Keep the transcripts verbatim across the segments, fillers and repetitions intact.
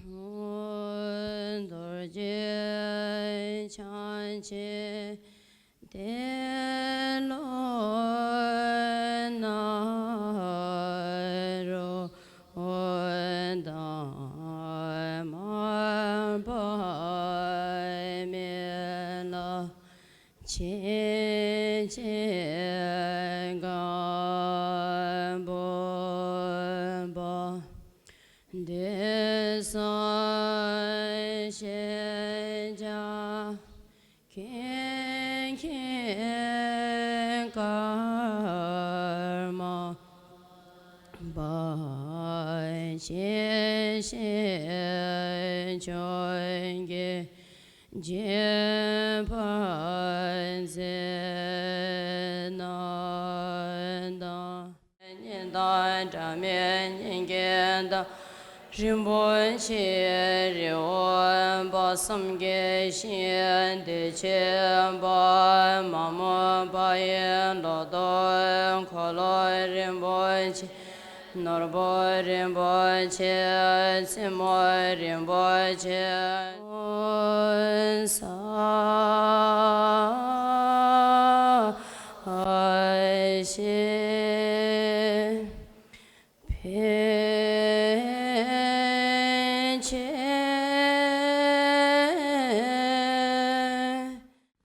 རྡོ་རྗེ་འཆང་ཆེན་ཏེ་ལོ་ནཱ་རོ་དང་མར་པ་མི་ལ། ཆེ་ཆེ་སྒམ་པོ་པ། འདོད་སྲུང་ཤེས་བྱ་མཁན་མཁན་ཀརྨ་པ། ཆེ་ཆེ་ཆོས་རྒྱལ་འཇིགས་པར་མཛད་རྣམས་དང་། གཉེན་དང་འདྲ་མིན་གཉེན་གྱི་བདག་རིན་པོ་ཆེ་རི་བོ་པ། བསམ་གྱི་ཤིང་བདེ་ཆེན་པ། མ་མོ་པ་ཡི་ལོ་ཏོག་འཁོར་ལོ་རིན་པོ་ཆེ། ནོར་བུ་རིན་པོ་ཆེ། མཚན་མོ་རིན་པོ་ཆེ། ས་ཞེས་ཕན་ཆད།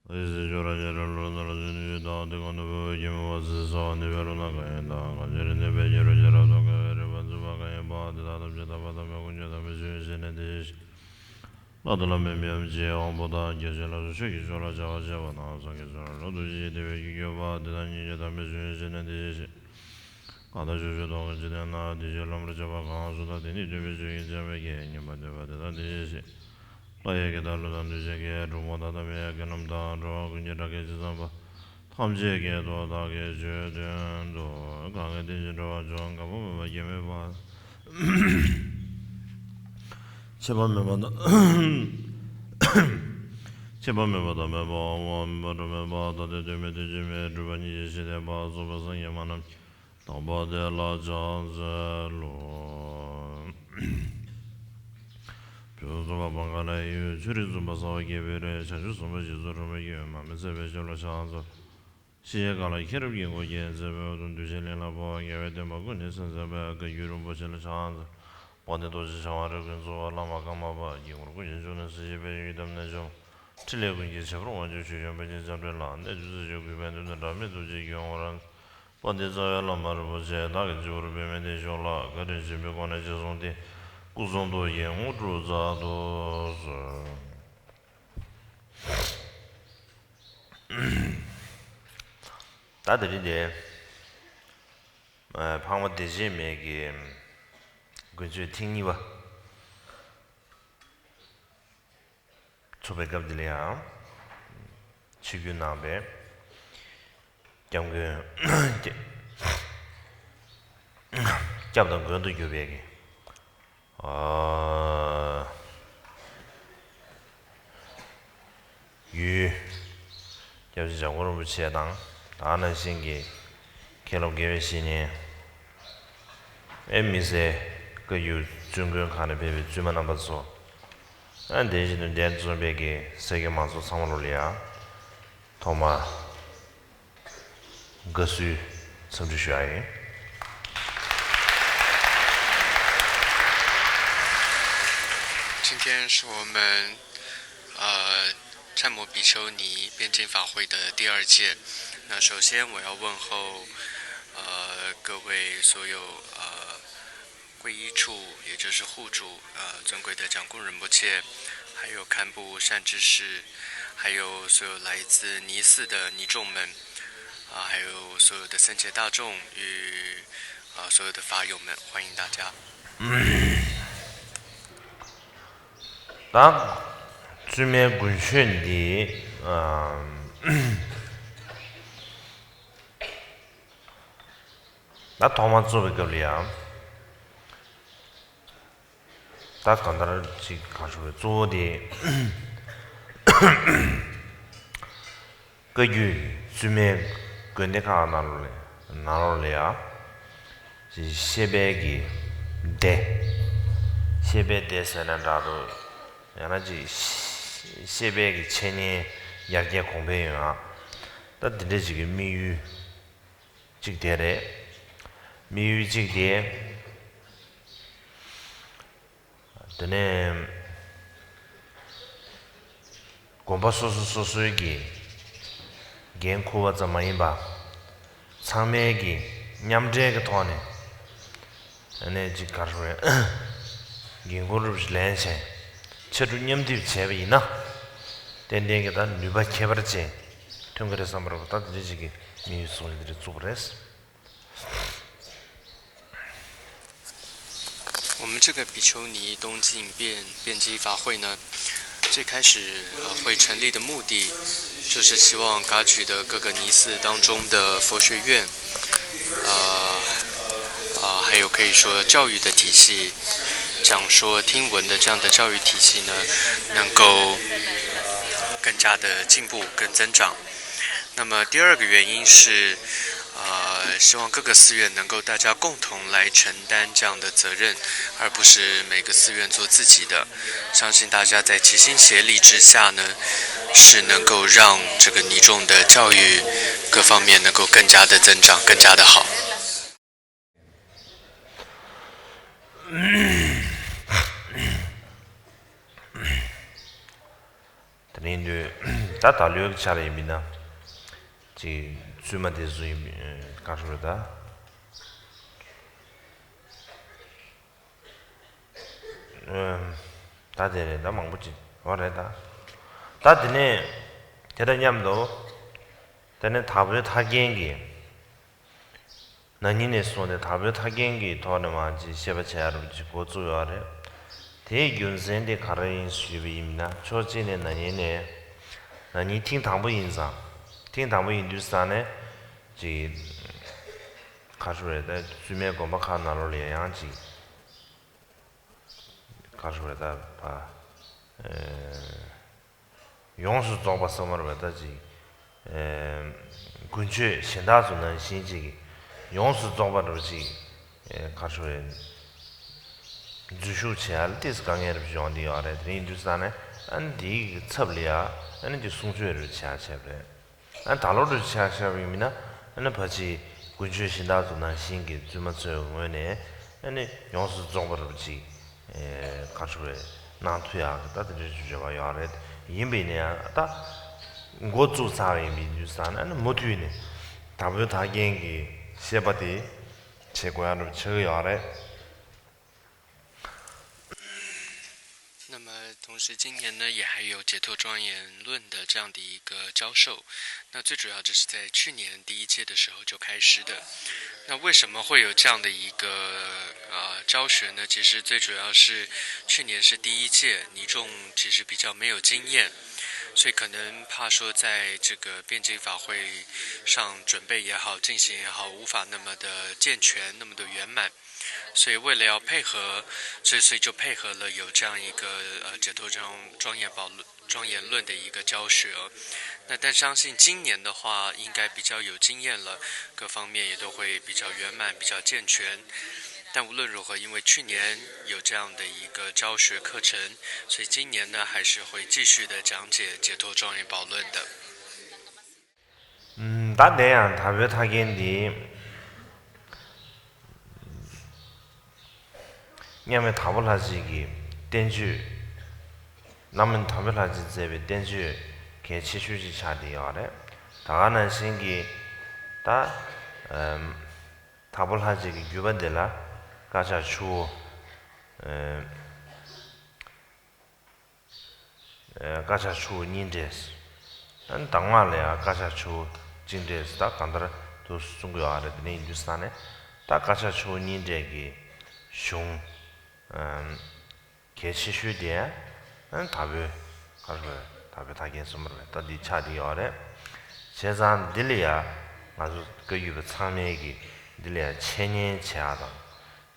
ཨེ་ཟི་ཇོ་ར་ཇ་ར་ལོ་ན་ར་ཟི་ནི་ཡོད་དང་དེ་གང་དུ་བོད་ཀྱི་མི་བ་ཟི་ས་ནི་བེ་རོ་ན་ག་ཡན་དང་གང་ཇེ་རི་ནི་བེ་ཇེ་རོ་ཇ་ར་དོ་ག་བེ་རི་བ་ཛུ་བ་ག་ཡན་པ་དེ་དག་ཐམས་ཅད་དག་པ་དམ་པའི་ཀུན་ཁྱབ་དམ་པའི་ཆོས་ཟེར་ནས་དེ་བཞིན་བླ་དོ་ལ་མེ་མེ་ཡམ་ཇེ་དབང་པོ་དང་རྒྱལ་སྲས་ལ་སོགས་ཆོས་ཀྱི་མཆོག་ལ་བྱ་བ་བྱས་པ་དང་སངས་རྒྱས་སོགས་ལ་ལོ་ཏོག་ཅི་ཞིག་སྟེར་བའི་རྒྱུ་ཡོད་པ་དེ་དག་ཉིད་ཀྱི་དམ་པའི་ཆོས་ཟེར་ནས་དེ་བཞིན་གང་དག་ཕྱོགས་བཅུ་སྟོང་གི་འཇིག་རྟེན་ན་དེ་བཞིན་བླ་མར་བྱ་བ་གང་སུ་དག་དེ་ནི་སྟོན་པའི་ཆོས་ཀྱི་རྩོད་མེད་ཀྱི་ཉན་པར་འདོད་པ་དེ་དག་དེ་བཞིན་ལྷ་ཡི་གེ་དང་ཀླུ་དང་གདུལ་བྱའི་གེ་གྲུལ་བུམ་དག་དང་མི་ཡི་གེ་རྣམས་དང་འགྲོ་བ་ཀུན་གྱི་སྒྲ་སྐད་ཇི་ཙམ་པ་ཐམས་ཅད་ཀྱི་དོན་བདག་གིས་ཆོས་སྟོན་ཏོ། གང་གིས་དེ་བཞིན་འགྲོ་བ་སྤྱོད་འགག་པ་མེད་པ་སྐྱེ་མེད་པ། ཆད་པ་མེད་པ་དང་། ཆད་པ་མེད་པ་དང་མེད་པ་འོང་བ་མེད་པ་འགྲོ་མེད་པ་ད་ལྟ་དུས་མེད་དུས་ཅི་མེད་གྲུབ་པ་ཉིད་ཀྱི་ཞི་བདེ་བ་རྫོགས་པའི་སངས་རྒྱས་མ་རྣམས་ཀྱི་དང་པོ་དེ་ལ་ཕྱག་འཚལ་ལོ། བྱང་ཆུབ་སེམས་དཔའ་བང་ག་ལ་ཡི་ཡུལ། ཆོས་རིག་བཙུན་པ་ས་བ་དགྱེས་པའི་རི། བྱང་ཆུབ་སེམས་དཔའ་རྗེ་བཙུན་སྒྲོལ་མའི་ཡུལ། མ་མི་ཚད་པའི་ཞབས་ལ་ཕྱག་འཚལ། ཤེས་བྱའི་མཁའ་ལ་མཁྱེན་རབ་ཀྱི་སྐུ་རྒྱན་མཛེས་པའི་འོད་སྟོང་གདུལ་བྱའི་གླིང་ལ་འཕོ་བ། རྒྱལ་བའི་བསྟན་པ་ཀུན་ནས་གསལ་མཛད་པའི་བཀའ་བརྒྱུད་རིན་པོ་ཆེ་ལ་ཕྱག་འཚལ། དཔལ་ལྡན་རྡོ་རྗེ་འཆང་དབང་རིགས་ཀུན་གཙོ་བོ་བླ་མ་ཀརྨ་པ། དཀྱིལ་འཁོར་ཀུན་གྱི་མཆོག་ནི་སྲིད་ཞིའི་དཔལ་ཡོན་ཡི་དམ་རྣལ་འབྱོར་མ། ཕྲིན་ལས་ཀུན་གྱི་བྱེད་པོ་དབང་ཕྱུག་ཆོས་སྐྱོང་པཎ་ཆེན་ལྕམ་དྲལ་ལ། གནས་བཅུ་རྩ་བརྒྱད་ཀུན་ཕན་བདུད་དང་འདྲ་མིན་ཐུགས་རྗེའི་མགོན་པོ་རང་། དཔལ་ལྡན་རྩ་བའི་བླ་མ་རིན་པོ་ཆེ་བདག་གི་སྤྱི་བོར་པདྨའི་གདན་བཞུགས་ལ། བཀའ་དྲིན་ཆེན་པོའི་སྒོ་ནས་རྗེས་བཟུང་སྟེ། སྐུ་གསུང་ཐུགས་ཀྱི་དངོས་གྲུབ་སྩལ་དུ་གསོལ། ད་དེ་རིང་དེ། ཨ། འཕགས་མ་བདེ་བྱེད་མའི་གི་དགུན་ཆོས་ཐེངས་གཉིས་པ་ཚོགས་པའི་སྐབས་འདི་ལ་ཡང་ཆིབས་བསྒྱུར་གནང་བའི་སྐྱབས་མགོན། སྐྱབས་དང་མགོན་དུ་གྱུར་པའི་གི། ཨ། ཡུལ། སྐྱབས་རྗེ་འཇམ་མགོན་རིན་པོ་ཆེ་དང་། ད་ག་ནང་བཞིན་གྱི་མཁན་སློབ་དགེ་བའི་བཤེས་གཉེན། ཨེ། མི་སེར། བཀའ་བརྒྱུད་བཙུན་དགོན་ཁག་ནས་ཕེབས་པའི་བཙུན་མ་རྣམ་པ་ཚོ། ཨ། དེ་བཞིན་དུ་འདིར་འཛོམས་པའི་གི་སེར་སྐྱ་མང་ཚོགས་ཚང་མ་ལོ་ལ་ཡ། ཐོག་མར། དགའ་བསུའི་འཚམས་འདྲི་ཞུ་ཡ་ཡིན། 今天是我们，呃，善摩比丘尼辩证法会的第二届。那首先我要问候，呃，各位所有，呃， 皈依处，也就是护主，呃，尊贵的掌cung仁波切，还有堪布善知识，还有所有来自尼寺的尼众们，啊，还有所有的僧伽大众与，啊，所有的法友们，欢迎大家。ད་བཙུན་མའི་དགུན་ཆོས་འདི། ཨ། ད་ཐོག་མར་ཚོགས་པའི་སྐབས་ལ་ཡང་། ད་གང་ལྟར་ཅིག་གང་ཞུ་བའི་གཙོ་བོ་དེ། བཀའ་བརྒྱུད་བཙུན་མའི་དགོན་སྡེ་ཁག་ནང་ལོགས་ལ་ནང་ལོགས་ལ་ཡང་། ཅིག་བཤད་པའི་གི་སྡེ། ཤེས་པའི་སྡེ་ཟེར་ན་འདྲ་འདུག་ཡང་ན་ཅིག་ཤེས་པའི་གི་འཆད་ཉན་ཡར་རྒྱས་གོང་འཕེལ་ཡོང་ཡག་ད་འདི་འདྲ་ཅིག་གི་དམིགས་ཡུལ་ཅིག་དེ་རེད། དམིགས་ཡུལ་ཅིག་དེ། དེ་ནས་དགོན་པ་སོ་སོ་སོ་སོའི་གི་འགན་འཁུར་བ་ཙམ་མ་ཡིན་པ། ཚང་མའི་གི་མཉམ་འབྲེལ་གི་ཐོག་ནས་ཨ་ནི་ཅིག་ག་རེ་ཟེར། འགན་འཁུར་རུབ་ལེན་བྱས་ཕྱར་གྲུ་མཉམ་འདེགས་བྱས་པ་ཡིན་ན། ཏན་ཏན་གྱི་ད་ནུས་པ་ཁྱད་པར་ཅན་ཐོན་གྱི་རེད་བསམ་པ་རེད་པ། ད་དེ་འདྲ་ཅིག་གི་དམིགས་ཡུལ་བཟུང་ནས་དེ་འདྲ་བཙུགས་པ་རེད། 我们这个比丘尼东进辩辩经法会呢，最开始呃会成立的目的，就是希望噶举的各个尼寺当中的佛学院，呃呃，还有可以说教育的体系，讲说听闻的这样的教育体系呢，能够更加的进步、更增长。那么第二个原因是，呃，希望各个寺院能够大家共同来承担这样的责任，而不是每个寺院做自己的。相信大家在齐心协力之下呢，是能够让这个尼众的教育各方面能够更加的增长，更加的好。 དེ་ནས་འདུག་ད་ད་ལོའི་ཆ་ལ་ཡིན་པ་ཡིན་ན། ཅིག་བཙུན་མ་དེ་ཚོ་ཡིན་པ་ག་རེ་རེད་ད། ཨ། ད་དེ་རེད་ད་མང་པོ་ཅིག་འོ་རེད་ད། ད་དེ་ནས་དེ་དང་མཉམ་དུ། དེ་ནས་དྭགས་པོའི་ཐར་རྒྱན་གྱི། ན་ནིང་ནས་བཟུང་སྟེ་དྭགས་པོའི་ཐར་རྒྱན་གྱི་ཐོག་ནས་མར་ཅིག་བཤད་པ་བྱེད་ཡ་རུ་ཅིག་འགོ་བཙུགས་ཡོད་རེད། དེའི་རྒྱུ་མཚན་དེ་ག་རེ་ཡིན་ཞུས་པ་ཡིན་ན། ཕྱོགས་གཅིག་ནས་ན་ནིང་ནས། ན་ནིང་ཐེངས་དང་པོ་ཡིན་ཙང་། ཐེངས་དང་པོ་ཡིན་དུས་ཙང་ནས་ཅིག་ག་རེ་རེད་ད། བཙུན་མའི་དགོན་པ་ཁག་ནང་ལོགས་ལ་ཡང་ཅིག་ག་རེ་རེད་ད་བ། ཨེ། ཡོངས་སུ་རྫོགས་པ་གསུངས་པ་རེད་པ། ད་ཅིག་ཨེ། དཀོན་མཆོག་གཞན་དག་ཚོ་ནང་བཞིན་ཅིག་ཡོངས་སུ་རྫོགས་པ་རེད་པ་ཅིག་ཨེ། ག་རེ་ཞུ་དགོས་རེད། འཛུལ་ཞུགས་བྱེད་ཡ་ལ་ཏོག་ཙམ་དཀའ་ངལ་རེ་བྱུང་བསྡད་ཡོད་རེད། དེ་ཡིན་དུས་ཙང་ནས་ཨ་ནི་དེའི་ཚབ་ལ་ཡ་ཨ་ནི་དེ་གསུང་ཆོས་རེ་བྱེད་ཡ་བྱས་པ་རེད། ཨ་ནི་ད་ལོ་རེ་ཆ་བཞག་པ་ཡིན་ན་ཨ་ནི་ཕལ་ཆེར་དཀོན་མཆོག་གཞན་དག་ཚོ་ནང་བཞིན་གྱི་བཙུན་མ་ཚོའི་ངོས་ནས་ཨ་ནི་ཡོངས་སུ་རྫོགས་པ་རེད་པ་ཅིག་ཨེ། ག་རེ་ཞུ་དགོས་རེད། གནང་ཐུབ་ཡག་གི་ད་དེ་འདྲའི་འབྱོར་བ་ཡོད་རེད། ཡིན་པ་ཡིན་ན་ཡང་ད་འགོ་བཙུགས་ཚར་བ་ཡིན་པའི་དུས་ཙང་ནས་ཨ་ནི་མུ་མཐུད་ནས་དྭགས་པོའི་ཐར་རྒྱན་གྱི་བཤད་པ་དེ་བྱེད་དགོས་ཡག་འདྲ་པོ་ཆགས་ཀྱི་ཡོད་རེད། 那么同时今年呢，也还有解脱庄严论的这样的一个教授。那最主要就是在去年第一届的时候就开始的。那为什么会有这样的一个呃教学呢？其实最主要是去年是第一届，尼众其实比较没有经验，所以可能怕说在这个辩经法会上准备也好，进行也好，无法那么的健全，那么的圆满。 所以为了要配合，所以所以就配合了有这样一个呃解脱庄庄严宝论庄严论的一个教学。那但相信今年的话，应该比较有经验了，各方面也都会比较圆满、比较健全。但无论如何，因为去年有这样的一个教学课程，所以今年呢还是会继续的讲解解脱庄严宝论的。 ད་དེ་ཡང་དྭགས་པོའི་ཐར་རྒྱན་འདི། མཉམ་མེད་དྭགས་པོ་ལྷ་རྗེ་གི་བསྟན་བཅོས། བླ་མ་དྭགས་པོ་ལྷ་རྗེས་མཛད་པའི་བསྟན་བཅོས་གལ་ཆེ་ཤོས་ཅིག་ཆགས་བསྡད་ཡོད་རེད། ད་ག་ནང་བཞིན་གྱི་ད་དྭགས་པོ་ལྷ་རྗེ་གི་བརྒྱུད་པ་འདི་ལ་བཀའ་ཕྱག་ཆུ་བོ། བཀའ་ཕྱག་ཆུ་བོ་གཉིས་འདྲེས། ཨ་ནི་གདམས་ངག་ལ་ཡང་བཀའ་ཕྱག་ཆུ་བོ་གཅིག་འདྲེས་ད་གང་ལྟར་དུ་གསུང་གི་ཡོད་རེད། དེ་ནས་ཡིན་དུས་ཙང་ནས་ད་བཀའ་ཕྱག་ཆུ་བོ་གཉིས་འདྲེས་ཀྱི་གཞུང་གལ་ཆེ་ཤོས་དེ་ཨ་ནི་དྭགས་པོའི་ག་རེ་རེད། དྭགས་པོའི་ཐར་རྒྱན་གསུངས་པ་རེད། ད་འདི་ཆགས་བསྡད་ཡོད་རེད། བྱས་ཙང་འདི་ལ་ཡང་ང་ཚོ་བཀའ་བརྒྱུད་པ་ཚང་མས་ཀྱི་འདི་ལ་ཡང་འཆད་ཉན་བྱེད་ཡག་དང་།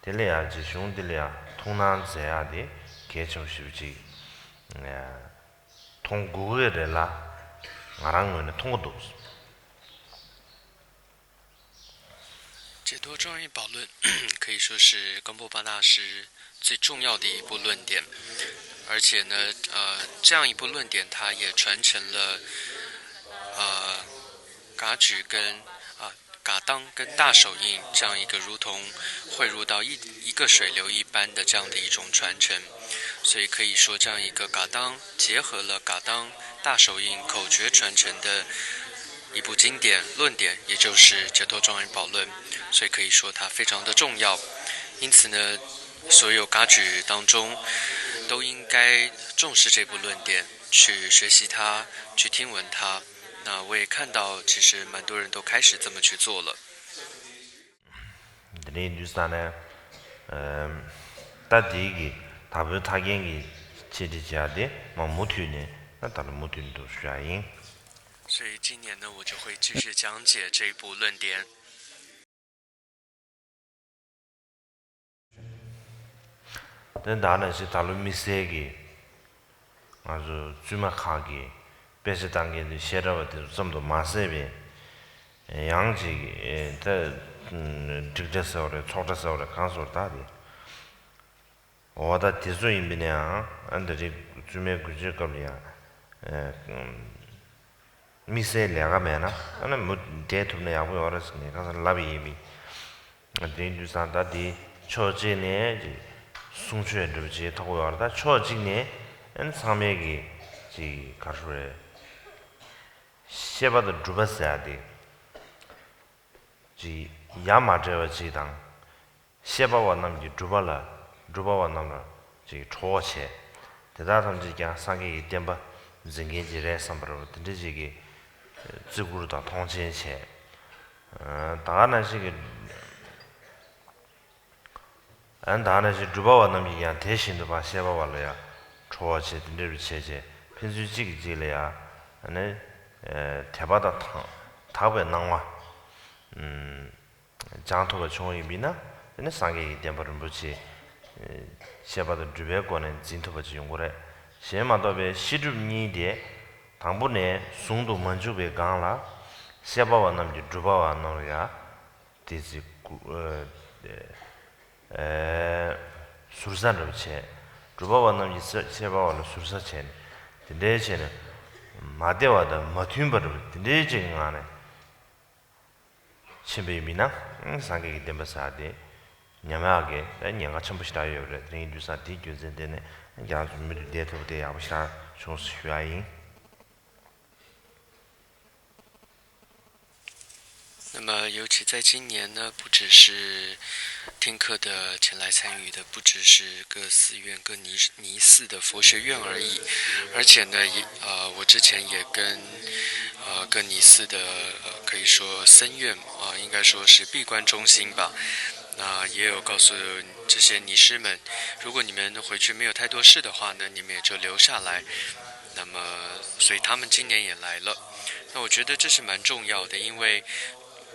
དེ་ལ་ཡང་རྗེ་གཞུང་འདི་ལ་ཡང་ཐུགས་སྣང་མཛད་ཡག་དེ་གལ་ཆེན་པོ་ཞེ་པོ་ཅིག་མཐོང་དགོས་ཀྱི་རེད་ལ། ང་རང་ངོས་ནས་མཐོང་གི་འདུག 解脱庄严宝论可以说是冈波巴大师最重要的一部论点，而且呢，呃，这样一部论点，它也传承了呃噶举跟啊、噶当跟大手印这样一个如同汇入到一一个水流一般的这样的一种传承，所以可以说这样一个噶当结合了噶当大手印口诀传承的一部经典论点，也就是《解脱庄严宝论》，所以可以说它非常的重要。因此呢，所有噶举当中都应该重视这部论点，去学习它，去听闻它。那我也看到，其实蛮多人都开始这么去做了。འདི་ནས་འདུས་ས་ནས། ད་དེའི་གི་ད་བོད་ཐར་རྒྱན་གྱི་འཆད་ཁྲིད་བྱས་ཏེ་མ་མུ་མཐུད་ནས་ད་ད་ལོ་མུ་མཐུད་འདུག་ཞུ་ཡ་ཡིན། 所以今年呢，我就会继续讲解这一部论点。 དེ་ད་ནང་བཞིན་ད་ལོ་དམིགས་བསལ་གྱི་ང་ཚོ་བཙུན་མ་ཁག་གི་དཔེ་ཆ་ལྟ་མཁན་དེ་བཤད་གྲྭ་བ་དེ་ཚོ་ཙམ་དུ་མ་ཟད་པའི་ཡང་ཅིག་ད་སྒྲིག་གྲྭ་ཟེར་བ་རེད། ཚོགས་གྲྭ་ཟེར་བ་རེད། གང་ཟེར་བ་ད་དེ་འོ་ད་དེ་ཚོ་ཡིན་པ་ནའང་ཨ་འདི་རིགས་བཙུན་མའི་དགུན་ཆོས་སྐབས་ལ་ཡང་། དམིགས་བསལ་ལས་ཀ་མེད་ན་ཨ་ནི་མུ་བསྡད་ཐུབ་ན་ཡག་པོ་ཡོད་རེད་ཟེར་ནས་ཁ་སང་ལབ་ཡིན་པས། དེ་ཡིན་དུས་ཙང་ད་དེ་ཕྱོགས་གཅིག་ནས་ཅིག་གསུང་ཆོས་འདྲ་པོ་ཅིག་ཐོགས་ཡོད་རེད། ད་ཕྱོགས་གཅིག་ནས་ཨ་ནི་ཚང་མས་ཀྱི་ཅིག་ག་རེ་ཟེར་རེད། བཤད་པ་དང་སྒྲུབ་པ་ཟེར་ཡ་དེ་ཅིག་ཡ་མ་བྲལ་བ་ཅིག་དང་། བཤད་པ་བ་རྣམས་ཀྱིས་སྒྲུབ་པ་ལ་སྒྲུབ་པ་བ་རྣམས་ལ་ཅིག་ཁྲོ་བོ་བྱས། དེ་དག་ཐམས་ཅད་ཀྱང་སངས་རྒྱས་ཀྱི་བསྟན་པ་འཛིན་མཁན་ཅིག་རེད་བསམ་པ་འདྲ་པོ་དེ་འདྲ་ཅིག་གིས་བརྩི་བཀུར་དང་མཐོང་ཆེན་བྱས། ད་ག་ནང་བཞིན་གྱི་ད་ག་ནང་བཞིན་སྒྲུབ་པ་བ་རྣམས་ཀྱིས་ཀྱང་དེ་བཞིན་དུ་བཤད་པ་བ་ལ་ཡང་ཁྲོ་བོ་བྱས་དེ་འདྲ་པོ་བྱས་བྱས་ཕན་ཚུན་གཅིག་གིས་གཅིག་ལ་ཡང་ནི་དད་པ་དང་དག་པའི་སྣང་བ། སྦྱང་ཐུབ་པ་བྱུང་བ་ཡིན་པས་ན་དེ་ནི་སངས་རྒྱས་ཀྱི་བསྟན་པ་རིན་པོ་ཆེ་བཤད་པ་དང་སྒྲུབ་པའི་སྒོ་ནས་འཛིན་ཐུབ་པ་ཅིག་ཡོང་གི་རེད། གཞན་མ་གཏོགས་པའི་བཤད་སྒྲུབ་གཉིས་དེ་དང་པོ་ནས་ཟུང་དུ་མ་འཇུག་པའི་སྒང་ལ་བཤད་པ་བ་རྣམས་ཀྱིས་སྒྲུབ་པ་བ་རྣམས་ལ་ཡང་དེ་ཚེ་ཟུར་ཟ་འདྲ་པོ་བྱས། སྒྲུབ་པ་བ་རྣམས་ཀྱིས་བཤད་པ་བ་ལ་ཟུར་ཟ་བྱས་ནས་དེ་འདྲའི་བྱས་ནས་མ་བདེ་བ་དང་མ་མཐུན་པ་འདྲ་པོ་དེ་འདྲའི་ཅིག་གི་ངང་ནས། ཕྱིན་པའི་མི་ན་སངས་རྒྱས་ཀྱི་བསྟན་པ་ཟེར་དེ་ཉམས་ཡག་གི་ཉེན་ཁ་ཆེན་པོ་ཞེ་དྲག་ཡོད་རེད། དེ་ཡིན་དུས་ཙང་དེའི་རྒྱུ་མཚན་དེ་ནས་རྒྱ་མཚོ་མུ་མཐུད་བསྡད་ཐུབ་དེ་ཡག་པོ་ཞེ་དྲག་བྱུང་ཞེས་ཞུ་ཡ་ཡིན། 那么，尤其在今年呢，不只是听课的前来参与的，不只是各寺院、各尼尼寺的佛学院而已，而且呢，也呃，我之前也跟呃各尼寺的呃可以说僧院啊、应该说是闭关中心吧，那也有告诉这些尼师们，如果你们回去没有太多事的话呢，你们也就留下来。那么，所以他们今年也来了。那我觉得这是蛮重要的，因为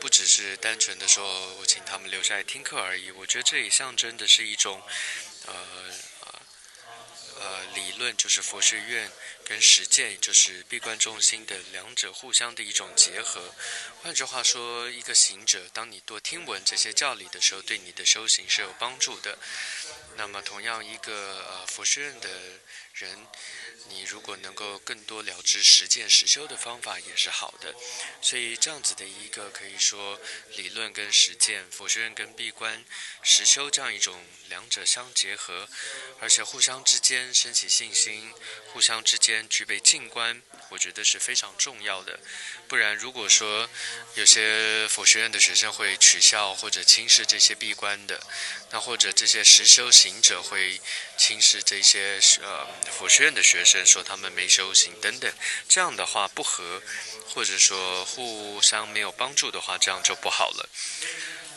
不只是单纯的说我请他们留下来听课而已，我觉得这也象征的是一种，呃呃呃，理论就是佛学院跟实践就是闭关中心的两者互相的一种结合。换句话说，一个行者，当你多听闻这些教理的时候，对你的修行是有帮助的。那么，同样一个呃佛学院的人，你如果能够更多了知实践实修的方法，也是好的。所以，这样子的一个可以说理论跟实践，佛学院跟闭关实修这样一种两者相结合，而且互相之间升起信心，互相之间具备静观，我觉得是非常重要的。不然，如果说有些佛学院的学生会取笑或者轻视这些闭关的，那或者这些实修行者会轻视这些呃佛学院的学生，说他们没修行等等，这样的话不和，或者说互相没有帮助的话，这样就不好了。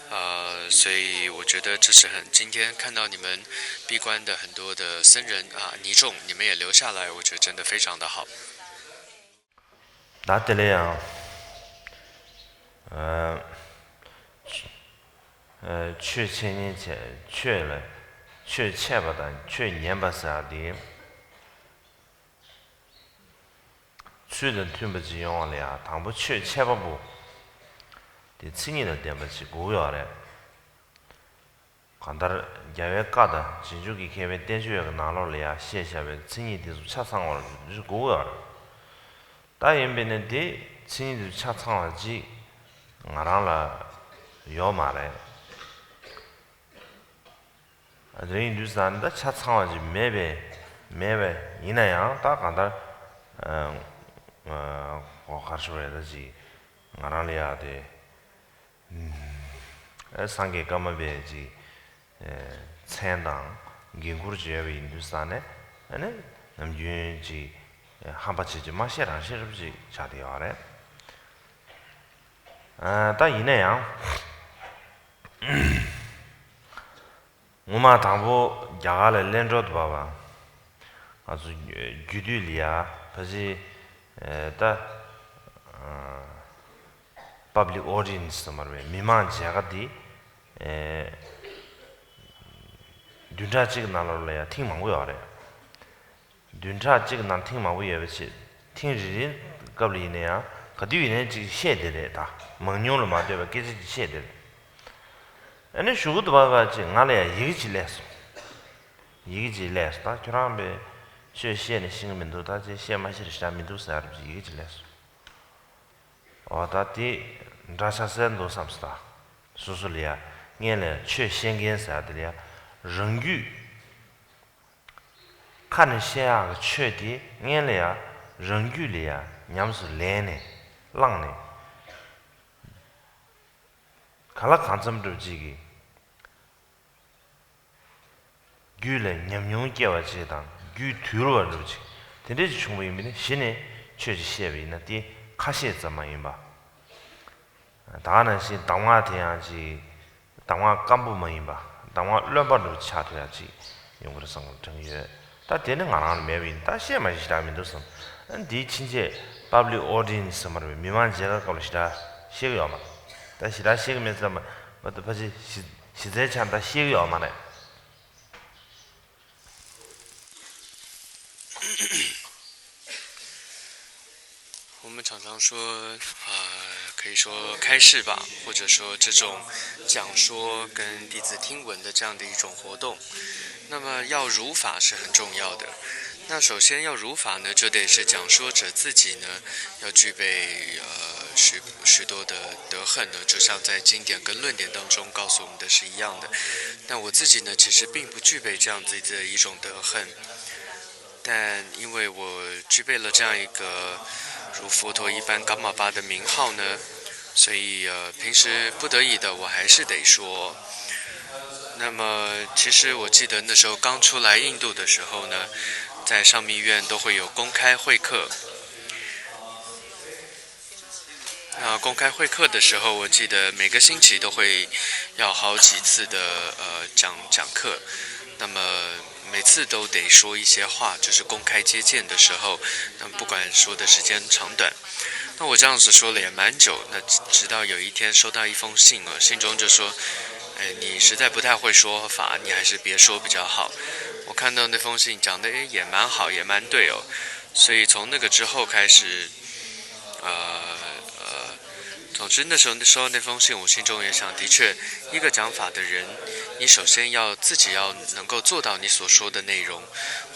呃，所以我觉得这是很，今天看到你们闭关的很多的僧人啊、尼众，你们也留下来，我觉得真的非常的好。 ད་དེ་ལ་ཡང་། ཆོས་འཆད་ཉན་བྱས། ཆོས་ལ་ཆོས་འཆད་པ་དང་ཆོས་ཉན་པ་ཟེར་བ་དེ། ཚུལ་དང་མཐུན་པ་ཅིག་ཡོང་བ་ལ་ཡང་དང་པོ་ཆོས་འཆད་པ་པོ་དེ་མཚན་ཉིད་དང་ལྡན་པ་ཅིག་དགོས་ཡོད་རེད། གང་ལྟར་རྒྱལ་བའི་བཀའ་དང་རྗེས་འཇུག་གི་མཁས་པའི་བསྟན་བཅོས་ཀྱི་ནང་ལོགས་ལ་ཡང་བཤད་བཞག་པའི་མཚན་ཉིད་དེ་ཚོ་ཆ་ཚང་བར་འདུག་དགོས་ཀྱི་ཡོད་རེད། ད་ཡིན་པས་ན་དེ་མཚན་ཉིད་དེ་ཚོ་ཆ་ཚང་བ་ཅིག་ང་རང་ལ་ཡོད་མ་རེད། དེ་ཡིན་དུས་ཙང་ད་ཆ་ཚང་བ་ཅིག་མེད་པས་མེད་པས་ཡིན་ན་ཡང་ད་གང་ལྟར་གོ་གར་ཤོར་བས་ད་ཅིག་ང་རང་ལ་ཡག་དེ། ཨ་སངས་རྒྱས་ཀརྨ་པས་ཅིག་མཚན་དང་འགན་ཁུར་བྱས་པ་ཡིན་དུས་ཙང་ནས་ཨ་ནི་ནམ་རྒྱུན་ཅིག་ཧམ་པ་བྱེད་ཀྱི་མ་ཤེས་རང་ཤེས་རབ་ཅིག་ཆགས་བསྡད་ཡོད་རེད། ཨ་ད་ཡིན་ན་ཡང་། སྔོན་མ་དང་པོ་རྒྱ་གར་ལ་གླེང་གྲོལ་དུ་བབས་པ། ང་ཚོ་རྒྱུད་སྟོད་ལ་ཡ་ཕལ་ཆེར་ད་Public Audience ཟེར་མ་རེད་པས། མི་མང་མཇལ་ཁ་འདི་བདུན་ཕྲག་གཅིག་གི་ནང་ལོགས་ལ་ཡ་ཐེངས་མང་པོ་ཡོད་རེད། བདུན་ཕྲག་གཅིག་ནང་ཐེངས་མང་པོ་ཡོད་པ་བྱས། ཐེངས་རེ་རེའི་སྐབས་ལ་ཡིན་ན་ཡང་ག་དུས་ཡིན་ནའི་ཅིག་བཤད་བསྡད་རེད། ད་མང་ཉུང་ལ་མ་ལྟོས་པར་སྐད་ཆ་ཅིག་བཤད་བསྡད་རེད། ཨ་ནི་གཞུག་གུ་དུ་བ་བ་ཅིག་ང་ལ་ཡང་ཡི་གེ་ཅིག་སླེབས་སོང་། ཡི་གེ་ཅིག་སླེབས་སོང་། ད་ཁྱོད་རང་པའི་ཆོས་བཤད་ནས་ཤེས་ཀྱི་མི་འདུག་ད་ཅིག་བཤད་མ་ཤེས་རེ་ཞིག་མི་འདུག་ཟེར་ཅིག་ཡི་གེ་ཅིག་སླེབས་སོང་། འོ་ད་དེ་འདྲ་ཆགས་སྲིད་འདུག་བསམ་སོང་། ད་སོ་སོ་ལ་ཡང་སྔོན་ལ་ཆོས་བཤད་མཁན་ཟེར་དེ་ལ་ཡང་རང་རྒྱུད། ཁ་ནས་བཤད་ཡག་གི་ཆོས་དེ་སྔོན་ལ་ཡང་རང་རྒྱུད་ལ་ཡང་ཉམས་སུ་ལེན་ནས་བླངས་ནས། གང་ལ་གང་འཚམ་འདྲ་བོ་ཅིག་གིས་རྒྱུད་ལ་ཉམས་མྱོང་སྐྱེ་བ་ཅིག་དང་རྒྱུད་དུལ་བ་འདྲ་བོ་ཅིག་དེ་འདྲ་ཅིག་བྱུང་བ་ཡིན་པས་ན། གཞི་ནས་ཆོས་ཅིག་བཤད་པ་ཡིན་ན་དེ་ཁ་བཤད་ཙམ་མ་ཡིན་པ། ད་ག་ནང་བཞིན་གདམས་ངག་དེ་ཡང་ཅིག་གདམས་ངག་སྐམ་པོ་མ་ཡིན་པ། གདམས་ངག་རློན་པ་འདྲ་བོ་ཆགས་ཐུབ་ཡག་ཅིག་ཡོང་གི་རེད་བསམ་གྱི་དྲན་གྱི་ཡོད། ད་དེ་ནི་ང་རང་ལ་མེད་པ་ཡིན། ད་བཤད་མ་ཞེ་དྲག་མི་འདུག་བསམ། ཨ་འདིའི་ཕྱིན་ཆད་Public Audience ཟེར་མ་རེད་པས། མི་མང་མཇལ་ཁ་སྐབས་ལ་ཞེ་དྲག་བཤད་ཀྱི་ཡོད་མ་རེད། ད་ཞེ་དྲག་བཤད་ཀྱི་མེད་ཙམ་མ་གཏོགས་ཕལ་ཆེར་གཞི་གཞི་རྩའི་ཆ་ནས་ད་བཤད་ཀྱི་ཡོད་མ་རེད། 我们常常说，呃，可以说开示吧，或者说这种讲说跟弟子听闻的这样的一种活动。那么要如法是很重要的。那首先要如法呢，就得是讲说者自己呢要具备呃许许多的德行呢，就像在经典跟论点当中告诉我们的是一样的。那我自己呢，其实并不具备这样子的一种德行。但因为我具备了这样一个如佛陀一般 Karmapa 的名号呢，所以呃，平时不得已的我还是得说。那么，其实我记得那时候刚出来印度的时候呢，在上密院都会有公开会客。那公开会客的时候，我记得每个星期都会要好几次的呃讲讲课，那么每次都得说一些话，就是公开接见的时候，那么不管说的时间长短，那我这样子说了也蛮久，那直直到有一天收到一封信啊，信中就说，哎，你实在不太会说法，你还是别说比较好。我看到那封信讲的，哎，也蛮好，也蛮对哦，所以从那个之后开始。呃呃，总之那时候收到那封信，我心中也想，的确，一个讲法的人，你首先要自己要能够做到你所说的内容。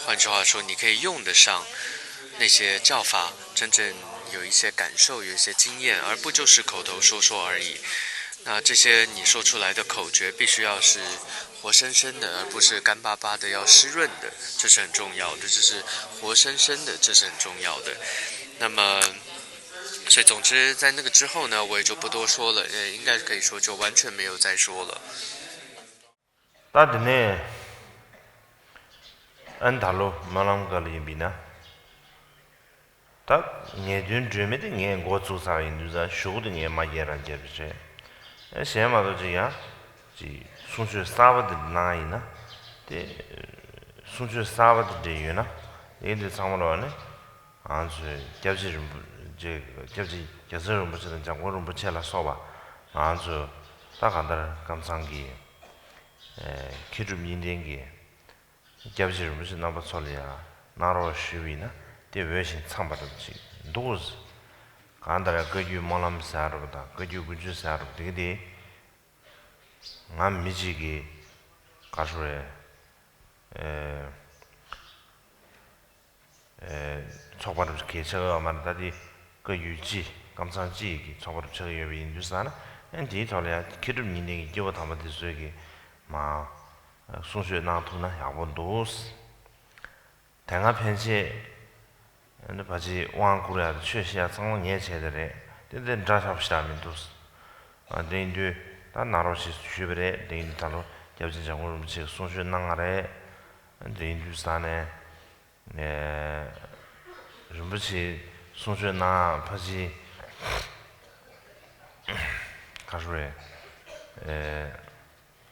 换句话说，你可以用得上那些教法，真正有一些感受，有一些经验，而不就是口头说说而已。那这些你说出来的口诀，必须要是活生生的，而不是干巴巴的，要湿润的，这是很重要的。这是活生生的，这是很重要的。那么，所以总之在那个之后呢，我也就不多说了，呃，应该可以说就完全没有再说了。 ད་དེ་ནས་ཨན་ད་ལོ་སྨོན་ལམ་སྐབས་ལ་ཡིན་པས་ན། ད་ངེས་དོན་སྒྲོན་མེ་དེ་ངས་འགོ་བཙུགས་ཚར་ཡིན་དུས་ཙང་གཞུག་ཏུ་ངས་མ་རྒྱག་རང་རྒྱག་པ་རེད། ཨེ་གཞན་མ་གཏོགས་ཅིག་ཡང་ཅིག་གསུང་ཆོས་གསར་པ་དེ་གནང་ཡིན་ན། དེ་གསུང་ཆོས་གསར་པ་དེ་འདྲ་ཡོད་ན་དེ་འདི་ཚང་མ་ལོག་ནས་ང་ཚོའི་སྐྱབས་རྗེ་རིན་པོ་ཆེ། སྐྱབས་རྗེ་རྒྱལ་མཚན་རིན་པོ་ཆེ་དང་འཇམ་མགོན་རིན་པོ་ཆེ་ལ་སོགས་པ་ང་ཚོ་ད་གང་ལྟར་ཀམ་ཚང་གི་མཁས་གྲུབ་གཉིས་ལྡན་གྱི་སྐྱབས་རྗེ་རིན་པོ་ཆེ་རྣམ་པ་ཚོ་ལ་ཡང་གནང་རོགས་ཞུས་པ་ཡིན་ན་དེ་འོས་ཤིང་འཚམས་པ་འདྲ་པོ་ཅིག་འདུག་གང་ལྟར་བཀའ་བརྒྱུད་སྨོན་ལམ་ཟེར་རོགས་དང་བཀའ་བརྒྱུད་དགུ་མཆོད་ཟེར་རོགས་དེ་ག་དེ། ང་མི་གཅིག་གིས་ ག་རེ་ཟེར་དགོས་རེད། ཨེ། ཚོགས་པ་རུ་གལ་ཆེ་བ་མ་རེད། ད་དེ་བཀའ་བརྒྱུད་སྤྱི་ཀམ་ཚང་སྤྱི་ཡི་གི་ཚོགས་པ་རུ་ཆགས་ཀྱི་ཡོད་པ་ཡིན་དུས་ཙང་ན། ཨ་ནི་དེའི་ཐོག་ལ་ཡང་མཁས་གྲུབ་བརྙེས་ལྡན་གྱི་སྐྱེས་བུ་དམ་པ་དེ་ཚོས་ཀྱི་མ་གསུང་ཆོས་གནང་ཐུབ་ན་ཡག་པོ་འདུག། དེ་སྔ་ཕན་ཆད་ཨ་ནི་ཕ་ཆེ་དབང་བསྐུར་ཡ་དང་ཆོས་བཤད་ཡ་ཚང་མ་ངས་བྱས་དེ་རེད། དེ་འདྲ་འདྲ་ཆགས་པ་ཞིག་མི་འདུག། ཨ་དེ་ཡིན་དུས་ད་གནང་རོགས་ཞེས་ཞུས་པ་རེད། དེ་ཡིན་དུས་ད་ལོ་སྐྱབས་རྗེ་འཇམ་མགོན་རིན་པོ་ཆེས་གསུང་ཆོས་གནང་བ་རེད། ཨ་དེ་ཡིན་དུས་ཙང་ནས། ཨེ། རིན་པོ་ཆེ་གསུང་ཆོས་གནང་ཕ་ཆེ། ག་རེ་ཟེར་དགོས་རེད། ཨེ།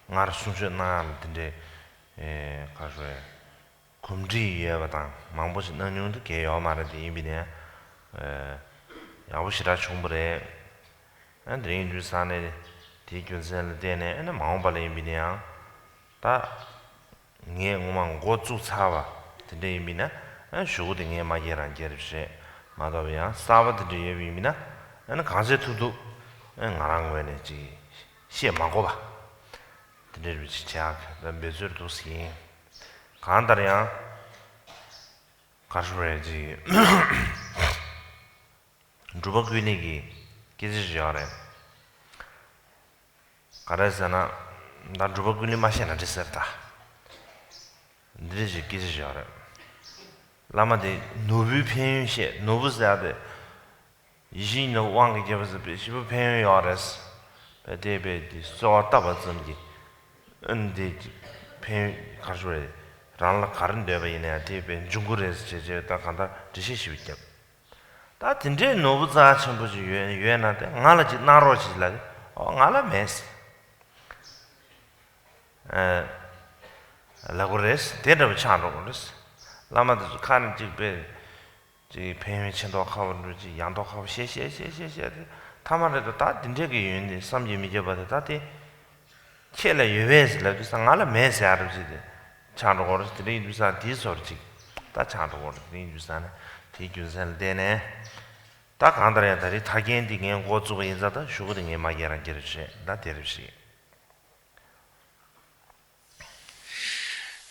སྔར་གསུང་ཆོས་གནང་ཡ་ལ་དེ་འདྲའི། ཨེ། ག་རེ་ཟེར་དགོས་རེད། གོམས་འདྲིས་ཡོད་པ་དང་མང་པོ་ཞིག་གནང་མྱོང་དུ་གལ་ཡོད་མ་རེད། དེ་ཡིན་པ་ཡིན་ན་ཡང་། ཨེ། ཡག་པོ་ཞེ་དྲག་བྱུང་བ་རེད། ཨ་དེ་ཡིན་དུས་ཙང་ནས་དེའི་རྒྱུ་མཚན་ལ་བརྟེན་ནས། ཨ་ནི་མ་འོངས་པ་ལ་ཡིན་པ་ཡིན་ན་ཡང་ད། ངས་ངོ་མ་འགོ་བཙུགས་ཚར་བ་དེ་འདྲ་ཡིན་པ་ཡིན་ན། ཨ་གཞུག་གུ་དེ་ངས་མ་བརྒྱབ་རང་བརྒྱབ་རེད་བཤད་མ་གཏོགས། ཡང་གསར་པ་དེ་འདྲ་ཡོད་པ་ཡིན་པ་ཡིན་ན། ཨ་ནི་གང་བྱེད་ཐུབ་ཐུབ། ཨ་ང་རང་ངོས་ནས་ཅིག་བཤད་མ་དགོས་པ་དེ་འདྲ་རེད་ཅིག་བྱ་ཡག་འབད་རྩོལ་འདུག་ཟིན། གང་ལྟར་ཡང་ག་རེ་ཟེར་དགོས་རེད། ཅིག་འབྲུག་པ་ཀུན་གླེང་གི་སྐད་ཆ་ཞིག་ཡོད་རེད། ག་རེ་ཟེར་ན། ད་འབྲུག་པ་ཀུན་གླེང་མ་བཤད་ན་འགྲིག་ཟེར་ད། འདི་འདྲ་ཞིག་སྐད་ཆ་ཞིག་ཡོད་རེད། བླ་མ་དེ་ནོར་བུའི་ཕན་ཡོན་བཤད། ནོར་བུ་ཟེར་ཡ་དེ། ཡིད་བཞིན་ནོར་བུ་དབང་གི་རྒྱལ་པོ་ཟེར་བའི་ཞེ་པོ་ཕན་ཡོན་ཡོད་རེད། བས་དེ་བས་དེ་གསོལ་བ་བཏབ་པ་ཙམ་གྱིས། ཨ་ནི་དེ་ཕན་ཡོན་ག་རེ་ཟེར་དགོས་རེད། རང་ལ་ག་རེ་འདོད་པ་ཡིན་ན་ཡང་དེ་བས་འབྱུང་གི་རེད་ཟེར་བྱས་བྱས། ད་གང་ལྟར་འགྲེལ་བཤད་ཞིག་བརྒྱབ། ད་དེ་འདྲའི་ནོར་བུ་རྩ་ཆེན་པོ་ཞིག་ཡོད་ཡོད་ན་དེ་ང་ལ་ཅིག་གནང་རོགས་ཞེས་ལབ། ཨོ་ང་ལ་མེད་ཟེར། ཨ་ལབ་དགོས་རེད། དེ་འདྲ་པོ་ཆགས་འགྲོ་གི་རེད། བླ་མ་དེ་ཚོ་ཁ་ནས་ཅིག་དཔེ་ཅིག་ཕན་ཡོན་ཆེ་མདོག་ཁ་པོ་འདྲ། ཅིག་ཡག་མདོག་ཁ་པོ་བཤད་བཤད་བཤད་བཤད་བཤད་དེ། ཐ་མ་རེད་དོ། ད་དེ་འདྲའི་གི་ཡོན་ཏན་བསམ་གྱིས་མི་ཁྱབ་པ་དེ་ད་དེ། ཁྱེད་ལ་ཡོད་པས་ཟེར་ལབ་དུས་ཙང་ང་ལ་མེད་ཟེར་ཡ་རབས་ཅིག་དེ་ཆགས་འགྲོ་གི་རེད། དེ་འདྲ་ཡིན་དུས་ཙང་དེའི་ཚོར་ཅིག་ད་ཆགས་འགྲོ་གི་རེད། དེ་འདྲ་ཡིན་དུས་ཙང་ན་དེའི་རྒྱུ་མཚན་ལ་བརྟེན་ནས། ད་གང་ལྟར་ཡང་ད་རེས་ཐར་རྒྱན་འདི་ངས་འགོ་བཙུགས་པ་ཡིན་ཙང་། ད་གཞུག་གུ་དེ་ངས་མ་བརྒྱབ་རང་བརྒྱབ་རེད་བཤད། ད་དེ་རེད་བཤད།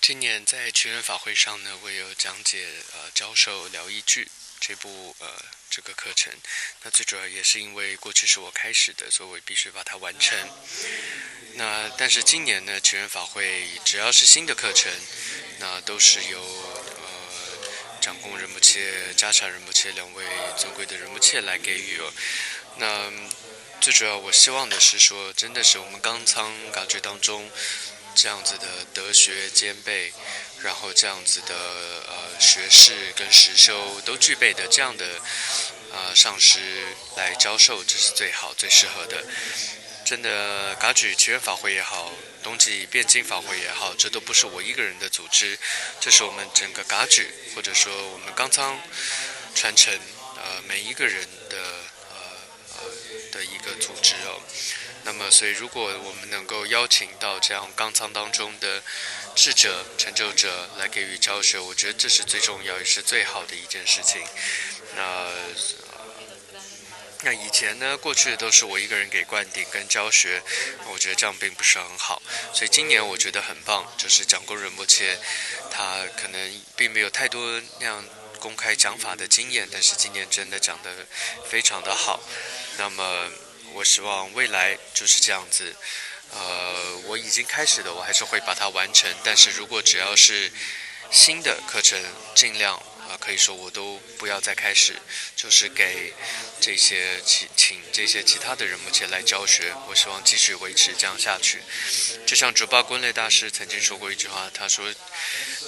今年在祈愿法会上呢，我有讲解呃教授聊一句这部呃这个课程。那最主要也是因为过去是我开始的，所以我必须把它完成。那但是今年呢，祈愿法会只要是新的课程，那都是由呃掌供仁波切、加察仁波切两位尊贵的仁波切来给予哦。那最主要我希望的是说，真的是我们刚仓感觉当中这样子的德学兼备，然后这样子的呃学识跟实修都具备的这样的呃上师来教授，这是最好最适合的。真的，噶举祈愿法会也好，冬季辩经法会也好，这都不是我一个人的组织，这是我们整个噶举或者说我们刚仓传承呃每一个人的呃。的一个组织哦。那么，所以如果我们能够邀请到这样刚仓当中的智者、成就者来给予教学，我觉得这是最重要也是最好的一件事情。那那以前呢，过去都是我一个人给灌顶跟教学，我觉得这样并不是很好。所以今年我觉得很棒，就是讲过仁波切，他可能并没有太多那样公开讲法的经验，但是今年真的讲得非常的好。那么我希望未来就是这样子，呃，我已经开始的，我还是会把它完成。但是如果只要是新的课程，尽量啊，可以说我都不要再开始，就是给这些其请这些其他的仁波切来教学。我希望继续维持这样下去。就像竹巴滚雷大师曾经说过一句话，他说。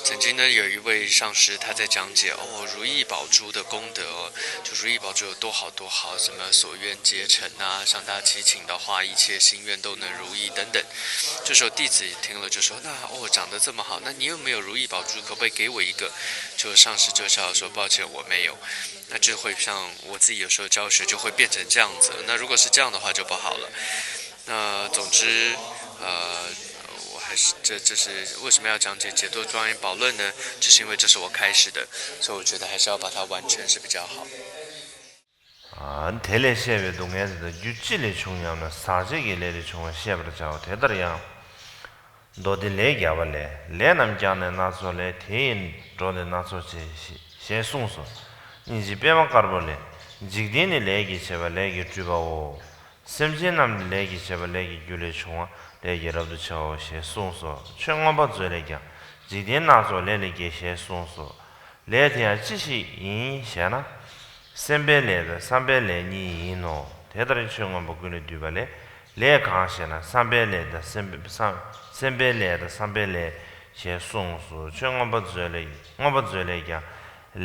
曾经呢，有一位上师他在讲解哦，如意宝珠的功德哦，就如意宝珠有多好多好，什么所愿皆成啊，向他祈请的话，一切心愿都能如意等等。这时候弟子听了就说：“那哦，讲得这么好，那你有没有如意宝珠？可不可以给我一个？”就上师就笑说：“抱歉，我没有。”那就会像我自己有时候教学就会变成这样子。那如果是这样的话就不好了。那总之，呃，我还是这这是为什么要讲解解脱庄严宝论呢？就是因为这是我开始的，所以我觉得还是要把它完成是比较好。དེ་ལས་བཤད་པའི་སྡུག་བསྔལ་དེ་དག་རྒྱུ་ཅི་ལས་བྱུང་སྙམ་ན། ཟག་བཅས་ཀྱི་ལས་ལས་བྱུང་བ་ཤེས་པར་བྱའོ། དེ་ལྟར་ཡང་ མདོ་སྡེ་ལས་རྒྱལ་བ་ལས། ལས་རྣམས་ཀྱང་ནི་སྣ་ཚོགས་ལས། དེ་ཡི་འགྲོ་ནི་སྣ་ཚོགས་བྱེད། ཞེས་གསུངས་སོ། སྙིང་རྗེ་པད་མ་དཀར་པོ་ལས། འཇིག་རྟེན་ནི་ལས་ཀྱིས་བྱས་པ། ལས་ཀྱིས་སྤྲུལ་པའོ། སེམས་ཅན་རྣམས་ནི་ལས་ཀྱིས་བྱས་པ། ལས་ཀྱི་རྒྱུ་ལས་བྱུང་བ། ལས་ཀྱིས་རབ་ཏུ་ཕྱེ་བའོ། ཞེས་གསུངས་སོ། ཆོས་མངོན་པ་མཛོད་ལས་ཀྱང་། འཇིག་རྟེན་སྣ་ཚོགས་ལས་ལས་སྐྱེས། ཞེས་གསུངས་སོ། ལས་དེ་ཡང་ཅི་ཞིག་ཡིན་ཞེ་ན། སེམས་པའི་ལས་དང་བསམ་པའི་ལས་གཉིས་ཡིན་ནོ། དེ་ལྟར་ཆོས་མངོན་པ་ཀུན་ལས་བཏུས་པ་ལས། ལས་གང་ཞེ་ན། བསམ་པའི་ལས་དང་སེམས་པའི་བསམ་སེམས་པའི་ལས་དང་བསམ་པའི་ལས། ཞེས་གསུངས་སོ། ཆོས་མངོན་པ་མཛོད་ལས་མངོན་པ་མཛོད་ལས་ཀྱང་།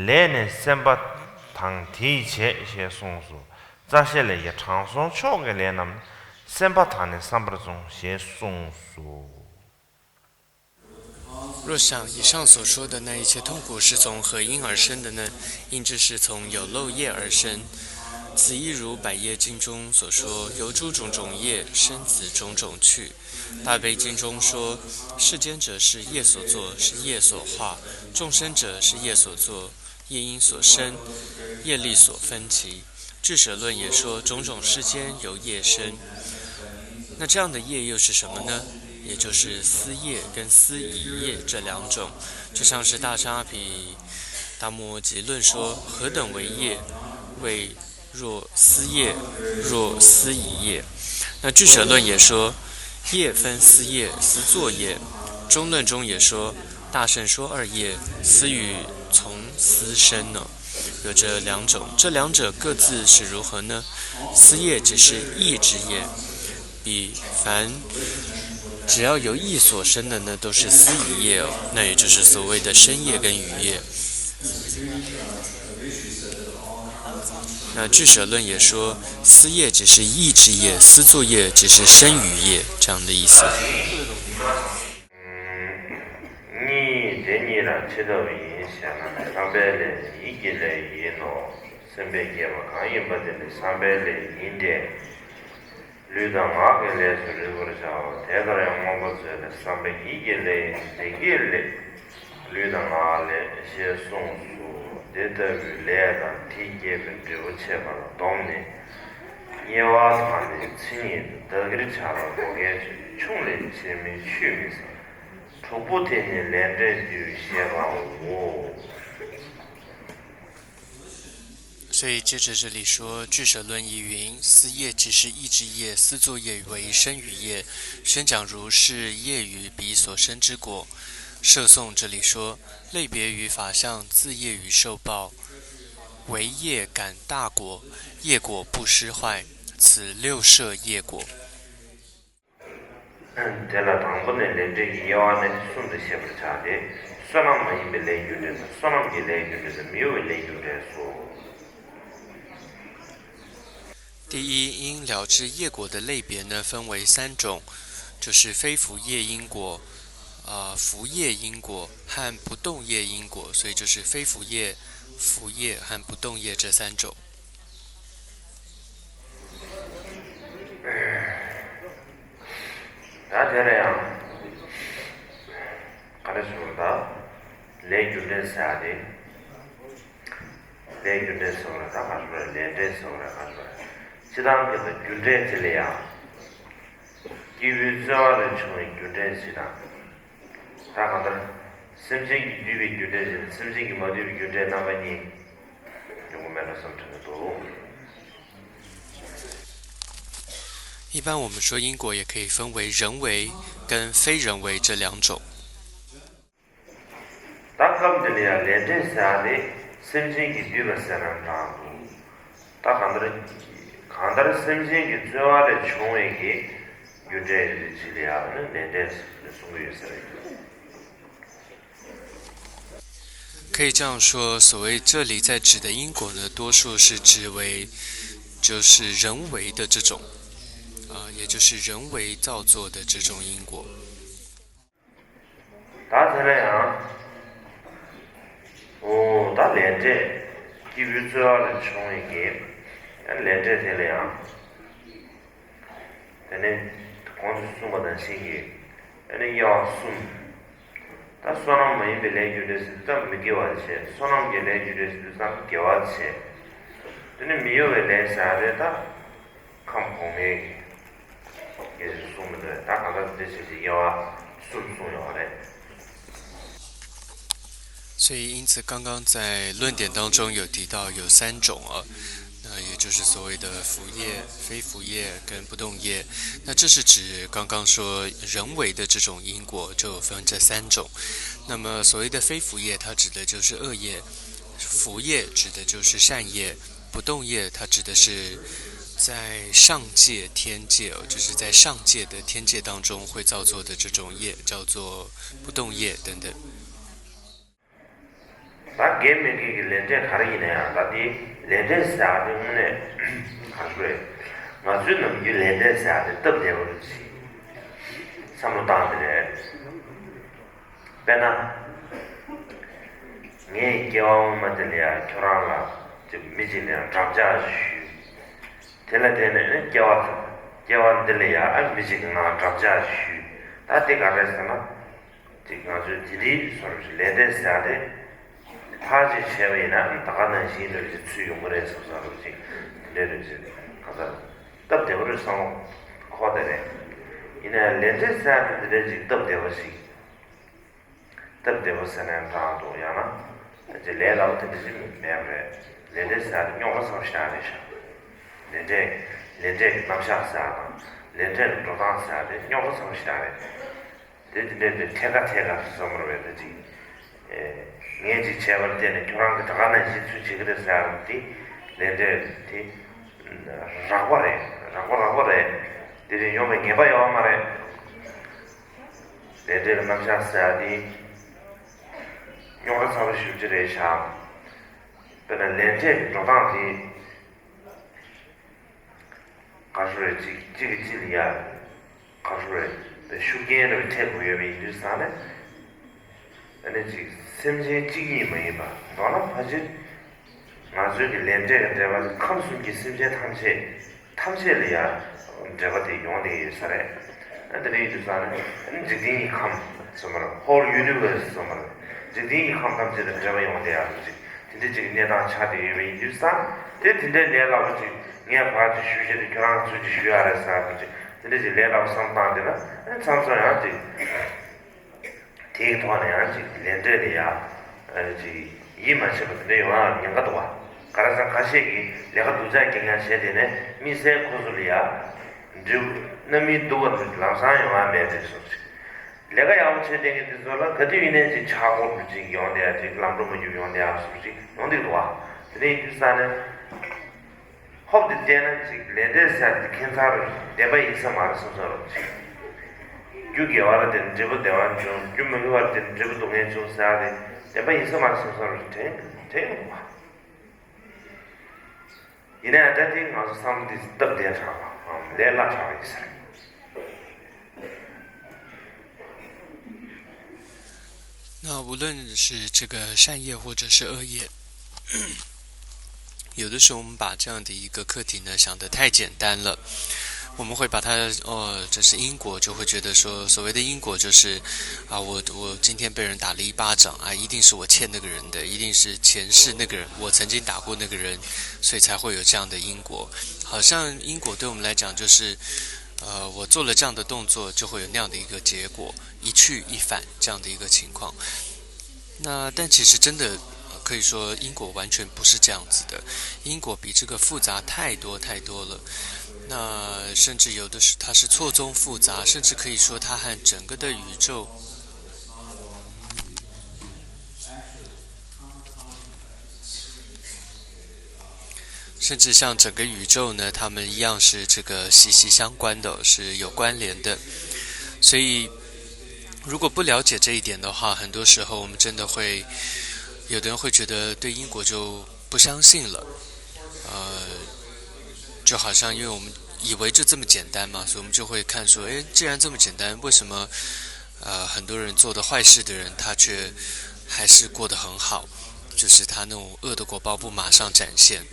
ལས་ནི་སེམས་པ་དང་དེས་བྱས། ཞེས་གསུངས་སོ། རྩ་ཤེ་ལས་ཀྱང་། དྲང་སྲོང་མཆོག་གི་ལས་རྣམས་ནི། སེམས་པ་དང་ནི་བསམ་པར་མཚུངས། ཞེས་གསུངས་སོ། 若想以上所说的那一切痛苦是从何因而生的呢？应知是从有漏业而生。此亦如百业经中所说，由诸种种业生此种种趣。大悲经中说，世间者是业所作，是业所化；众生者是业所作，业因所生，业力所分歧。俱舍论也说，种种世间由业生。那这样的业又是什么呢？也就是思业跟思已业这两种，就像是大扎阿毗达摩诘论说，何等为业？谓若思业，若思已业。那俱舍论也说，业分思业、思作业。中论中也说，大乘说二业，思与从思生呢。有这两种，这两者各自是如何呢？思业即是意之业，彼凡只要由意所生的呢，都是思已业哦，那也就是所谓的身业跟语业。那俱舍论也说，思业即是意之业，思作业即是身语业，这样的意思。 གཉིས་དེ་གཉིས་ལ་ཕྱི་ལྟ་བུ་ཡིན་ཞེ་ན། བསམ་པའི་ལས་ནི་ཡིད་ཀྱི་ལས་ཡིན་ནོ། སེམས་པས་བསྐྱེད་པ་གང་ཡིན་པ་དེ་ནི་བསམ་པའི་ལས་ཡིན་ཏེ། ལུས་དང་ངག་གི་ལས་སུ་རིག་པར་བྱའོ། དེ་ལྟར་ཡང་མངོན་པ་མཛོད་ལས། བསམ་པའི་ཡིད་ཀྱི་ལས་ཡིན་དེ་སྐད་ལས། ལུས་དང་ངག་ལས་ཞེས་གསུངས་སོ། དེ་ལྟ་བུའི་ལས་དང་དེས་བསྐྱེད་པའི་འབྲས་བུ་ཕྱེད་པ་ལ་བསྡོམས་ནས། དམྱལ་བ་དང་ནི་མཚན་ཉིད་དུ་བདག་གིར་བྱ་བ་བགོ་མཁན་ཆུང་ལས་ཆེར་མི་ཆུད་མི་ཟ། དྲུག་པོ་དེ་ནི་ལས་འབྲས་བསྡུས་ཞེས་པའོ། 所以接着这里说，俱舍论亦云：思业即是意之业，思作业为身语业。宣讲如是业与彼所生之果。摄颂这里说，类别与法相自业与受报，为业感大果，业果不失坏，此六摄业果。 དེ་ལ་དང་པོ་ནས་ལས་འབྲས་ཀྱི་དབྱེ་བ་ནི་གསུམ་དུ་ཤེས་པར་བྱ་སྟེ། བསོད་ནམས་མ་ཡིན་པའི་ལས་རྒྱུ་འབྲས་དང་། བསོད་ནམས་ཀྱི་ལས་རྒྱུ་འབྲས་དང་། མི་གཡོ་བའི་ལས་རྒྱུ་འབྲས་སོ། 第一，因了知业果的类别呢，分为三种，就是非福业因果、呃，福业因果和不动业因果，所以就是非福业、福业和不动业这三种。 ད་དེ་ལ་ཡང་ག་རེ་ཟེར་བ་ད། ལས་རྒྱུ་འབྲས་ཟེར་ཡ་དེ། ལས་རྒྱུ་འབྲས་ཟེར་བ་ལ་ད་ག་ཟེར་བ། ལས་འབྲས་ཟེར་བ་ལ་ག་ཟེར་བ། སྤྱིར་བཏང་གི་ད་རྒྱུ་འབྲས་དེ་ལ་ཡང་། སྐྱེས་བུའི་རྩོལ་བ་ལས་བྱུང་བའི་རྒྱུ་འབྲས་ཞེས་དང་། ད་གང་ལྟར། སེམས་ཅན་གྱིས་བསྡུས་པའི་རྒྱུ་འབྲས་ཞེས་དང་། སེམས་ཅན་གྱིས་མ་བསྡུས་པའི་རྒྱུ་འབྲས་རྣམ་པ་གཉིས། ཡོང་གི་མེད་པ་བསམ་དྲན་གྱི་འདུག 一般我们说因果也可以分为人为跟非人为这两种。 ད་སྐབས་འདི་ལ་ཡང་ལས་འབྲས་ཟེར་ཡ་དེ་སེམས་ཅན་གྱིས་བསྡུས་པ་ཟེར་ན་འདྲ་འདུག་ད་གང་ལྟར། གང་ལྟར་སེམས་ཅན་གྱི་རྩོལ་བ་ལས་བྱུང་བའི་གི་རྒྱུ་འབྲས་ཡོད་དེ། ཅི་ལ་ཡང་ནི་ལས་འབྲས་ཟེར་གསུང་གི་ཡོད་ཟེར། 可以这样说，所谓这里在指的因果呢，多数是指为，就是人为的这种，啊，也就是人为造作的这种因果。 ད་དེ་ལ་ཡང་། འོ་ད་ལས་འབྲས། སྐྱེས་བུའི་རྩོལ་བ་ལས་བྱུང་བའི་གི་ལས་འབྲས་དེ་ལ་ཡང་། དེ་ནས་གོང་དུ་གསུངས་པ་ནང་བཞིན་གྱི་ཨ་ནི་དབྱེ་བ་གསུམ། ད་བསོད་ནམས་མ་ཡིན་པའི་ལས་རྒྱུ་འབྲས་ཟེར་དུས་ད་མི་དགེ་བ་བྱས། བསོད་ནམས་ཀྱི་ལས་རྒྱུ་འབྲས་ཟེར་དུས་ད་དགེ་བ་བྱས། དེ་ནས་མི་གཡོ་བའི་ལས་ཟེར་ཡ་དེ་ད་ཁམས་གོང་མའི་གི་ཞེས་གསུངས་མི་འདུག་ད་གང་ལྟར་འདི་བྱས་ཏེ་དབྱེ་བ་ གསུམ་གསུངས་ཡོད་རེད། 所以，因此刚刚在论点当中有提到有三种啊，那也就是所谓的福业、非福业跟不动业。那这是指刚刚说人为的这种因果，就分这三种。那么所谓的非福业，它指的就是恶业；福业指的就是善业；不动业，它指的是在上界、天界，就是在上界的天界当中会造作的这种业，叫做不动业等等。 ད་དགེ་མི་དགེ་གི་ལས་འབྲས་ག་རེ་ཡིན་ན་ཡང་ད་དེ་ལས་འབྲས་ཟེར་ཡག་དེ་དངོས་གནས་ག་རེ་རེད། ང་ཚོའི་ནམ་རྒྱུན་ལས་འབྲས་ཟེར་ཡག་དེ་སྟབས་བདེ་བོ་རེད་ཅེས་བསམ་བློ་བཏང་དེ་རེད། དཔེར་ན། ངས་སྐྱེ་བ་སྔོན་མ་དེ་ལ་ཡང་ཁྱོད་རང་ལ་ཅིག་མི་གཅིག་ནས་འགྲམ་ལྕག་ཞུས། དེ་ལ་བརྟེན་ནས་ནི་སྐྱེ་བ་སྐྱེ་བ་འདི་ལ་ཡང་ཨ་མི་གཅིག་གིས་ང་འགྲམ་ལྕག་ཞུས། ད་དེ་ག་རེ་ཟེར་ན། ཅིག་ང་ཚོས་དེ་འདྲའི་བཟོ་འདྲ་ཞིག་ལས་འབྲས་ཟེར་ཡག་དེ་ཕར་ཅིག་བྱས་པ་ཡིན་ན་ཨ་ད་ག་ནང་བཞིན་འདྲ་ཞིག་ཚུད་ཡོང་གི་རེད་བསམ་བསམ་འདྲ་ཞིག་དེ་འདྲ་རེད་ཅེས་གང་ལྟར་སྟབས་བདེ་བོ་རེད་བསམ་ཁོ་དེ་རེད། ཡིན་ན་ཡང་ལས་འབྲས་ཟེར་ཡག་དེ་འདི་འདྲ་ཅིག་སྟབས་བདེ་བ་ཞིག་སྟབས་བདེ་བོ་ཟེར་ན་ཡང་འདྲ་འདུག་ཡང་ན། ཅིག་ལས་སླ་པོ་དེ་འདྲ་ཅིག་མེད་པ་རེད། ལས་འབྲས་ཟེར་ཡག་དེ་རྙོག་དྲ་ཚ་པོ་ཞེ་དྲག་རེད་ཤག་ལས་འབྲས་ལས་འབྲས་ཀྱི་རྣམ་གཞག་ཟེར་ཡག་དང་ལས་འབྲས་ཀྱི་འགྲོ་སྟངས་ཟེར་ཡག་དེ་རྙོག་དྲ་ཚ་པོ་ཞེ་དྲག་རེད། དེ་དེ་འདྲའི་དེ་ཐད་ཀ་ཐད་ཀ་བསམ་བློ་བས་དེ་ཅིག་ངས་ཅིག་བྱས་པར་བརྟེན་ནས་ཁྱོད་རང་གིས་ད་ག་ནང་བཞིན་ཚུལ་བྱེད་ཀྱི་རེད་ཟེར་ཡག་དེ་ལས་འབྲས་དེ་རགས་པ་རེད། རགས་པ་རགས་པ་རེད། དེ་རིང་ཡོང་བའི་ངེས་པ་ཡོད་མ་རེད། ལས་འབྲས་ཀྱི་རྣམ་གཞག་ཟེར་ཡག་དེ་རྙོག་དྲ་ཚ་པོ་ཞེ་པོ་ཅིག་རེད་ཤག་དཔེར་ན་ལས་འབྲས་ཀྱི་འགྲོ་སྟངས་དེ། ག་རེ་རེད། གཅིག་གཅིག་གིས་གཅིག་ལ་ཡ། ག་རེ་རེད། ཤུགས་རྐྱེན་རེ་ཐེབས་དགོས་ཡོད་པ་ཡིན་དུས་ཙང་ནས། ཨ་ནི་གཅིག་སེམས་ཅན་གཅིག་ཉིད་མ་ཡིན་པ་མདོར་ན་ཕལ་ཆེར། ང་ཚོའི་གི་ལས་འབྲས་ཀྱི་འབྲེལ་བ་དེ་ཁམས་གསུམ་གྱི་སེམས་ཅན་ཐམས་ཅད། ཐམས་ཅད་ལ་ཡ། འབྲེལ་བ་དེ་ཡོང་བསྡད་ཡོད་ས་རེད། ཨ་དེ་འདྲ་ཡིན་དུས་ཙང་ནས་ཨ་ནི་འཇིག་རྟེན་གྱི་ཁམས་ཟེར་མ་རེད། Whole Universe ཟེར་མ་རེད། འཇིག་རྟེན་གྱི་ཁམས་ཐམས་ཅད་ལ་འབྲེལ་བ་ཡོང་བསྡད་ཡག་ཅིག་དེ་འདྲ་ཅིག་གནས་སྟངས་ཆགས་བསྡད་ཡོད་པ་ཡིན་དུས་ཙང་། དེ་དེ་འདྲའི་ལས་སླ་པོ་ཅིག་ངས་ཕར་ཅིག་ཞུས་བྱས་ཏེ་ཁྱོད་རང་ཚུར་ཅིག་ཞུ་ཡག་རེད་ཟེར་བ་ཅིག་དེ་འདྲ་ཅིག་ལས་སླ་པོ་བསམ་བཏང་བསྡད་ན་ཨ་མཚམས་མཚམས་ཡང་ཅིག་དེའི་ཐོག་ནས་ཡང་ཅིག་ལས་འབྲས་ལ་ཡ་ཨ་ཅིག་ཡིད་མ་ཆེས་པ་དེ་འདྲ་ཡོང་ཡག་ཉེན་ཁ་འདུག་བ། ག་རེ་ཟེར་ན་ཁ་ཤས་ཀྱིས་ལས་ཀ་སྡུག་ཅག་རྐྱང་རྐྱང་བྱས་བསྡད་ནས་དམིགས་བསལ་ཁོ་ཚོ་ལ་ཡ་འབྲས་བུ་རྣམ་སྨིན་སྡུག་པ་ལམ་སང་ཡོང་ཡག་མེད་པའི་བཟོ་ཅིག་ལས་ཀ་ཡག་པོ་བྱེད་བསྡད་མཁན་དེ་ཚོ་ལ་ག་དུས་ཡིན་ནའི་ཅིག་ཆག་སྒོ་ཅིག་ཡོང་བསྡད་ཡག་ཅིག་ལམ་འགྲོ་མ་རྒྱུག་ཡོང་བསྡད་ཡག་བཟོ་ཅིག་ཡོང་བསྡད་འདུག་བ། དེ་འདྲ་ཡིན་དུས་ཙང་ནས། ཧོབ་སྟེ་བལྟས་ན་ཅིག་ལས་འབྲས་ཟེར་དེ་ཁྱད་མཚར་བདེན་པ་ཡིན་ས་མ་རེད་བསམ་བསམ་རོགས་ཅིག་རྒྱུ་དགེ་བ་ལ་བརྟེན་འབྲས་བུ་བདེ་བ་འབྱུང་། རྒྱུ་མི་དགེ་བ་ལ་བརྟེན་འབྲས་བུ་སྡུག་བསྔལ་འབྱུང་ཟེར་ཡག་དེ་བདེན་པ་ཡིན་ས་མ་རེད་བསམ་བསམ་རོགས་དྲན་དྲན་ཡོང་བ། ཡིན་ན་ཡང་ད་དེ་ང་ཚོ་བསམ་བློ་འདི་སྟབས་བདེ་དྲགས་པ། ལས་སླ་དྲགས་པ་ཡིན་ས་རེད། 那无论是这个善业或者是恶业，有的时候我们把这样的一个课题呢想得太简单了，我们会把它，哦，这是因果，就会觉得说，所谓的因果就是，啊，我我今天被人打了一巴掌啊，一定是我欠那个人的，一定是前世那个人，我曾经打过那个人，所以才会有这样的因果。好像因果对我们来讲就是，呃，我做了这样的动作，就会有那样的一个结果，一去一返这样的一个情况。那但其实真的，呃可以说因果完全不是这样子的，因果比这个复杂太多太多了。那甚至有的是它是错综复杂，甚至可以说它和整个的宇宙，甚至像整个宇宙呢，它们一样是这个息息相关的，是有关联的。所以，如果不了解这一点的话，很多时候我们真的会，有的人会觉得对因果就不相信了，呃，就好像因为我们以为就这么简单嘛，所以我们就会看说，诶，既然这么简单，为什么呃很多人做的坏事的人，他却还是过得很好？就是他那种恶的果报不马上展现，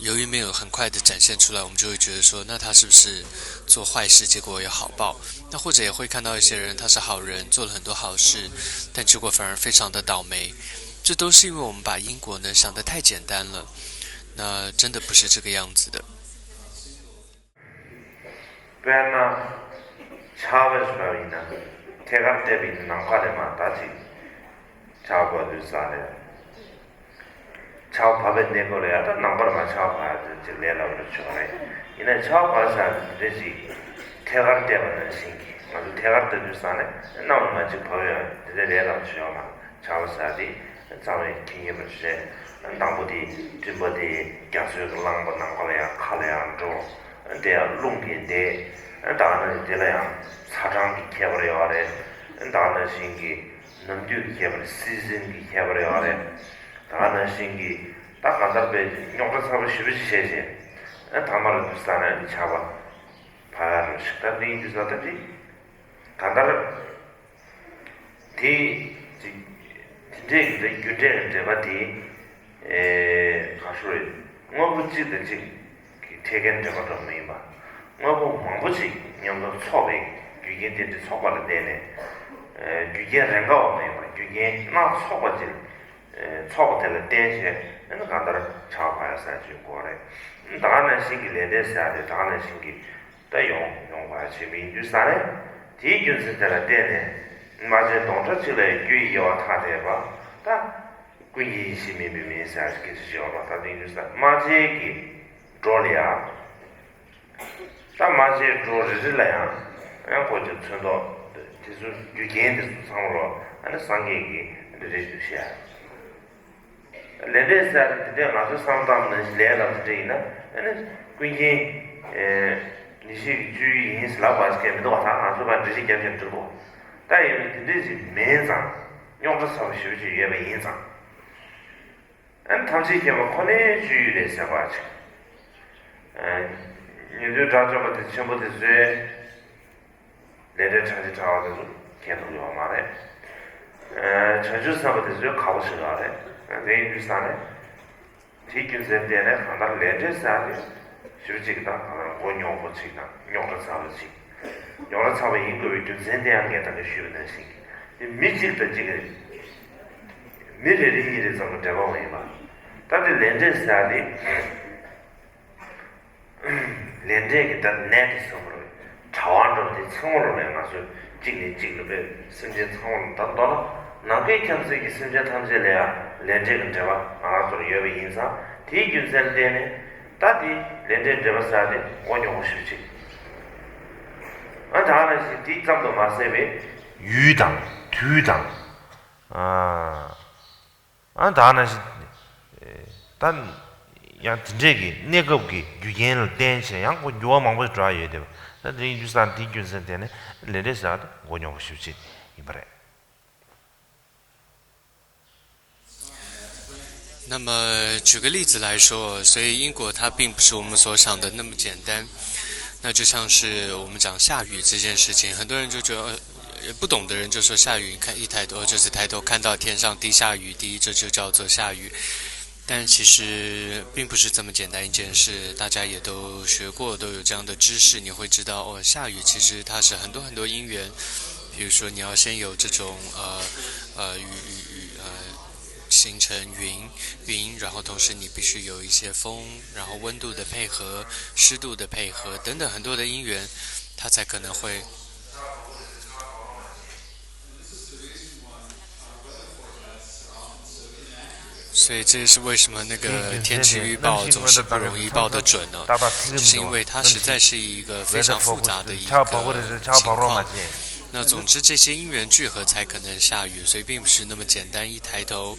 由于没有很快的展现出来，我们就会觉得说，那他是不是做坏事结果有好报？那或者也会看到一些人，他是好人，做了很多好事，但结果反而非常的倒霉。这都是因为我们把因果呢想得太简单了，那真的不是这个样子的。 དཔེར་ན། ཆར་པ་ཞིག་བབས་ཡིན་ན། ཐད་ཀར་བལྟས་པའི་ནམ་མཁའ་ལས་མར་ད་ཅིག་ཆར་པ་བབས་དུས་ཙ་ནས། ཆར་པ་བབས་པའི་གནས་སྐབས་ལ་ཡང་ད་ནམ་མཁར་མར་ཆར་པ་བབས་ཡ་དེ་ཅིག་ལས་སླ་པོ་ཆགས་རེད། ཡིན་ནའི་ཆར་པ་བབས་ས་དེ་འདྲ་ཅིག་ཐད་ཀར་བལྟས་པ་ནང་བཞིན་གྱི། ང་ཚོ་ཐད་ཀར་བལྟས་དུས་ཙ་ནས་གནམ་ལ་མར་ཅིག་བབས་ཡ་དེ་འདྲ་ལས་སླ་པོ་ཆགས་ཡོད་མ་རེད། ཆར་པ་བབས་ས་དེ་གཙང་མའི་ཁྱད་ཡོད་པ་རེད། དང་པོ་དེ་སྤྲིན་པ་དེ་རྒྱ་མཚོའི་རླངས་པ་ནམ་མཁའ་ལ་ཡང་མཁའ་ལ་ཡང་འགྲོ། དེ་ཡང་རླུང་གིས་འདེད། ད་ནི་དེ་ལ་ཡང་ཚ་གྲང་གི་ཁྱད་པར་ཡོད་རེད། ད་ནི་བཞིན་གྱི་ནམ་དུས་ཀྱི་ཁྱད་པར། སི་ཛན་གྱི་ཁྱད་པར་ཡོད་རེད། ད་ནི་བཞིན་གྱི་ད་གང་ལྟར་དཔེ་རྙོག་དྲ་ཚ་པོ་ཞེ་པོ་ཅིག་བྱས་རྗེས། ཐ་མ་ལ་དུས་ས་ནས་ཆར་པ་བབས་ཡ་རེད་ཞིག་ད་འདི་ཡིན་དུས་ས་ད་འདི་གང་ལྟར། དེ་ཅིག་དེ་འདྲའི་གི་རྒྱུ་འབྲས་ཀྱི་འབྲེལ་པ་དེ། ཨེ། ག་ཤོ་རེད། དངོས་པོ་གཅིག་དང་གཅིག་གི་འཕྲད་མཁན་འབྲེལ་པ་འདྲ་མ་ཡིན་པ། དངོས་པོ་མང་པོ་ཅིག་མཉམ་དུ་ཚོགས་པའི་རྒྱུ་རྐྱེན་དེ་འདྲའི་ཚོགས་པ་ལ་བརྟེན་ནས། ཨེ། རྒྱུ་རྐྱེན་རེ་འགའ་བ་མ་ཡིན་པ། རྒྱུ་རྐྱེན་སྣ་ཚོགས་པ་ཅིག་ཨེ། ཚོགས་པ་དེ་ལ་བརྟེན་བྱས་ཨེ་ནི་གང་ལྟར་ཆར་པ་བབས་ཡ་ཟེར་ཅིག་གོ་རེད། ད་ག་ནང་བཞིན་གྱི་ལས་འབྲས་ཟེར་ཡ་དེ་ད་ག་ནང་བཞིན་གྱི། ད་ཡོང་ཡོང་བ་བྱེད་མི་ཡིན་དུས་ས་རེད། དེའི་རྒྱུ་མཚན་དེ་ལ་བརྟེན་ནས་རྨ་བྱའི་མདོངས་ཁྲ་གཅིག་ལ་ཡང་རྒྱུ་ཡི་དབྱེ་བ་ཐ་དད་པ། ད་ཀུན་གཞི་ཡིན་ཞིང་མིན་པའི་མིན་ཟེར་ཡ་སྐད་ཆ་ཅིག་ཡོད་པ། ད་དེ་ཡིན་དུས་ས་རྨ་བྱའི་གི་སྒྲོ་ལ་ཡང་། ད་རྨ་བྱའི་སྒྲོ་རེ་རེ་ལ་ཡང་ཡང་ཁོ་ཀྱི་ཚོན་མདོག་དེ་ཚོ་རྒྱུ་རྐྱེན་དེ་ཚོ་ཚང་མ་ལོ་ཨ་ནི་སངས་རྒྱས་ཀྱིས་རེ་རེ་བྱས་བཞག་ལས་འབྲས་ཟེར་དེ་འདྲས་ང་ཚོས་བསམ་བློ་བཏང་ནས་ལས་ལ་དེ་འདྲས་ཡིན་ན། ཨ་ནི་ཀུན་མཁྱེན་ནད་གཞི་གི་བཅུད་ཡིན་ཟེར་ལབ་པ་ཞིག་མི་འདུག་བ། ད་ང་ཚོས་ཕར་འགྲེལ་བཤད་རྒྱབ་བཞིན་འགྲོ་འདུག་ད་ཡིན་ནའི་དེ་འདྲས་ཞིག་མིན་ཙང་རྙོག་དྲ་ཚ་པོ་ཞེ་པོ་ཅིག་ཡོད་པ་ཡིན་ཙང་། ཨ་ནི་ཐམས་ཅད་མཁྱེན་པ་ཁོ་ནའི་སྤྱོད་ཡུལ་རེད་ཟེར་བ་ཅིག་ཨ། ཉན་ཐོས་དགྲ་བཅོམ་པ་དེ་ཆེན་པོ་དེ་ཚོས། ལས་འབྲས་ཕྲ་རྒྱས་ཕྲ་བ་དེ་ཚོ་མཁྱེན་ཐུབ་ཡོད་མ་རེད། ཨ། བྱང་ཆུབ་སེམས་དཔའ་དེ་ཚོས་ཁག་པོ་ཞིག་ཡོད་རེད། དེ་ཡིན་དུས་ས་ནས། དེའི་རྒྱུ་མཚན་བརྟེན་ནས་གང་ལྟར་ལས་འབྲས་ཟེར་ཡ་དེ་ཞེ་པོ་ཅིག་གི་ད་གང་ལྟར་མགོ་རྙོག་པོ་ཅིག་དང་རྙོག་དྲ་ཚ་བ་ཅིག་རྙོག་དྲ་ཚ་བ་ཡིན་དགོས་པའི་རྒྱུ་མཚན་དེ་ཡང་ངས་ད་གིན་ཞུས་པ་ནང་བཞིན་གྱི། དེ་མི་གཅིག་དང་གཅིག་གི། མི་རེ་རེ་གཉིས་རེ་ཙམ་གྱི་འབྲེལ་བ་མ་ཡིན་པ། ད་དེ་ལས་འབྲས་ཟེར་ཡ་དེ། ལས་འབྲས་ཀྱི་ད་ནད་དེ་ཚང་མ་རེད། དྲ་བ་འདྲ་བོ་དེ་ཚང་མ་རེད། ང་ཚོས་གཅིག་ནས་གཅིག་ལ་དཔེ་སེམས་ཅན་ཚང་མ་ལ་ད་མདོར་ན་ནམ་མཁའི་ཁྱབ་ཚད་ཀྱི་སེམས་ཅན་ཐམས་ཅད་ལ་ཡང་ལས་འབྲས་ཀྱི་འབྲེལ་བ་ང་རང་ཚོར་ཡོད་པ་ཡིན་ཙང་། དེའི་རྒྱུ་མཚན་ལ་བརྟེན་ནས་ད་དེ་ལས་འབྲས་འབྲེལ་བ་ཟེར་དེ་མགོ་རྙོག་པོ་ཞེ་པོ་ཅིག་ཨ། ད་ནང་བཞིན་དེ་ཙམ་དུ་མ་ཟད་པའི་ཡུལ་དང་དུས་དང་། ཨ། ཨ། ད་ནང་བཞིན། ཨེ། ད་ཡང་དེ་འདྲས་ཀྱི་གནས་སྐབས་ཀྱི་རྒྱུ་རྐྱེན་ལ་བརྟེན་བྱས་ཡང་ཁོ་འགྱུར་བ་མང་པོ་ཞིག་འགྲོ་ཡ་ཡོད་དེ། ད་དེ་ཡིན་དུས་ཙང་དེའི་རྒྱུ་མཚན་དེ་ནི་ལས་འབྲས་ཟེར་བ་དེ་མགོ་རྙོག་པོ་ཞེ་པོ་ཅིག་ཡིན་པ་རེད། 那么举个例子来说，所以因果它并不是我们所想的那么简单。那就像是我们讲下雨这件事情，很多人就觉得，呃，不懂的人就说下雨，你看一抬头，就是抬头看到天上滴下雨滴，这就叫做下雨。但其实并不是这么简单一件事，大家也都学过，都有这样的知识，你会知道，哦，下雨其实它是很多很多因缘。比如说你要先有这种，呃，呃，雨，雨，雨，呃，形成云，云，然后同时你必须有一些风，然后温度的配合、湿度的配合等等很多的因缘，它才可能会 所以这是为什么那个天气预报总是不容易报得准呢？就是因为它实在是一个非常复杂的一个情况。那总之，这些因缘聚合才可能下雨，所以并不是那么简单，一抬头，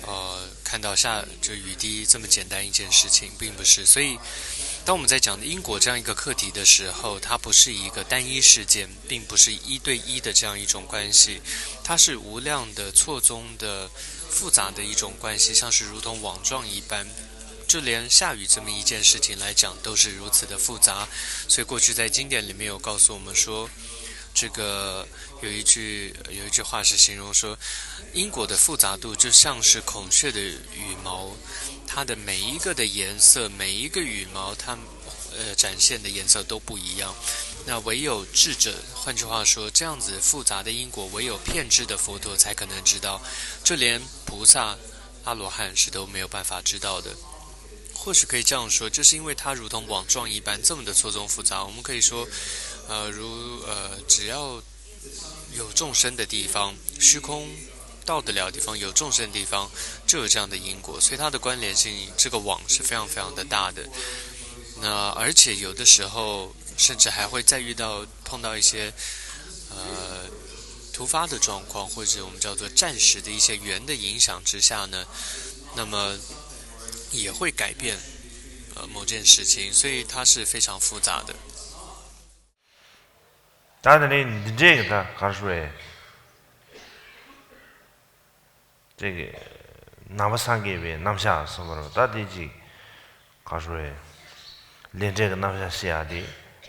呃，看到下，就雨滴这么简单一件事情，并不是。所以，当我们在讲因果这样一个课题的时候，它不是一个单一事件，并不是一对一的这样一种关系，它是无量的错综的 复杂的一种关系，像是如同网状一般。就连下雨这么一件事情来讲，都是如此的复杂。所以过去在经典里面有告诉我们说，这个有一句，有一句话是形容说，因果的复杂度就像是孔雀的羽毛，它的每一个的颜色，每一个羽毛，它，呃，展现的颜色都不一样。那唯有智者，换句话说，这样子复杂的因果，唯有遍智的佛陀才可能知道。就连 菩萨、阿罗汉是都没有办法知道的。或许可以这样说，就是因为它如同网状一般这么的错综复杂，我们可以说，呃，如，呃，只要有众生的地方，虚空到得了的地方，有众生的地方，就有这样的因果，所以它的关联性，这个网是非常非常的大的。那而且有的时候，甚至还会再遇到碰到一些呃突发的状况，或者我们叫做暂时的一些缘的影响之下呢，那么也会改变呃某件事情，所以它是非常复杂的。ད་དེ་ནས་འདི་འདྲས་ཀྱི་ད་ག་རེ་ཞུ་བས། དེ་གི་ནང་པ་སངས་རྒྱས་པའི་རྣམ་གཞག་གསུངས་པ་རེད། ད་དེ་ཅིག་ག་རེ་ཞུ་བས། ལས་འབྲས་ཀྱི་རྣམ་གཞག་བཤད་ཡག་དེ་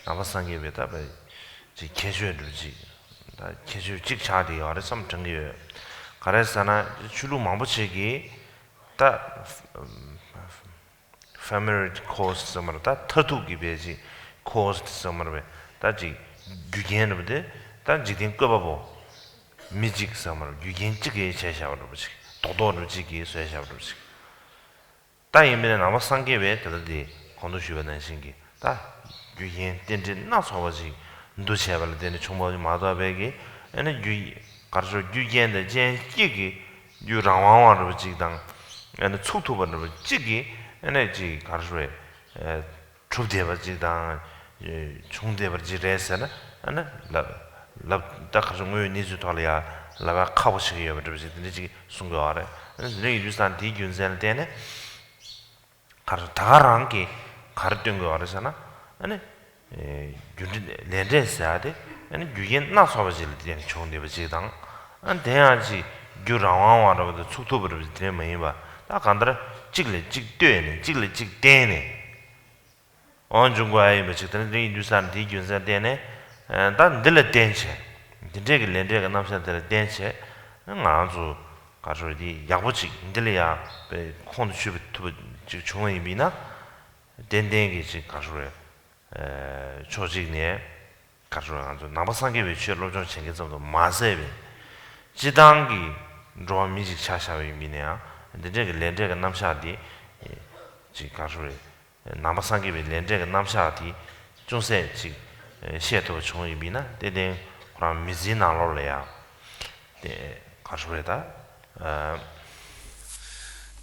ནང་པ་སངས་རྒྱས་པའི་ད་བས་ཅིག་ཁྱད་ཆོས་འདྲ་ཅིག་ད་ཁྱད་ཆོས་གཅིག་ཆགས་བསྡད་ཡོད་རེད་བསམ་དྲན་གྱི་ཡོད། ག་རེ་ཟེར་ན་ཆོས་ལུགས་མང་པོ་ཅིག་གིས་ད་ཕེ་མི་ལི་ཀོ་སི་ཟེར་མ་རེད། ད་མཐར་ཐུག་གི་བས་ཅིག་ཀོ་སི་ཟེར་མ་རེད་བས། ད་ཅིག་རྒྱུ་རྐྱེན་རེད་བ། དེ་ད་འཇིག་རྟེན་བཀོད་པ་པོ་མི་གཅིག་ཟེར་མ་རེད། རྒྱུ་རྐྱེན་གཅིག་གིས་བྱས་བཞག་པ་འདྲ་པོ་ཅིག་རྡོག་རྡོག་འདྲ་པོ་གཅིག་གིས་བཟོས་བཞག་པ་འདྲ་པོ་ཅིག་ད་ཡིན་པས་ན་ནང་པ་སངས་རྒྱས་པས་དེ་ལྟ་དེ་གོང་དུ་ཞུས་པ་ནང་བཞིན་གྱི་ད་རྒྱུ་རྐྱེན་རྟེན་འབྲེལ་སྣ་ཚོགས་པ་ཅིག་འདུ་བྱས་པ་ལ་བརྟེན་ནས་བྱུང་བ་མ་གཏོགས་པའི་གི་ཨ་ནི་རྒྱུ་གར་སོགས་རྒྱུ་རྐྱེན་དང་རྐྱེན་གཅིག་གིས་རྒྱུ་རང་དབང་བ་འདྲ་པོ་གཅིག་དང་། ཨ་ནི་ཚུགས་ཐུབ་པ་འདྲ་པོ་གཅིག་གིས་ཨ་ནི་གཅིག་གར་སོགས་གྲུབ་བསྡད་པ་གཅིག་དང་། བྱུང་བསྡད་པ་གཅིག་རེད་ཟེར་ན་ཨ་ནི་ལབ་ལབ་ད་གར་སོགས་དངོས་ཡོད་གནས་ཚུལ་ཐོག་ལ་ཡ་ལབ་ཡ་ཁག་པོ་ཞིག་ཡོད་པ་འདྲ་པོ་གཅིག་དེ་འདྲ་གཅིག་གསུང་དགོས་པ་རེད། ཨ་ནི་དེ་འདྲ་ཡིན་དུས་ཙང་དེའི་རྒྱུ་མཚན་ལ་བརྟེན་ནས། ག་རེ་ད་ག་རང་གིས་ག་རེ་སྟོན་དགོས་པ་རེད་ཟེར་ན། ཨ་ནི། རྒྱུ་འབྲས་ལས་འབྲས་ཟེར་ཡ་དེ་ཨ་ནི་རྒྱུ་རྐྱེན་སྣ་ཚོགས་པ་ཅིག་ལ་བརྟེན་ནས་བྱུང་བསྡད་པ་ཅིག་དང་། ཨ་ནི་དེ་ཡང་ཅིག་རྒྱུ་རང་དབང་བ་འདྲ་པོ་དང་ཚུགས་ཐུབ་པ་འདྲ་པོ་དེ་མ་ཡིན་པ། ད་གང་ལྟར་གཅིག་ལ་གཅིག་ལྟོས་ནས་གཅིག་ལ་གཅིག་བརྟེན་ནས། འོང་འབྱུང་དགོས་ཡ་ཡིན་པ་ཅིག་དེ་ནི་དེ་ཡིན་དུས་ཙང་དེའི་རྒྱུ་མཚན་བརྟེན་ནས། ད་འདི་ལ་བརྟེན་བྱས། འདི་འདྲས་ཀྱི་ལས་འབྲས་ཀྱི་རྣམ་གཞག་དེ་ལ་བརྟེན་བྱས། ང་རང་ཚོ་ག་རེ་ཞུ་དེ་ཡག་པོ་ཅིག་འདི་ལ་ཡ་པའི་ཁོང་དུ་ཆུད་པ་ཐུབ་པ་ཅིག་བྱུང་བ་ཡིན་པས་ན། ཏན་ཏན་གྱི་ཅིག་ག་རེ་ཞུ་རེད། ཕྱོགས་གཅིག་ནས་ག་རེ་ཞུ་རེད། ང་ཚོ་ནང་པ་སངས་རྒྱས་པའི་ཆོས་སློབ་སྦྱོང་བྱེད་མཁན་ཙམ་དུ་མ་ཟད་པའི་སྤྱི་བཏང་གི་འགྲོ་བ་མི་ཅིག་ཆ་བཞག་པ་ཡིན་པས་ན་ཡང་འདི་འདྲས་ཀྱི་ལས་འབྲས་ཀྱི་རྣམ་གཞག་འདི་ཅིག་ག་རེ་ཞུ་རེད། ནང་པ་སངས་རྒྱས་པའི་ལས་འབྲས་ཀྱི་རྣམ་གཞག་དེ་ཅུང་ཟད་ཅིག་བཤད་ཐུབ་པ་བྱུང་ཡིན་པས་ན་ཏན་ཏན་ཁོ་རང་མི་ཚེའི་ནང་ལོགས་ལ་ཡང་དེ་ག་རེ་ཞུ་རེད་ད།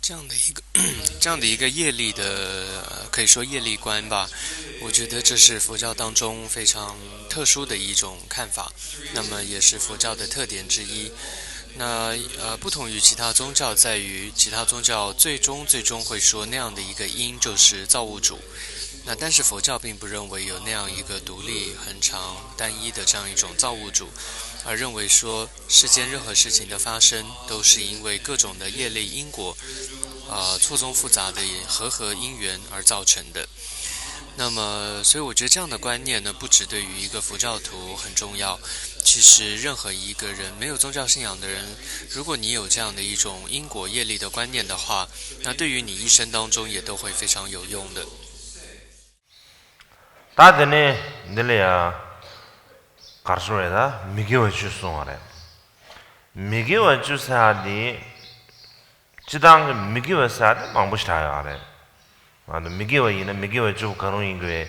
这样的一个这样的一个业力的，呃可以说业力观吧，我觉得这是佛教当中非常特殊的一种看法，那么也是佛教的特点之一。那呃，不同于其他宗教，在于其他宗教最终最终会说那样的一个因就是造物主。那但是佛教并不认为有那样一个独立、恒常、单一的这样一种造物主，而认为说世间任何事情的发生都是因为各种的业力因果，呃，错综复杂的和合因缘而造成的。那么，所以我觉得这样的观念呢，不只对于一个佛教徒很重要。其实，任何一个人没有宗教信仰的人，如果你有这样的一种因果业力的观念的话，那对于你一生当中也都会非常有用的。ད་དེ་ནས་འདི་ལ་ཡ་གར་སོང་རེད། ད་མི་དགེ་བ་བཅུ་གསུངས་པ་རེད། མི་དགེ་བ་བཅུ་ཟེར་ཡ་དེ། སྤྱི་བཏང་གི་མི་དགེ་བ་ཟེར་ཡ་དེ་མང་པོ་ཞིག་ཡོད་རེད། ང་ཚོ་མི་དགེ་བ་ཡིན་ན་མི་དགེ་བ་བཅུ་གང་རུང་ཡིན་དགོས་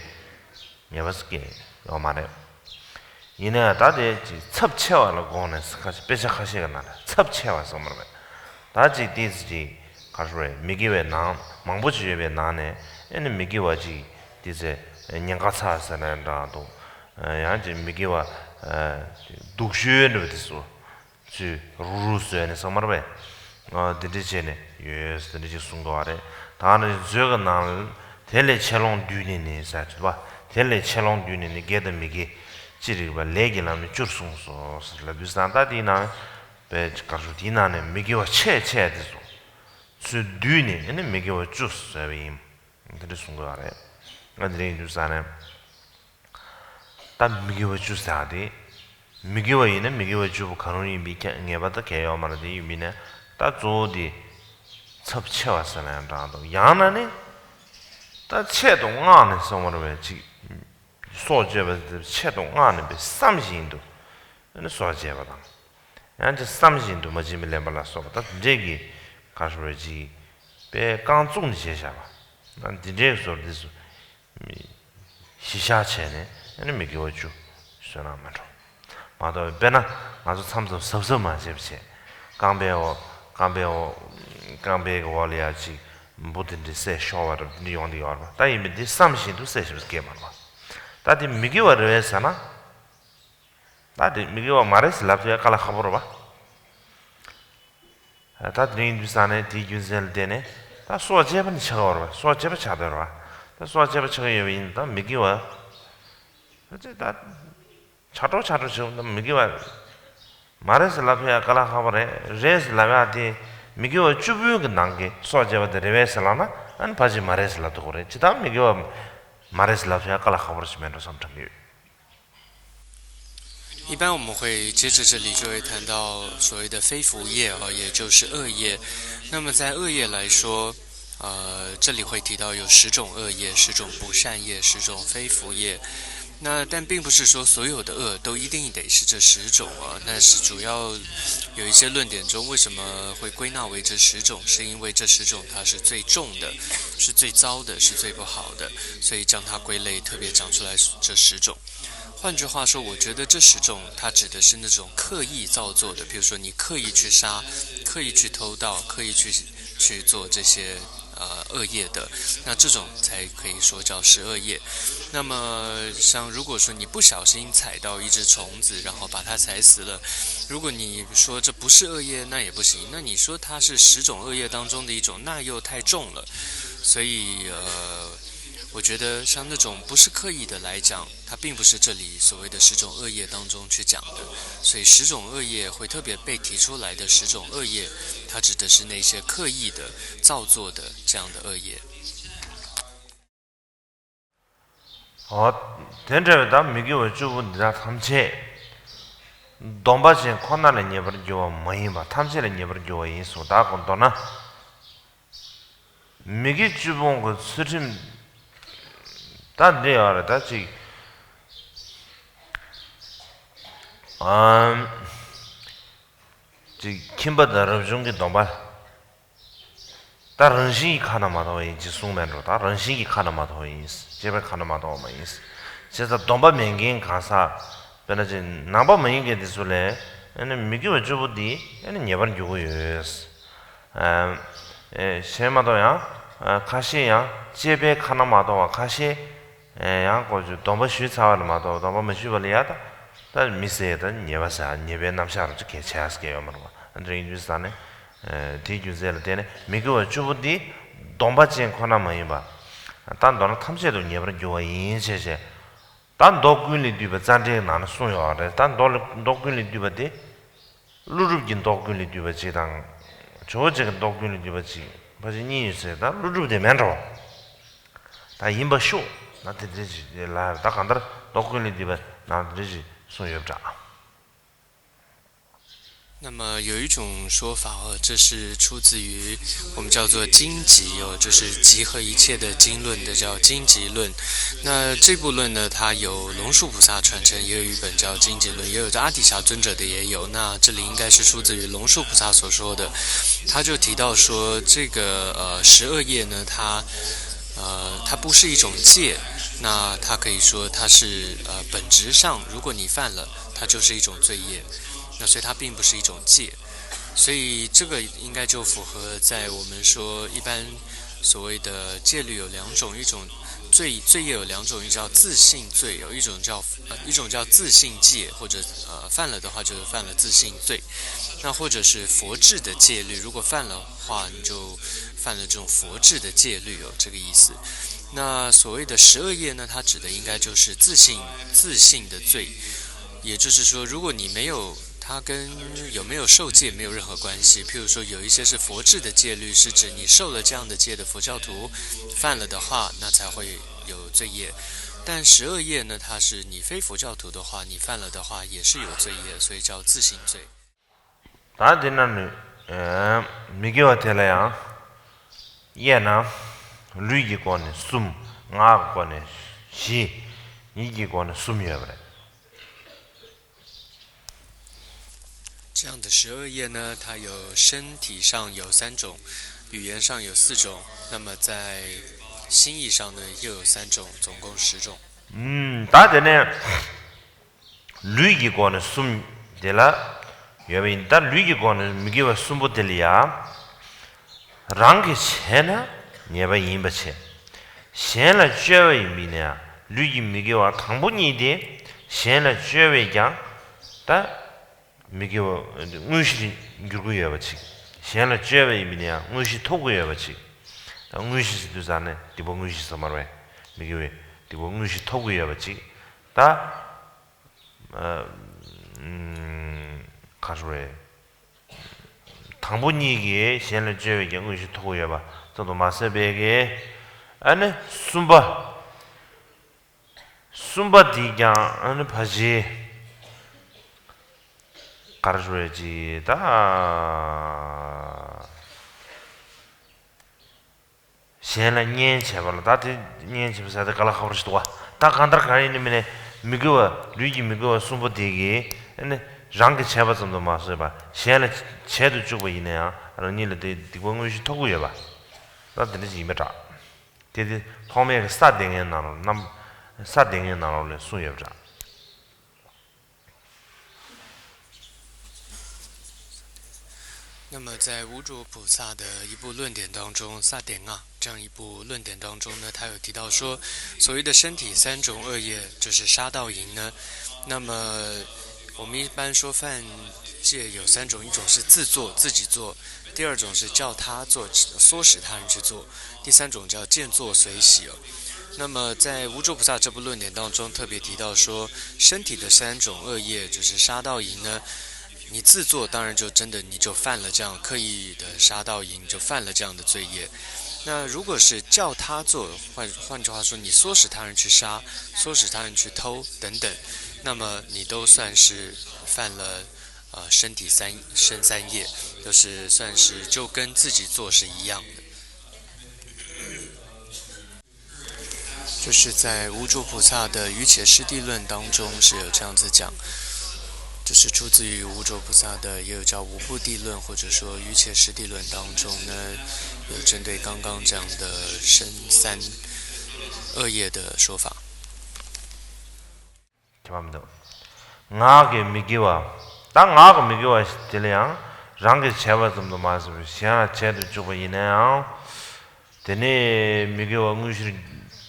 ངེས་པ་ཟིག་ཡོད་མ་རེད། ཡིན་ན་ཡང་ད་དེ་ཅིག་ཚབས་ཆེ་བ་ལ་དགོངས་ནས་ཁ་ཤས་དཔེ་ཆ་ཁ་ཤས་ཀྱི་ནང་ལ་ཚབས་ཆེ་བ་གསུངས་པ་རེད། ད་ཅིག་དེ་ཅིག་ག་རེ་ཞུ་རེད། མི་དགེ་བའི་ནང་མང་པོ་ཅིག་ཡོད་པའི་ནང་ནས་ཨེ་ནི་མི་དགེ་བ་ཅིག་དེ་ཚེ་ཉེན་ཁ་ཚ་ཟེར་ན་འདྲ་འདུག་ཡང་ཅིག་མི་དགེ་བ་སྡུག་ཤོས་འདྲ་བ་དེ་ཚོ། ཚུལ་རུག་རུག་བཟོས་ནས་གསུངས་པ་རེད་པས། འདི་འདྲ་བྱས་ནས་ཡོད་དེ་འདྲ་ཅིག་གསུང་གི་ཡོད་རེད། ད་ནི་མཛོད་ཀྱི་ནང་ལ་དེ་ལས་ཆེ་ལོང་བསྡུས་ནས་ནི་ཟེར་གྱི་འདུག་པ། དེ་ལས་ཆེ་ལོང་བསྡུས་ནས་ནི་དགེ་དང་མི་དགེ་ཅི་རིགས་པ་ལས་ཀྱི་ལམ་ནི་བཅུར་གསུངས་སོ་ཟེར་ལབ་དུས་ཙང་ད་དེའི་ནང་པའི་གར་ཞུ་དེའི་ནང་ནས་མི་དགེ་བ་ཆེས་ཆེ་དེ་ཚོ་ཚུལ་བསྡུས་ནས་ནི་མི་དགེ་བ་བཅུ་བཟོས་པ་ཡིན། དེ་འདྲ་གསུང་གི་ཡོད་རེད། ང་དེ་འདྲ་ཡིན་དུས་ཙང་ནས། ད་མི་དགེ་བ་བཅུ་ཟེར་ཡ་དེ། མི་དགེ་བ་ཡིན་ན་མི་དགེ་བ་བཅུ་པོ་གང་རུང་ཡིན་པའི་ཁྱད་ངེས་པ་ད་གལ་ཡོད་མ་རེད། དེ་ཡིན་མིན་ན་ད་གཙོ་བོ་དེ་ཚབས་ཆེ་བ་ཟེར་ན་ཡང་འདྲ་འདུག་ཡང་ན་ནི་ད་ཆེད་དུ་མངགས་ནས་གསུངས་པ་རེད་པས། ཅིག་སྲོག་བཅད་པ་དེ་ཆེད་དུ་མངགས་ནས་པའི་བསམ་བཞིན་དུ་ཨ་ནི་སྲོག་བཅད་པ་དང་། ཡང་ཅིག་བསམ་བཞིན་དུ་མ་བྱིན་པའི་ལེན་པ་ལ་སོགས་པ་ད་དེ་འདྲས་ཀྱི་ག་རེ་ཞུ་རེད། ཅིག་དཔེ་རྐང་བཙུགས་ནས་བྱས་བཞག་པ་ན་དེ་འདྲས་ཀྱི་བཟོ་འདྲ་དེ་ཚོ། གཞི་བཞག་བྱས་ནས་ཨ་ནི་མི་དགེ་བ་བཅུ་བཟོས་ན་མི་འགྲོ། མ་གཏོགས། དཔེར་ན་ང་ཚོ་མཚམས་མཚམས་གཟབ་གཟབ་མ་བྱས་པ་བྱས། རྐང་པའི་འོག་རྐང་པའི་འོག་རྐང་པའི་འོག་ལ་ཡ་ཅིག་འབུ་དེ་འདྲའི་བསད་ཤོར་བ་རེད། འདི་ཡོང་འདི་ཡོད་རེད་པ། ད་ཡིན་པས་འདི་བསམ་བཞིན་དུ་བསད་ཤེས་པ་སྐྱེས་མ་རེད་པ། ད་དེ་མི་དགེ་བ་རེད་པས་ཟེར་ན། ད་དེ་མི་དགེ་བ་མ་རེད་ཟེར་ལབ་ཐུབ་ཡ་དཀའ་ལས་ཁག་པོ་རེད་པ། ད་དེ་རིང་འདུག་ས་ནས་དེའི་རྒྱུ་མཚན་ལ་བརྟེན་ནས་ད་སྲོག་བཅད་པ་ནི་ཆགས་པ་རེད་པ། སྲོག་བཅད་པ་ཆགས་བསྡད་རེད་པ། ད་སྲོག་བཅད་པ་ཆགས་ཡོད་པ་ཡིན་ན་ད་མི་དགེ་བ། ད་ཅི་ད། ཆགས་འགྲོ་ཆགས་འགྲོ་བྱེད་དགོས་ན་མི་དགེ་བ་མ་རེད་ཟེར་ལབ་ཐུབ་ཡ་དཀའ་ལས་ཁག་པོ་རེད། རེད་ཟེར་ལབ་ཡ་དེ་མི་དགེ་བ་བཅུ་སྤོང་གི་ནང་གི་སྲོག་བཅད་པ་དེ་རེད་པས་ཟེར་ལབ་ན། ཨ་ནི་ཕལ་ཆེར་མ་རེད་ཟེར་ལབ་ཐུབ་ཀྱི་རེད། ཇི་ལྟར་མི་དགེ་བ་མ་རེད་ཟེར་ལབ་ཐུབ་ཡ་དཀའ་ལས་ཁག་པོ་ཞིག་མེད་འགྲོ་བསམ་དྲན་གྱི་ཡོད། 一般我们会接着这里就会谈到所谓的非福业啊，也就是恶业。那么在恶业来说，呃，这里会提到有十种恶业、十种不善业、十种非福业。那但并不是说所有的恶都一定得是这十种啊。但是主要有一些论点中为什么会归纳为这十种，是因为这十种它是最重的，是最糟的，是最不好的，所以将它归类特别讲出来这十种。换句话说，我觉得这十种它指的是那种刻意造作的，比如说你刻意去杀，刻意去偷盗，刻意去去做这些呃恶业的，那这种才可以说叫十恶业。那么像如果说你不小心踩到一只虫子，然后把它踩死了，如果你说这不是恶业，那也不行。那你说它是十种恶业当中的一种，那又太重了。所以呃，我觉得像那种不是刻意的来讲，它并不是这里所谓的十种恶业当中去讲的，所以十种恶业会特别被提出来的十种恶业，它指的是那些刻意的、造作的这样的恶业。འོ། དེ་འདྲ་བའི་ད་མི་དགེ་བ་བཅུ་པོ་འདི་དག་ཐམས་ཅད་སྡོམ་པ་ཅན་ཁོ་ན་ལ་ཉེས་པར་འགྱུར་བ་མ་ཡིན་པ་ཐམས་ཅད་ལ་ཉེས་པར་འགྱུར་བ་ཡིན་གསུངས། ད་གོ་མདོར་ན། མི་དགེ་བཅུ་སྤོང་གི་ཚུལ་ཁྲིམས་ད་འདི་ཡོད་རེད། ད་ཅིག་ཨམ། ཅིག་ཁྱིམ་པ་དང་རབ་བྱུང་གི་སྡོམ་པ། ད་རང་བཞིན་གྱིས་ཁ་ན་མ་ཐོ་བ་ཡིན་ཅེས་གསུངས་མེད་འགྲོ། ད་རང་བཞིན་གྱིས་ཁ་ན་མ་ཐོ་བ་ཡིན། བཅས་པས་ཁ་ན་མ་ཐོ་བ་མ་ཡིན། བྱས་ཙང་སྡོམ་པ་མེད་མཁན་གང་ཟག་དཔེར་ན་ཅིག་ནང་པ་མ་ཡིན་མཁན་དེ་ཚོ་ལས་ཨ་ནི་མི་དགེ་བ་བཅུ་པོ་འདི་ཨ་ནི་ཉེས་པར་འགྱུར་གྱི་ཡོད། ཨ་ཨེ་གཞན་མ་གཏོགས་ཡང་ཨ་ཁ་ཤས་ཡང་བཅས་པས་ཁ་ན་མ་ཐོ་བ་ཁ་ཤས། ཡང་ཁོ་ཚོས་སྡོམ་པ་ཞུས་ཚར་བ་ལ་མ་གཏོགས་སྡོམ་པ་མ་ཞུས་པ་ལ་ཡ་ད་ད་མི་ཟེར་ད་ཉེས་པ་ཟེར་ཉེས་པའི་རྣམ་གཞག་རུ་ཅིག་གལ་ཆེ་ཟེར་གྱི་ཡོད་མ་རེད་པ། ཨ་འདྲ་ཡིན་དུས་ས་ནས་དེའི་རྒྱུ་མཚན་ལ་བརྟེན་ནས་མི་དགེ་བ་བཅུ་པོ་འདི་སྡོམ་པ་ཅན་ཁོ་ན་མ་ཡིན་པ། ད་མདོར་ན་ཐམས་ཅད་དུ་ཉེས་པར་འགྱུར་བ་ཡིན་ཞེས་བྱས། ད་མདོ་ཀུན་ལས་བཏུས་པ་རྩ་འགྲེལ་ནང་ན་གསུངས་ཡོད་རེད། ད་མདོ་ལ་མདོ་ཀུན་ལས་བཏུས་པ་དེ། ཀླུ་སྒྲུབ་ཀྱི་མདོ་ཀུན་ལས་བཏུས་པ་གཅིག་དང་། ཇོ་བོ་རྗེ་གི་མདོ་ཀུན་ལས་བཏུས་པ་གཅིག་ཕལ་ཆེར་གཉིས་ཡོད་ཟེར། ད་ཀླུ་སྒྲུབ་དེ་མིན་འགྲོ། ད་ཡིན་པ་ཤོག་ན་དེ་འདྲ་ཞིག་ལ་ད་གང་ལྟར་མདོ་ཀུན་ལས་བཏུས་པ་ནང་དེ་འདྲ་ཞིག་གསུངས་ཡོད་པ་འདྲ། 那么有一种说法啊，这是出自于我们叫做经集哦，就是集合一切的经论的叫经集论。那这部论呢，它有龙树菩萨传承，也有一本叫经集论，也有阿底峡尊者的也有。那这里应该是出自于龙树菩萨所说的，他就提到说，这个呃十恶业呢，它呃它不是一种戒，那它可以说它是呃本质上，如果你犯了，它就是一种罪业。那所以它并不是一种戒，所以这个应该就符合在我们说一般所谓的戒律有两种，一种罪罪业有两种，一种叫自性罪，有一种叫呃一种叫自性戒，或者呃犯了的话就是犯了自性罪，那或者是佛制的戒律，如果犯了话，你就犯了这种佛制的戒律，有这个意思。那所谓的十恶业呢，它指的应该就是自性自性的罪。也就是说，如果你没有它跟有没有受戒没有任何关系。譬如说，有一些是佛制的戒律，是指你受了这样的戒的佛教徒，犯了的话，那才会有罪业。但十恶业呢，它是你非佛教徒的话，你犯了的话也是有罪业，所以叫自性罪。 ད་དེ་ན་ནི་མི་དགེ་བ་དེ་ལ་ཡང་དབྱེ་ན་ལུས་ཀྱི་སྒོ་ནས་གསུམ། ངག་གི་སྒོ་ནས་བཞི། ཡིད་ཀྱི་སྒོ་ནས་གསུམ་ཡོད་པ་རེད། 这样的十二业呢，它有身体上有三种，语言上有四种，那么在心意上呢又有三种，总共十种。 ད་དེ་ནས་ ལུས་ཀྱི་སྒོ་ནས་གསུམ་དེ་ལ་ཡོད་པ་ཡིན། ད་ལུས་ཀྱི་སྒོ་ནས་མི་དགེ་བ་གསུམ་པོ་དེ་ལ་ཡང་། རང་གིས་བྱས་ན་ཉེས་པ་ཡིན་པ་བྱས། གཞན་ལ་བཅོལ་བ་ཡིན་པ་ཡིན་ན་ཡང་ལུས་ཀྱི་མི་དགེ་བ་དང་པོ་གཉིས་དེ་གཞན་ལ་བཅོལ་བས་ཀྱང་ད་མི་དགེ་བ་དངོས་གཞིར་འགྱུར་གྱི་ཡོད་པ་ཅིག་གཞན་ལ་བཅོལ་བ་ཡིན་པ་ཡིན་ན་ཡང་དངོས་གཞི་ཐོབ་ཀྱི་ཡོད་པ་ཅིག་ད་དངོས་གཞི་ཟེར་དུས་ཙང་ནས་སྡིག་པ་དངོས་གཞི་ཟེར་མ་རེད་པས། མི་དགེ་བའི་སྡིག་པ་དངོས་གཞི་ཐོབ་ཀྱི་ཡོད་པ་ཅིག་ད། ཨ། ཨུམ། ག་རེ་རེད། དང་པོ་གཉིས་ཀྱིས་གཞན་ལ་བཅོལ་བས་ཀྱང་དངོས་གཞི་ཐོབ་ཀྱི་ཡོད་པ་ཙམ་དུ་མ་ཟད་པའི་གི། ཨ་ནི་གསུམ་པ། གསུམ་པ་འདིས་ཀྱང་ཨ་ནི་ཕ་ཆེ། ག་རེ་རེད་ཅིག་ད། གཞན་ལ་གཉེན་བྱས་པ་ལ་ད་དེ་གཉེན་བྱས་པ་ཟེར་དེ་ག་ལ་ཁག་པོ་ཞིག་འདུག་བ། ད་གང་ལྟར་གང་ཡིན་ནི་མིན་ནས་མི་དགེ་བ་ལུས་ཀྱི་མི་དགེ་བ་གསུམ་པོ་དེ་གིས་ཨ་ནི་རང་གིས་བྱས་པ་ཙམ་དུ་མ་ཟད་པ་གཞན་ལ་བྱེད་དུ་བཅུག་པ་ཡིན་ན་ཡང་རང་ཉིད་ལ་དེ་སྡིག་པ་དངོས་གཞི་ཐོབ་ཀྱི་ཡོད་པ། ད་དེ་འདྲ་ཞིག་ཡིན་པ་འདྲ། དེ་དེ་ཐོག་མའི་གི་ས་སྡེ་ལྔའི་ནང་ལ་རྣམ། ས་སྡེ་ལྔའི་ནང་ལོགས་ལ་གསུངས་ཡོད་པ་འདྲ།那么，在无着菩萨的一部论点当中，萨典啊这样一部论点当中呢，他有提到说，所谓的身体三种恶业，就是杀盗淫呢。那么，我们一般说犯戒有三种，一种是自作，自己做；第二种是叫他做，唆使他人去做；第三种叫见作随喜哦。那么，在无着菩萨这部论点当中，特别提到说，身体的三种恶业，就是杀盗淫呢，你自作，当然就真的你就犯了这样刻意的杀盗淫，就犯了这样的罪业。那如果是叫他做，换换句话说，你唆使他人去杀，唆使他人去偷等等，那么你都算是犯了呃身体三身三业，就是算是就跟自己做是一样的。就是在无着菩萨的瑜伽师地论当中是有这样子讲，就是出自于无着菩萨的，也有叫无部地论，或者说瑜伽师地论当中呢，有针对刚刚讲的身三恶业的说法。 ཁྱབ་པ་མི་འདུག་ངག་གི་མི་དགེ་བ། ད་ངག་གི་མི་དགེ་བ་དེ་ལ་ཡང་རང་གིས་བྱས་པ་ཙམ་དུ་མ་ཟད་པར་གཞན་ལ་བྱེད་དུ་བཅུག་པ་ཡིན་ན་ཡང་། དེ་ནི་མི་དགེ་བ་དངོས་གཞིར་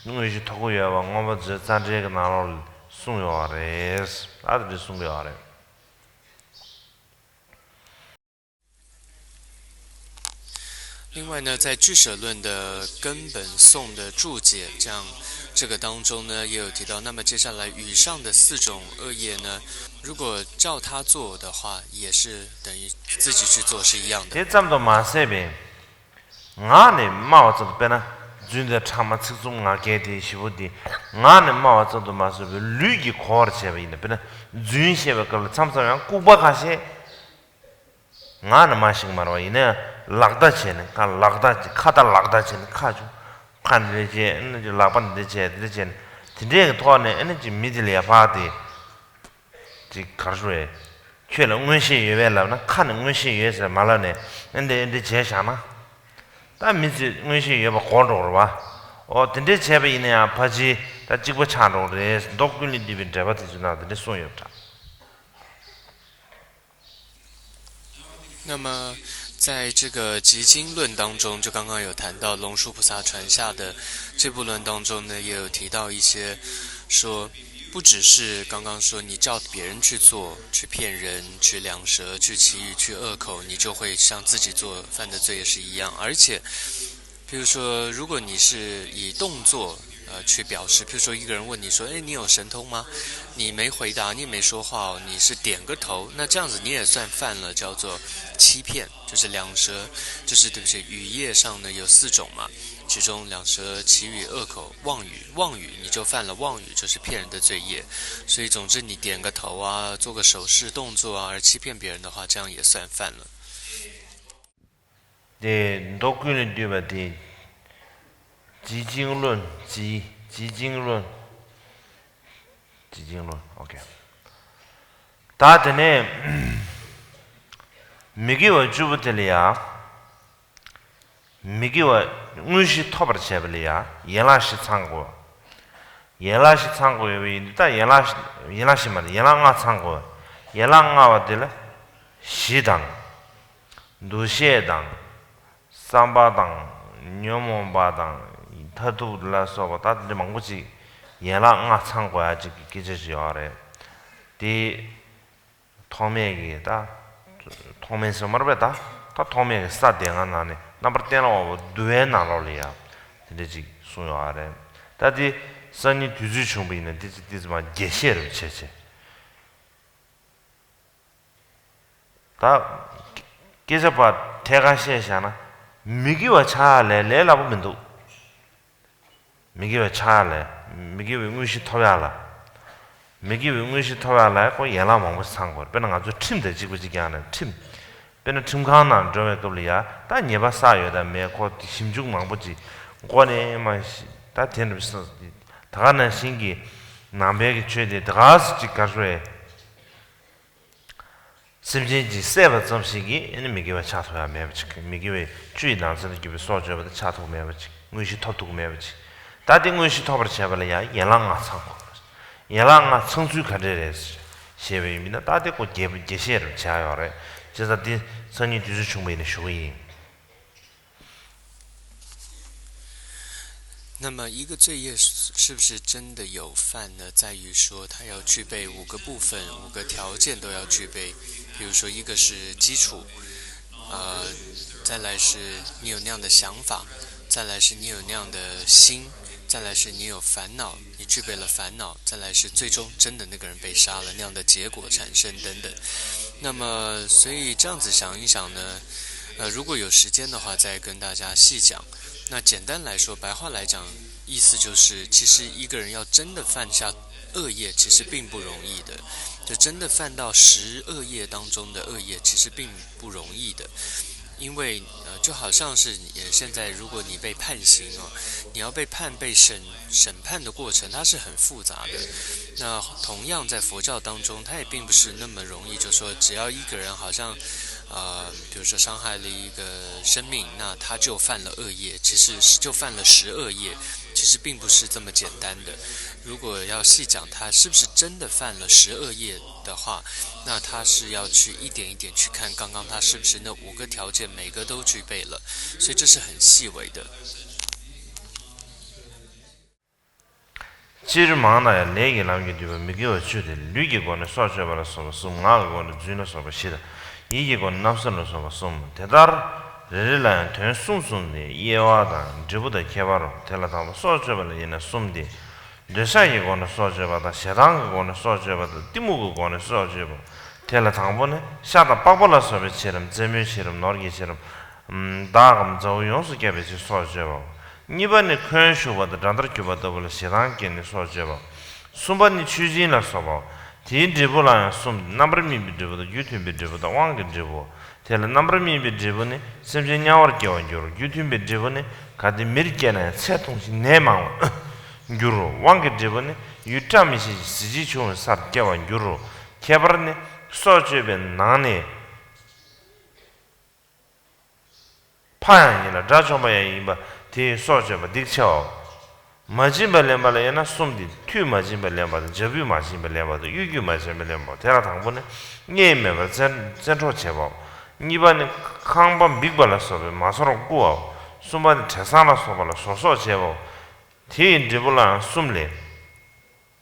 དངོས་གཞི་ཐོབ་ཀྱི་ཡོད་པ་མངོན་པ་མཛོད་རྩ་འགྲེལ་གྱི་ནང་ལོགས་ལ་གསུངས་ཡོད་པ་རེད། ཨ་ད་དེ་གསུང་གི་ཡོད་པ་རེད། 另外呢，在俱舍论的根本颂的注解，这样这个当中呢，也有提到。那么接下来，以上的四种恶业呢，如果叫他做的话，也是等于自己去做，是一样的。 དེ་ཙམ་དུ་མ་ཟད་པའི་ངག་ནས་སྨྲ་བ་ཙམ་དུ་དཔེར་ན་རྫུན་དང་ཕྲ་མ་ཚིག་རྩུབ་ངག་འཁྱལ་དེ་བཞི་པོ་དེ་ངག་ནས་སྨྲ་བ་ཙམ་དུ་མ་ཟད་པའི་ལུས་ཀྱིས་གོ་བར་བྱས་པ་ཡིན་ན། དཔེར་ན་རྫུན་བཤད་པའི་སྐབས་ལ་མཚམས་མཚམས་ཡང་ལྐུགས་པ་ཁ་ཤས། ངག་ནས་སྨྲ་ཞིག་མ་རེད་པ། ཡིན་ན་ཡང་ལག་བརྡ་བྱས་ནས་ཁ་ལག་བརྡ་ཁ་ད་ལག་བརྡ་བྱས་ནས་ཁ་ཅུ་ཁ་འདི་འདྲ་བྱས་ཨ་ནི་ཅུ་ལག་པ་འདི་འདྲ་བྱས་འདི་འདྲ་བྱས་ནས་དེ་འདྲའི་གི་ཐོག་ནས་ཨ་ནི་ཅུ་མི་དེ་ལ་ཡ་ཕར་དེ་ཅིག་གར་ཞུ་བས་ཁྱོད་ལ་མངོན་ཤེས་ཡོད་པས་ལབ་ན་ཁ་ནས་མངོན་ཤེས་ཡོད་ཟེར་མ་ལབ་ནས་ཨ་འདི་ཨ་འདི་བྱས་བཞག་ན་ད་མི་ཚོས་མངོན་ཤེས་ཡོད་པ་གོ་འགྲོ་རེད་པ། འོ་དེ་འདྲའི་བྱས་པ་ཡིན་ན་ཡང་ཕལ་ཆེར་ད་གཅིག་པ་ཆགས་འགྲོ་རེད། མདོ་ཀུན་ལས་བཏུས་པའི་འགྲེལ་པ་དེ་ཚོའི་ནང་དེ་འདྲ་གསུངས་ཡོད་པ་འདྲ། 那么，在这个集经论当中，就刚刚有谈到龙树菩萨传下的这部论当中呢，也有提到一些说，不只是刚刚说你叫别人去做，去骗人，去两舌，去绮语，去恶口，你就会像自己做犯的罪也是一样，而且。 比如说，如果你是以动作呃去表示，譬如说一个人问你说：“哎，你有神通吗？”你没回答，你也没说话哦，你是点个头，那这样子你也算犯了叫做欺骗，就是两舌，就是对不起，语业上呢有四种嘛，其中两舌、绮语、恶口、妄语，妄语你就犯了妄语，就是骗人的罪业。所以总之你点个头啊，做个手势动作啊，而欺骗别人的话，这样也算犯了。 དེ་མདོ་ཀུན་ལས་བཏུས་པ་དེ། ཇི་ཅིང་ལུན། ཇི། ཇི་ཅིང་ལུན། ཇི་ཅིང་ལུན། ཨོ་ཁེ། ད་དེ་ནས་མི་དགེ་བ་བཅུ་པོ་དེ་ལ་ཡ། མི་དགེ་བ་དངོས་གཞི་ཐོབ་པར་བྱེད་པ་ལ་ཡ་ཡན་ལག་བཞི་ཚང་དགོས། ཡན་ལག་བཞི་ཚང་དགོས་ཡོད་པ་ཡིན་དུས། ད་ཡན་ལག་བཞི་ཡན་ལག་བཞི་མ་རེད། ཡན་ལག་ལྔ་ཚང་དགོས། ཡན་ལག་ལྔ་བ་དེ་ལ་གཞི་དང་། འདུ་ཤེས་དང་། བསམ་པ་དང་། ཉོན་མོངས་པ་དང་། མཐར་ཐུག་ལ་སོགས་པ། ད་དེ་འདྲ་མང་པོ་ཅིག་ཡན་ལག་ལྔ་ཚང་དགོས་ཡ་ཅིག་གི་སྐད་ཆ་ཞིག་ཡོད་རེད། དེ་ཐོགས་མེད་ཀྱི་ད། ཐོགས་མེད་ཟེར་མ་རེད་པས། ད་ད་ཐོགས་མེད་ཀྱི་ས་སྡེ་ལྔ་ནང་ནས་རྣམ་པར་གཏན་ལ་དབབ་པ་བསྡུ་བའི་ནང་ལོགས་ལ་ཡ་དེ་འདྲ་ཅིག་གསུངས་ཡོད་རེད། ད་དེ་སང་ཉིན་དུས་ཚོད་བྱུང་པ་ཡིན་ན་དེ་ཚོ་དེ་ཚོ་མར་རྒྱས་བཤད་རེ་བྱས་བྱས། ད་སྐད་ཆ་ཕར་ཐད་ཀར་བཤད་བཞག་ན། མི་དགེ་བ་ཆགས་ཡ་ལས་ལས་སླ་པོ་མི་འདུག་མི་དགེ་བ་ཆགས་ཡ་ལས། མི་དགེ་བའི་དངོས་གཞི་ཐོབ་ཡ་ལ། མི་དགེ་བའི་དངོས་གཞི་ཐོབ་ཡ་ལ་ཁོ་ཡན་ལག་མང་པོ་ཚང་དགོས། དཔེར་ན་ང་ཚོ་ཁྲིམས་དང་གཅིག་པ་གཅིག་རྐྱང་རེད། ཁྲིམས། དཔེར་ན་ཁྲིམས་ཁང་ནང་འགྲོ་བའི་སྐབས་ལ་ཡ། ད་ཉེས་པ་བསགས་ཡོད་དམ་མེད་ཁོ་དེ་ཞིབ་འཇུག་མང་པོ་ཅིག་མགོ་ནས་མ་ཤི། ད་དེ་འདྲ་ས་ད་ག་ནང་བཞིན་གྱི་ནང་པའི་གི་ཆོས་དེ་ད་ག་སེ་ཅིག་ག་རེ་ཟེར། སེམས་ཅན་གྱིས་བསད་པ་ཙམ་ཞིག་གིས་ཨ་ནི་མི་དགེ་བ་ཆགས་ཐུབ་ཡ་མེད་པ་ཅིག་མི་དགེ་བའི་བཅུ་ཡི་ནང་ཚན་དུ་གྱུར་པའི་སྲོག་གཅོད་པ་དེ་ཆགས་ཐུབ་མེད་པ་ཅིག་དངོས་གཞི་ཐོབ་ཐུབ་མེད་པ་ཅིག་ད་དེ་དངོས་གཞི་ཐོབ་པར་བྱེད་པ་ལ་ཡང་ཡན་ལག་ལྔ་ཚང་དགོས། ཡན་ལག་ལྔ་ཚང་ཚུལ་ག་འདྲས་རེད་ཞེས་པ་ཡིན་ན། ད་དེ་ཁོ་རྒྱས་རྒྱས་བཤད་རེ་བྱས་ཡོད་རེད། བྱས་ཙང་དེ་སང་ཉིན་དུས་ཚོད་བྱུང་བ་ཡིན་ན་ཞུ་གི་ཡིན། 那么，一个罪业是不是真的有犯呢？在于说，它要具备五个部分，五个条件都要具备。比如说，一个是基础，呃，再来是你有那样的想法，再来是你有那样的心，再来是你有烦恼，你具备了烦恼，再来是最终真的那个人被杀了，那样的结果产生等等。那么，所以这样子想一想呢，呃，如果有时间的话，再跟大家细讲。那简单来说，白话来讲，意思就是，其实一个人要真的犯下恶业，其实并不容易的。就真的犯到十恶业当中的恶业，其实并不容易的。因为呃，就好像是也现在，如果你被判刑哦，你要被判被审审判的过程，它是很复杂的。那同样在佛教当中，它也并不是那么容易，就说只要一个人好像呃，比如说伤害了一个生命，那他就犯了恶业，其实是就犯了十恶业，其实并不是这么简单的。如果要细讲他是不是真的犯了十恶业的话，那他是要去一点一点去看，刚刚他是不是那五个条件每个都具备了，所以这是很细微的。 སྤྱིར་མང་ན་ཡང་ལས་ཀྱི་ལམ་གྱིས་བསྡུས་པ་མི་དགེ་བ་བཅུ་སྟེ། ལུས་ཀྱི་སྒོ་ནས་སྲོག་གཅོད་པ་ལ་སོགས་པ་གསུམ། ངག་གི་སྒོ་ནས་རྫུན་ལ་སོགས་པ་བཞི་དང་། ཡིད་ཀྱི་སྒོ་ནས་རྣམ་གསལ་ལ་སོགས་པ་གསུམ། དེ་ལྟར་རེ་རེ་ལ་ཡང་དོན་གསུམ་གསུམ་སྟེ། དབྱེ་བ་དང་། འབྲས་བུ་དང་། ཁྱད་པར་རོ། དེ་ལ་དང་པོ་སྲོག་གཅོད་པ་ལ་དབྱེ་ན་གསུམ་སྟེ། འདོད་ཆགས་ཀྱི་སྒོ་ནས་སྲོག་གཅོད་པ་དང་། ཞེ་སྡང་གི་སྒོ་ནས་སྲོག་གཅོད་པ་དང་། གཏི་མུག་གི་སྒོ་ནས་སྲོག་གཅོད་པ། དེ་ལ་དང་པོ་ནི་ཤ་དང་པགས་པ་ལ་སོགས་པའི་ཆེ་རིམ། རྩེད་མོའི་ཆེ་རིམ། ནོར་གྱི་ཆེ་རིམ། དག་གམ་མཛའ་བོ་ཡོངས་སུ་བསྐྱབ་པའི་ཕྱིར་སྲོག་གཅོད་པའོ། གཉིས་པ་ནི་འཁོན་ཞུགས་པ་དང་དགྲ་ཟླར་གྱུར་པ་ལྟ་བུ་ལ་ཞེ་སྡང་སྐྱེས་ནས་སྲོག་གཅོད་པའོ། གསུམ་པ་ནི་མཆོད་སྦྱིན་ལ་སོགས་པའོ། དེའི་འབྲས་བུ་ལ་ཡང་གསུམ། རྣམ་པར་སྨིན་པའི་འབྲས་བུ་དང་། རྒྱུ་མཐུན་པའི་འབྲས་བུ་དང་། དབང་གི་འབྲས་བུའོ། དེ་ལ་རྣམ་པར་སྨིན་པའི་འབྲས་བུ་ནི་སེམས་ཅན་དམྱལ་བར་སྐྱེ་བར་འགྱུར་རོ། རྒྱུ་མཐུན་པའི་འབྲས་བུ་ནི་གལ་ཏེ་མིར་སྐྱེས་ན་ཡང་ཚེ་ཐུང་ཞིང་ནད་མང་བར་འགྱུར་རོ། དབང་གི་འབྲས་བུ་ནི་ཡུལ་བཀྲ་མི་ཤིས་ཤིང་གཟི་བརྗིད་ཆུང་བའི་སར་སྐྱེ་བར་འགྱུར་རོ། ཁྱད་པར་ནི་སྲོག་གཅོད་པའི་ནང་ནས། ཕ་ཡང་ཡིན་ལ་དགྲ་བཅོམ་པ་ཡང་ཡིན་པ་དེས་སྲོག་གཅོད་པ་སྡིག་ཆེའོ། མ་བྱིན་པ་ལེན་པ་ལ་དབྱེ་ན་གསུམ་སྟེ། མཐུས་མ་བྱིན་པ་ལེན་པ་དང་། བྱ་སྤུས་མ་བྱིན་པ་ལེན་པ་དང་། གཡོ་སྒྱུས་མ་བྱིན་པ་ལེན་པའོ། དེ་ལ་དང་པོ་ནི་མངལ་མེད་པར་བཙན་བཙན་འཕྲོག་བྱེད་པའོ། གཉིས་པ་ནི་ཁང་པ་འབིགས་པ་ལ་སོགས་པའི་མ་ཚོར་བར་བརྐུ་བའོ། གསུམ་པ་ནི་བྲེ་སྲང་ལ་སོགས་པ་ལ་ཟོར་གསོག་བྱེད་པའོ། དེ་ཡི་འབྲས་བུ་ལའང་གསུམ་ལས།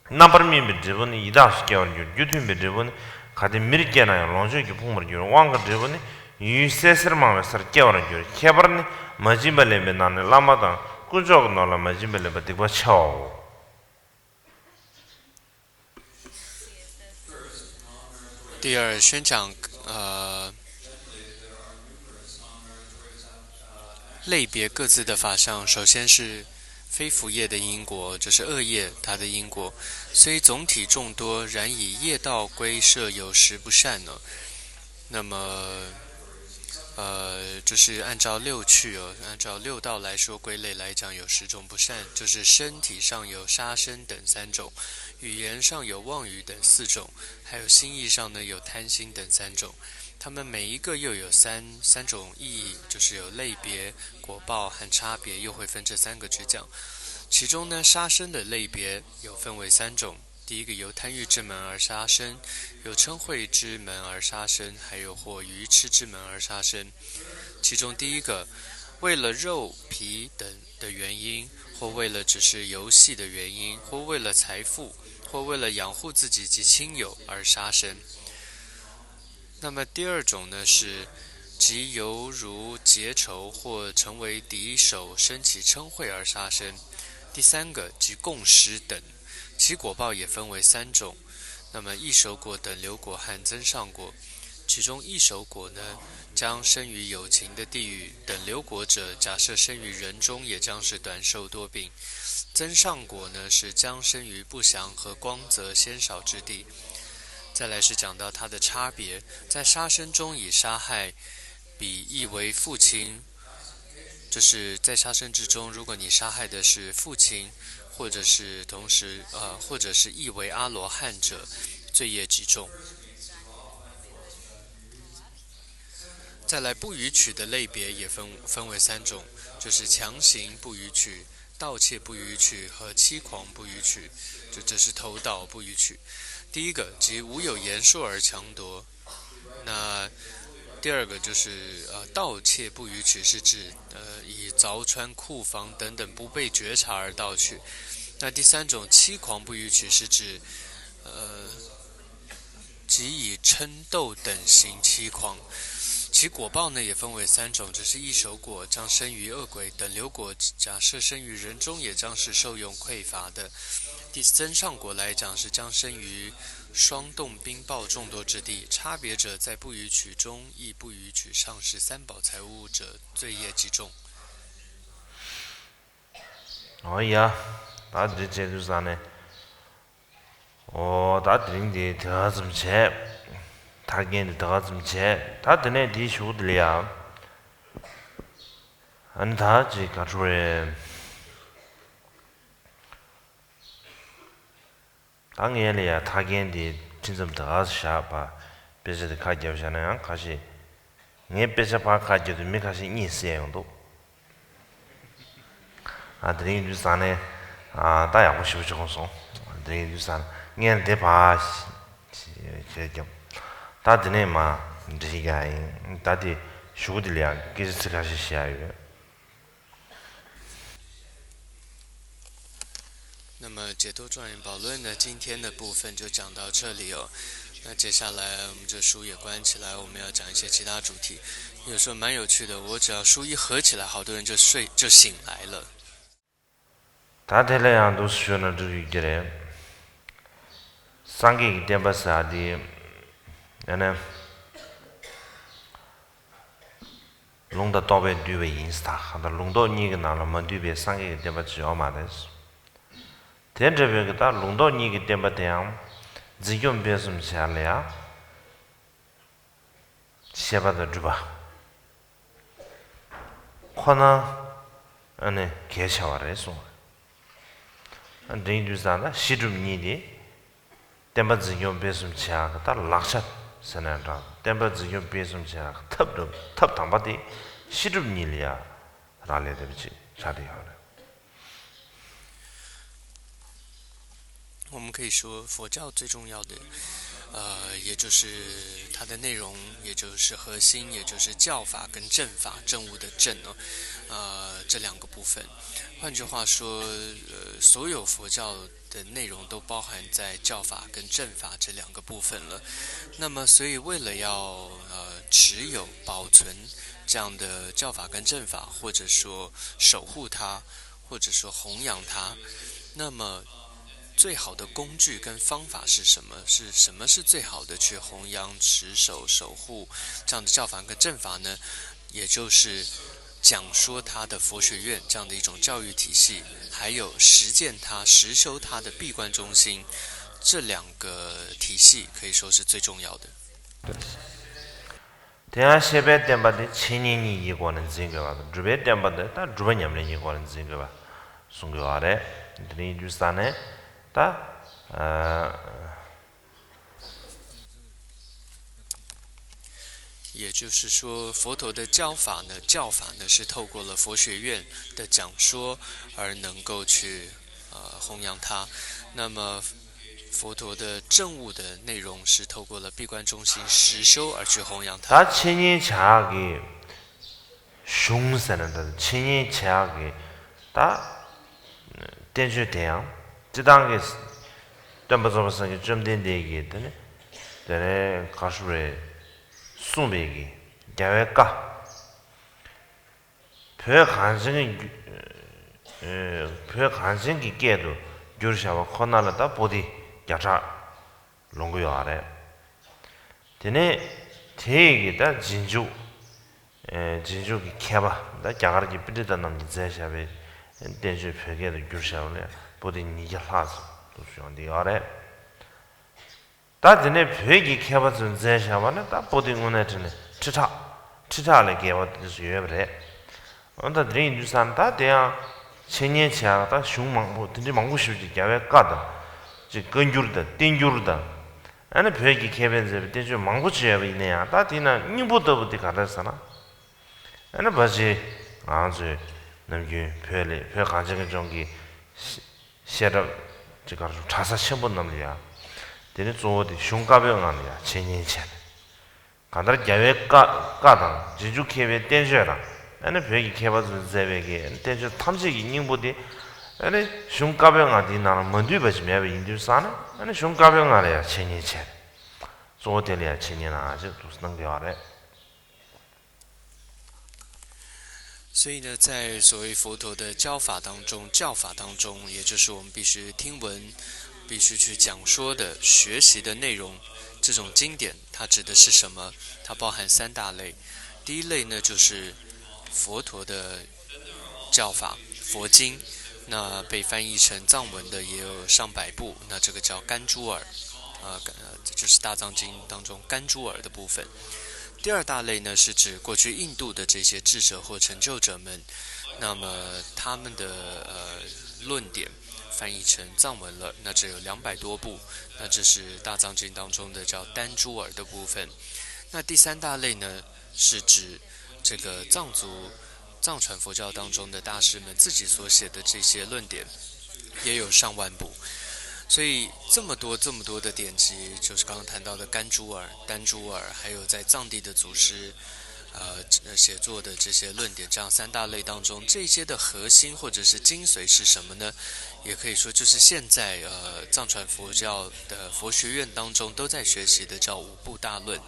རྣམ་པར་སྨིན་པའི་འབྲས་བུ་ནི་ཡི་དྭགས་སུ་སྐྱེ་བར་འགྱུར། རྒྱུ་མཐུན་པའི་འབྲས་བུ་ནི་གལ་ཏེ་མིར་སྐྱེས་ན་ཡང་ལོངས་སྤྱོད་ཀྱིས་ཕོངས་པར་འགྱུར། དབང་གི་འབྲས་བུ་ནི་ཡུལ་སད་སེར་མང་བའི་སར་སྐྱེ་བར་འགྱུར། ཁྱད་པར་ནི་མ་བྱིན་པ་ལེན་པའི་ནང་ནས་བླ་མ་དང་དཀོན་མཆོག་གི་ནོར་ལ་མ་བྱིན་པ་ལེན་པ་སྡིག་པ་ཆེའོ། 第二，宣讲呃类别各自的法相，首先是非福业的因果，就是恶业它的因果，虽总体众多，然以业道归设有十不善呢。那么，呃，就是按照六趣哦，按照六道来说归类来讲，有十种不善，就是身体上有杀生等三种，语言上有妄语等四种，还有心意上呢有贪心等三种。他们每一个又有三三种意义，就是有类别、果报和差别，又会分这三个去讲。其中呢，杀生的类别有分为三种。第一个由贪欲之门而杀生，由嗔恚之门而杀生，还有或愚痴之门而杀生。其中第一个，为了肉皮等的原因，或为了只是游戏的原因，或为了财富，或为了养护自己及亲友而杀生。那么第二种呢，是即犹如结仇或成为敌手，生起嗔恚而杀生。第三个即供食等，其果报也分为三种。那么异熟果、等流果和增上果。其中异熟果呢，将生于有情的地狱；等流果者，假设生于人中，也将是短寿多病。增上果呢，是将生于不祥和光泽鲜少之地。再来是讲到它的差别，在杀生中以杀害比意为父亲，就是在杀生之中，如果你杀害的是父亲，或者是同时呃，或者是意为阿罗汉者，罪业极重。再来，不与取的类别也分分为三种，就是强行不与取、盗窃不与取和欺狂不与取，就这是偷盗不与取。第一个，即无有言数而强夺。那第二个就是呃盗窃不与取，是指呃以凿穿库房等等不被觉察而盗取。那第三种欺狂不与取，是指呃即以嗔斗等行欺狂。其果报呢也分为三种，这是异熟果，将生于恶鬼等流果，假设生于人中，也将是受用匮乏的。第增上果来讲是将生于霜冻冰雹众多之地，差别者在不与取中，亦不与取上士三宝财物者，罪业极重。ཨོ་ཡ། ད་འདི་བྱས་དུས་ཙང་ནས། ཨོ་ད་དེ་རིང་འདི་དེ་ག་ཙམ་བྱས། ཐར་རྒྱན་འདི་དེ་ག་ཙམ་བྱས། ད་དེ་ནས་འདིའི་གཞུག་དེ་ལ་ཡ། ཨ་ནི་ད་ཅིག་ག་འགྲོ་རེད། ད་ངས་ལ་ཡ་ཐར་རྒྱན་འདི་ཁྲི་འཛོམས་དེ་ག་བཞག་པ། དཔེ་ཆ་འདི་ཁ་བརྒྱབ་བཞག་ན་ཡང་ཁ་ཤས། ངའི་དཔེ་ཆ་ཕར་ཁ་བརྒྱབ་དུས་མི་ཁ་ཤས་གཉིད་སད་ཡོང་འདུག་ཨ་དེ་རིང་དུས་ས་ནས་ཨ་ད་ཡག་པོ་ཞེ་པོ་བྱུང་སོང་། དེ་རིང་དུས་ས་ནས་ངས་འདི་ཕར་ཞེས་བརྒྱབ། ད་དེ་ནས་མ་འདྲི་ཞིག་ཡ་ཡིན། ད་དེ་གཞུག་དེ་ལ་ཡང་སྐད་ཆ་ཚིག་ཁ་ཤས་བཤད་ཡ་ཡོད། 那么解脱庄严宝论呢，今天的部分就讲到这里哦。那接下来我们这书也关起来，我们要讲一些其他主题。有时候蛮有趣的，我只要书一合起来，好多人就睡就醒来了。 ད་དེ་ལ་ཡང་འདུག་སེ་ཞུས་ན་འགྲིག་ཡོད་ཀྱི་རེད། སངས་རྒྱས་ཀྱི་བསྟན་པ་ཟེར་དེ། ཡང་ན། ལུང་དང་རྟོགས་པས་བསྡུས་པ་ཡིན་ཟེར། ད་གང་ལྟར་ལུང་རྟོགས་གཉིས་ཀྱི་ནང་ལ་མ་འདུས་པའི་སངས་རྒྱས་ཀྱི་བསྟན་པ་ཅིག་ཡོད་མ་རེད། དེ་འདྲ་བའི་གི་ད་ལུང་རྟོགས་གཉིས་ཀྱི་བསྟན་པ་དེའང་འཛིན་སྐྱོང་སྤེལ་གསུམ་བྱེད་ཡ་ལ་ཡང་། བཤད་པ་དང་སྒྲུབ་པ་ཁོ་ན་ཨ་ནི་གལ་ཆེ་བ་རེད་གསུངས། འདྲེན་རྒྱུ་ཙང་ན་གཞི་སྒྲུབ་གཉིས་དེ། བསྟན་པ་འཛིན་སྐྱོང་སྤེལ་གསུམ་བྱེད་ཡག་གི་ད་ལག་ཆ་ཟེར་ན་འདྲ། བསྟན་པ་འཛིན་སྐྱོང་སྤེལ་གསུམ་བྱེད་ཡག་གི་ཐབས་སྒྲུབ་ཐབས་དམ་པ་དེ་གཞི་སྒྲུབ་གཉིས་ལ་ཡ་རག་ལས་བསྡད་པ་ཅིག་ཆགས་བསྡད་ཡོད་རེད། 我们可以说，佛教最重要的，呃，也就是它的内容，也就是核心，也就是教法跟正法，正悟的正哦，呃，这两个部分。换句话说，呃，所有佛教的内容都包含在教法跟正法这两个部分了。那么，所以为了要呃持有、保存这样的教法跟正法，或者说守护它，或者说弘扬它，那么最好的工具跟方法是什么？是什么是最好的去弘扬、持守、守护这样的教法跟正法呢？也就是讲说它的佛学院这样的一种教育体系，还有实践它、实修它的闭关中心，这两个体系可以说是最重要的。 དེ་ཡང་བཤད་པའི་བསྟན་པ་དེ་འཆད་ཉན་གཉིས་ཀྱི་སྒོ་ནས་འཛིན་དགོས་པ་དང་། སྒྲུབ་པའི་བསྟན་པ་དེ་ད་སྒྲུབ་པ་ཉམས་ལེན་གྱི་སྒོ་ནས་འཛིན་དགོས་པ་གསུང་གི་ཡོད་རེད། དེ་ཡིན་དུས་ཙང་ནས་ད། 也就是说，佛陀的教法呢，教法呢是透过了佛学院的讲说而能够去呃弘扬它。那么佛陀的证悟的内容是透过了闭关中心实修而去弘扬它。 ད་འཆད་ཉན་བྱེད་ཡག་གི་གཞུང་ཟེར་ན་ད་འཆད་ཉན་བྱེད་ཡག་གི་ད་བསྟན་བཅོས་དེ་ཡང་སྤྱིར་བཏང་གི་སྟོན་པ་རྫོགས་པའི་སངས་རྒྱས་བཅོམ་ལྡན་འདས་ཀྱིས་དེ་ནི་དེ་ནས་ག་རེ་ཞུ་རེད། གསུངས་པའི་གི་རྒྱལ་བའི་བཀའ། བོད་གངས་ཅན་གྱི་རྒྱུ། ཨེ། བོད་གངས་ཅན་གྱི་སྐད་དུ་བསྒྱུར་བཞག་པ་ཁོ་ན་ལ་ད་པོ་ཏི་བརྒྱ་ཕྲག་ལོངས་ཀྱི་ཡོད་རེད། དེ་ནས་དེ་ཡི་གི་ད་རྗེས་འཇུག་ཨེ། རྗེས་འཇུག་གི་མཁས་པ་ད་རྒྱ་གར་གྱི་པཎྜི་ཏ་རྣམས་ཀྱིས་མཛད་བཞག་པའི་བསྟན་བཅོས་བོད་སྐད་དུ་བསྒྱུར་བཞག་པ་ལ་པོ་ཏི་ཉིས་བརྒྱ་ལྷག་ཙམ་དུ་བྱུང་བསྡད་ཡོད་རེད། ད་དེ་ནས་བོད་ཀྱི་མཁས་པ་ཚོས་མཛད་བཞག་པ་ནི་ད་པོ་ཏི་དངོས་གནས་དྲང་གནས་ཁྲི་ཕྲག་ཁྲི་ཕྲག་ལས་བརྒལ་བ་དེ་ཚོ་ཡོད་པ་རེད། འོ་ད་དེ་རིང་ཡིན་དུས་ཙང་ད་དེ་ཡང་འཆད་ཉན་བྱེད་ཡག་ད་གཞུང་མང་པོ་དེ་འདྲའི་མང་པོ་ཞིག་ཅིག་རྒྱལ་བའི་བཀའ་དང་ཅིག་བཀའ་འགྱུར་དང་བསྟན་འགྱུར་དང་། ཨ་ནི་བོད་ཀྱི་མཁས་པས་མཛད་པའི་བསྟན་བཅོས་མང་པོ་ཅིག་ཡོད་པ་ཡིན་ན་ཡང་ད་དེ་ན་སྙིང་པོ་ལྟ་བུ་དེ་ག་རེ་ཟེར་ན། ཨ་ནི་ཕལ་ཆེར་ང་ཚོས་ནམ་རྒྱུན་བོད་ལས་བོད་གངས་ཅན་གྱི་ལྗོངས་ཀྱི་བཤད་གྲྭ་ཅིག་ག་རེ་ཞུ་གྲྭ་ས་ཆེན་པོ་རྣམས་ལ་ཡང་དེ་ནི་གཙོ་བོ་དེ་གཞུང་བཀའ་པོད་ལྔ་ལ་ཡང་འཆད་ཉན་བྱས་ནས། གང་ལྟར་རྒྱལ་བའི་བཀའ་བཀའ་དང་རྗེས་འཇུག་མཁས་པའི་བསྟན་བཅོས་དང་ཨ་ནི་བོད་ཀྱི་མཁས་པ་ཚོས་མཛད་པའི་གི་བསྟན་བཅོས་ཐམས་ཅད་ཀྱི་སྙིང་པོ་དེ་ཨ་ནི་གཞུང་བཀའ་པོད་ལྔ་དེའི་ནང་ལ་མ་འདུས་པ་ཞིག་མེད་པ་ཡིན་དུས་ཙང་ནས་ཨ་ནི་གཞུང་བཀའ་པོད་ལྔ་ལ་ཡང་འཆད་ཉན་བྱས། གཙོ་བོ་དེ་ལ་ཡང་འཆད་ཉན་གནང་ཞེས་འདུག་སེ་གནང་གི་ཡོད་རེད། 所以呢，在所谓佛陀的教法当中，教法当中，也就是我们必须听闻、必须去讲说的、学习的内容，这种经典，它指的是什么？它包含三大类。第一类呢，就是佛陀的教法、佛经，那被翻译成藏文的也有上百部，那这个叫甘珠尔，啊，呃，就是大藏经当中甘珠尔的部分。第二大类呢，是指过去印度的这些智者或成就者们，那么他们的呃论点翻译成藏文了，那这有两百多部，那这是大藏经当中的叫丹珠尔的部分。那第三大类呢，是指这个藏族藏传佛教当中的大师们自己所写的这些论点，也有上万部。所以这么多这么多的典籍，就是刚刚谈到的甘珠尔、丹珠尔，还有在藏地的祖师，呃，写作的这些论点，这样三大类当中，这些的核心或者是精髓是什么呢？也可以说就是现在呃藏传佛教的佛学院当中都在学习的叫五部大论，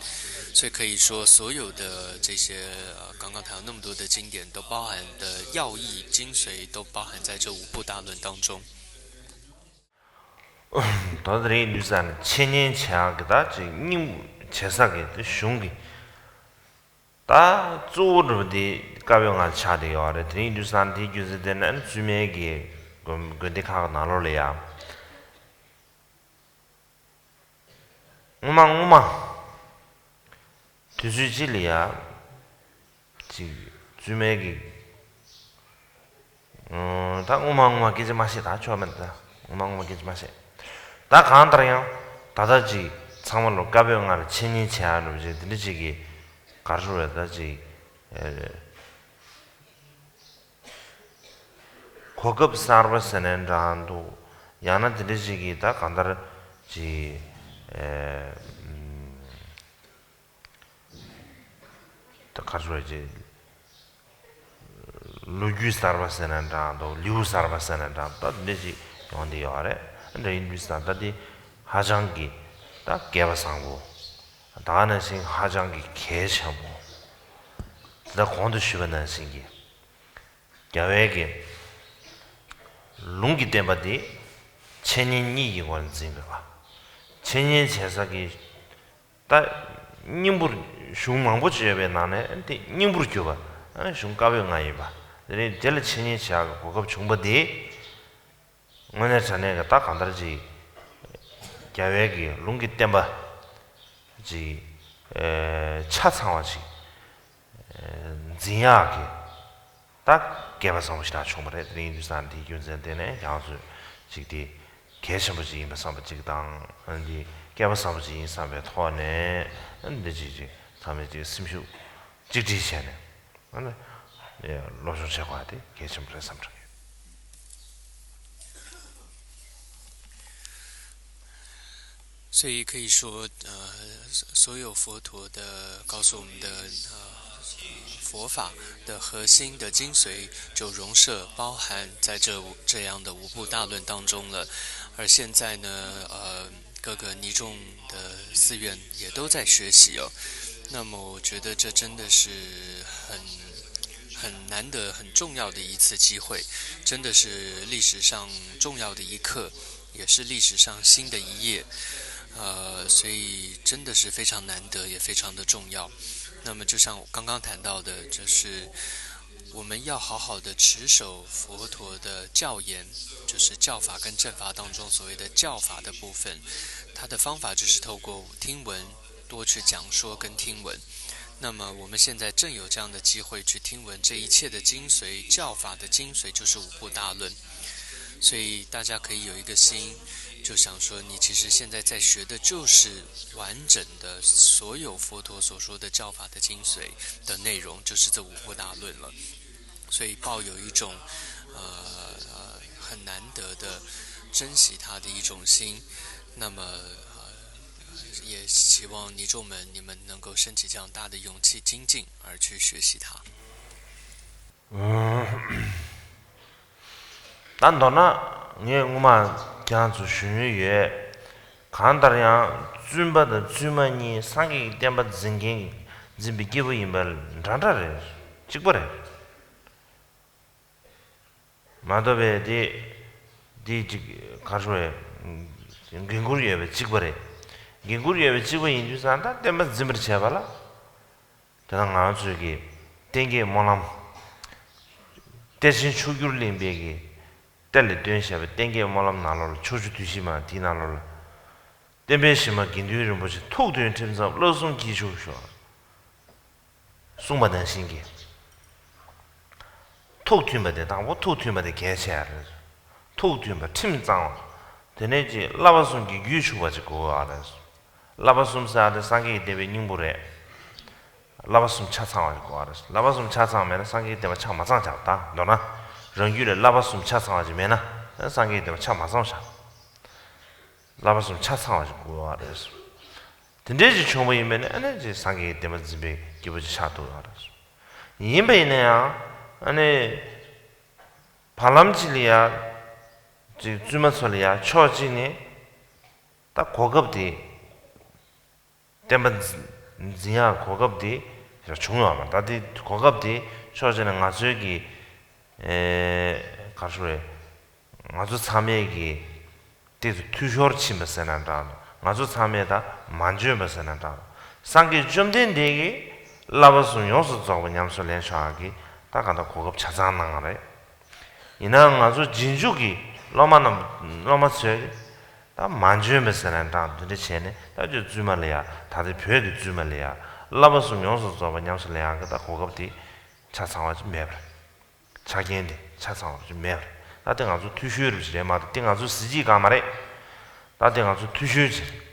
所以可以说所有的这些呃刚刚谈到那么多的经典，都包含的要义精髓都包含在这五部大论当中。 ད་དེ་རིང་ཡིན་དུས་ཙང་ནས་འཆད་ཉན་བྱེད་ཡག་གི་ད་ཅིག་སྙིང་བྱེད་ས་གི་དེ་གཞུང་གི་ད་གཙོ་བོ་འགྲོ་བ་དེ་བཀའ་པོད་ལྔ་ཆགས་བསྡད་ཡོད་རེད། དེ་རིང་ཡིན་དུས་ཙང་དེའི་རྒྱུ་མཚན་དེ་ནི་བཙུན་མའི་གི་དགོན་དགོན་སྡེ་ཁག་གི་ནང་ལོགས་ལ་ཡང་སྔོན་མ་སྔོན་མ་དུས་ཚོད་གཅིག་ལ་ཡང་ཅིག་བཙུན་མའི་གི་ཨང་། ད་སྔོན་མ་སྔོན་མ་སྐད་ཆ་མ་བཤད། ད་ཆོག་མེད། ད་སྔོན་མ་སྔོན་མ་སྐད་ཆ་མ་བཤད། ད་གང་ལྟར་ཡང་ད་ལྟ་ཅིག་ཚང་མ་ལོ་བཀའ་པོད་ལྔ་ལ་འཆད་ཉན་བྱེད་ཡག་འགྲོ་བྱེད་དེ་འདྲ་ཅིག་གི་ག་རེ་ཞུ་རེད། ད་ཅིག་ཨེ། གོ་སྐབས་གསར་པ་ཟེར་ནའི་འདྲ་འདུག་ཡང་ན་དེ་འདྲ་ཅིག་གི་ད་གང་ལྟར་ཅིག་ཨེ། ད་ག་རེ་ཞུ་རེད། ལོ་རྒྱུས་གསར་པ་ཟེར་ན་འདྲ་འདུག་ལེའུ་གསར་པ་ཟེར་ན་འདྲ་འདུག་ད་འདི་ཅིག་ཡོང་བསྡད་ཡོད་རེད། འདྲ་ཡིན་དུས་ཙང་ད་འདི་ཧ་ཅང་གི་ད་སྐལ་པ་བཟང་པོ། ད་ག་ནང་བཞིན་ཧ་ཅང་གི་གལ་ཆེན་པོ། ད་གོང་དུ་ཞུས་པ་ནང་བཞིན་གྱི་རྒྱལ་བའི་གི་ལུང་གི་བསྟན་པ་འདི་འཆད་ཉན་གཉིས་ཀྱི་ངོས་ནས་འཛིན་དགོས་པ། འཆད་ཉན་བྱེད་ས་གི་ད་སྙིང་པོར་གཞུང་མང་པོ་ཅིག་ཡོད་པའི་ནང་ནས་དེ་སྙིང་པོར་གྱུར་པ་ཨ་ནི་གཞུང་བཀའ་པོད་ལྔ་ཡིན་པ། དེ་རིང་དེ་ལ་འཆད་ཉན་བྱེད་ཡག་གི་གོ་སྐབས་བྱུང་པ་དེ་དངོས་གནས་དྲང་གནས་ཀྱི་ད་གང་ལྟར་ཅིག་རྒྱལ་བའི་གི་ལུང་གི་བསྟན་པ་ཅིག་ཨེ་ཆ་ཚང་བ་ཅིག་ཨེ་འཛིན་ཡག་གི་ད་སྐལ་པ་བཟང་པོ་ཞིག་ད་བྱུང་བ་རེད། དེ་ཡིན་དུས་ཙང་དེའི་རྒྱུ་མཚན་དེ་ནས་ཡང་ཚོས་ཅིག་དེ་གལ་ཆེན་པོ་ཞིག་ཡིན་པ་བསམ་པ་ཅིག་དང་། འདི་སྐལ་པ་བཟང་པོ་ཞིག་ཡིན་བསམ་པའི་ཐོག་ནས་འདི་ཅིག་ཅིག་ ཚང་མས་ཅིག་སེམས་ཤུགས་གཅིག་སྒྲིལ་བྱས་ནས་ཨ་ནི་སློབ་སྦྱོང་བྱེད་དགོས་པ་དེ་གལ་ཆེན་པོ་རེད་བསམ་གྱི་ཡོད། 所以可以说，呃，所有佛陀的告诉我们的，呃，佛法的核心的精髓，就融摄包含在这五这样的五部大论当中了。而现在呢，呃，各个尼众的寺院也都在学习哦。那么，我觉得这真的是很很难得、很重要的一次机会，真的是历史上重要的一刻。也是历史上新的一页，呃，所以真的是非常难得，也非常的重要。那么，就像我刚刚谈到的，就是我们要好好的持守佛陀的教言，就是教法跟正法当中所谓的教法的部分，它的方法就是透过听闻，多去讲说跟听闻。那么我们现在正有这样的机会去听闻这一切的精髓，教法的精髓就是五部大论。所以大家可以有一个心，就想说，你其实现在在学的就是完整的所有佛陀所说的教法的精髓的内容，就是这五部大论了。所以抱有一种呃呃很难得的珍惜它的一种心。那么呃也希望尼众们你们能够升起这样大的勇气精进而去学习它。 ད་མདོར་ན་ངས་སྔོན་མ་ཁྱེད་རང་ཚོ་ཞུ་མྱོང་ཡོད། གང་ལྟར་ཡང་བཙུན་པ་དང་བཙུན་མ་གཉིས་སངས་རྒྱས་ཀྱི་བསྟན་པ་འཛིན་མཁན་འཛིན་པའི་སྐྱེས་བུ་ཡིན་པ་འདྲ་འདྲ་རེད། གཅིག་པ་རེད། མ་གཏོགས་པའི་དེ་དེ་གཅིག་ག་རེ་ཞུ་དགོས་རེད། འགན་ཁུར་ཡོད་པའི་གཅིག་པ་རེད། འགན་ཁུར་ཡོད་པའི་གཅིག་པ་ཡིན་དུས་ཙང་ད་བསྟན་པ་འཛིན་པར་བྱས་པ་ལ། དེ་ན་ང་ཚོས་ཀྱི་བསྟན་རྒྱས་སྨོན་ལམ། གཏེར་ཆེན་མཆོག་གྱུར་གླིང་པས་ཀྱི་གཏེར་ལས་བཏོན་བཞག་པའི་བསྟན་རྒྱས་སྨོན་ལམ་ནང་ལོགས་ལ་ཕྱོགས་བཅུ་དུས་བཞི་མ་དེའི་ནང་ལོགས་ལ། བསྟན་པའི་གཞི་མ་དགེ་འདུན་རིན་པོ་ཆེ་ཐུགས་མཐུན་ཁྲིམས་གཙང་བླ་གསུམ་གྱི་ཕྱོགས་ཤོག་གསུངས་པ་ནང་བཞིན་གྱི། ཐུགས་མཐུན་པ་དེ་དང་པོ་ཐུགས་མཐུན་པ་དེ་གལ་ཆེ་ཡ་རེད། ཐུགས་མཐུན་པ་ཁྲིམས་གཙང་བ། དེ་ནས་ཀྱི་བསླབ་པ་གསུམ་གྱི་རྒྱུད་ཕྱུག་པ་ཅིག་དགོས་ཡ་རེད། བསླབ་པ་གསུམ་ཟེར་ཡ་དེ་སངས་རྒྱས་ཀྱི་བསྟན་པའི་སྙིང་པོ་རེད། བསླབ་པ་གསུམ་ཆ་ཚང་བ་ཞིག་དགོས་པ་རེད། བསླབ་པ་གསུམ་ཆ་ཚང་མེད་ན་སངས་རྒྱས་བསྟན་པ་ཆ་མ་ཚང་ཆགས། ད་མདོར་ན་རང་རྒྱུད་ལ་བསླབ་པ་གསུམ་ཆ་ཚང་བ་ཞིག་མེད་ན་སངས་རྒྱས་བསྟན་པ་ཆ་མ་ཚང་ཆགས། བསླབ་པ་གསུམ་ཆ་ཚང་བ་ཞིག་དགོས་པ་རེད། དེ་འདྲའི་ཞིག་བྱུང་བ་ཡིན་པས་ན་ཨ་ནི་ཅིག་སངས་རྒྱས་བསྟན་པ་འཛིན་པའི་སྐྱེས་བུ་ཅིག་ཆགས་ཐུབ་ཡོད་རེད། ཡིན་པ་ཡིན་ན་ཡང་ཨ་ནི་བར་ལམ་ཅིག་ལ་ཡ་ཅིག་བཙུན་མ་ཚོ་ལ་ཡ་ཕྱོགས་གཅིག་ནས་ད་གོ་སྐབས་དེ། བསྟན་པ་འཛིན་འཛིན་ཡག་གོ་སྐབས་དེ་བྱུང་ཡོད་མ་རེད། ད་དེ་གོ་སྐབས་དེ་ཕྱོགས་གཅིག་ནས་ང་ཚོའི་གི་ཨེ་ག་རེ་ཞུ་རེད། ང་ཚོ་ཚང་མས་གི་དེ་ཚོ་འཐུས་ཤོར་ཕྱིན་པ་ཟེར་ན་འདྲ། ང་ཚོ་ཚང་མས་ད་མ་འཇོན་པ་ཟེར་ན་འདྲ། སངས་རྒྱས་བཅོམ་ལྡན་འདས་ཀྱིས་བསླབ་པ་གསུམ་ཡོངས་སུ་རྫོགས་པ་ཉམས་སུ་ལེན་ཆོག་ཡག་གི་ད་གང་ལྟར་གོ་སྐབས་ཆ་ཚང་གནང་བ་རེད། ཡིན་ནའང་ང་ཚོ་རྗེས་འཇུག་གི་སློབ་མ་རྣམས་སློབ་མ་ཚོས་ད་མ་འཇོན་པ་ཟེར་ན་འདྲ། འདི་འདྲ་བྱས་ནས་ད་ཅིག་བཙུན་མ་ལ་ཡ། ད་ལྟའི་བོད་ཀྱི་བཙུན་མ་ལ་ཡ་བསླབ་པ་གསུམ་ཡོངས་སུ་རྫོགས་པ་ཉམས་སུ་ལེན་ཡག་གི་ད་གོ་སྐབས་དེ་ཆ་ཚང་བ་ཅིག་མེད་པ་རེད། ཆ་རྐྱེན་དེ་ཆ་ཚང་བ་ཅིག་མེད་པ་རེད། ད་དེ་ང་ཚོ་འཐུས་ཤོར་རུ་ཅིག་རེད་མ་གཏོགས་དེ་ང་ཚོ་གཟི་བརྗིད་གང་མ་རེད། ད་དེ་ང་ཚོ་འཐུས་ཤོར་ཅིག་རེད།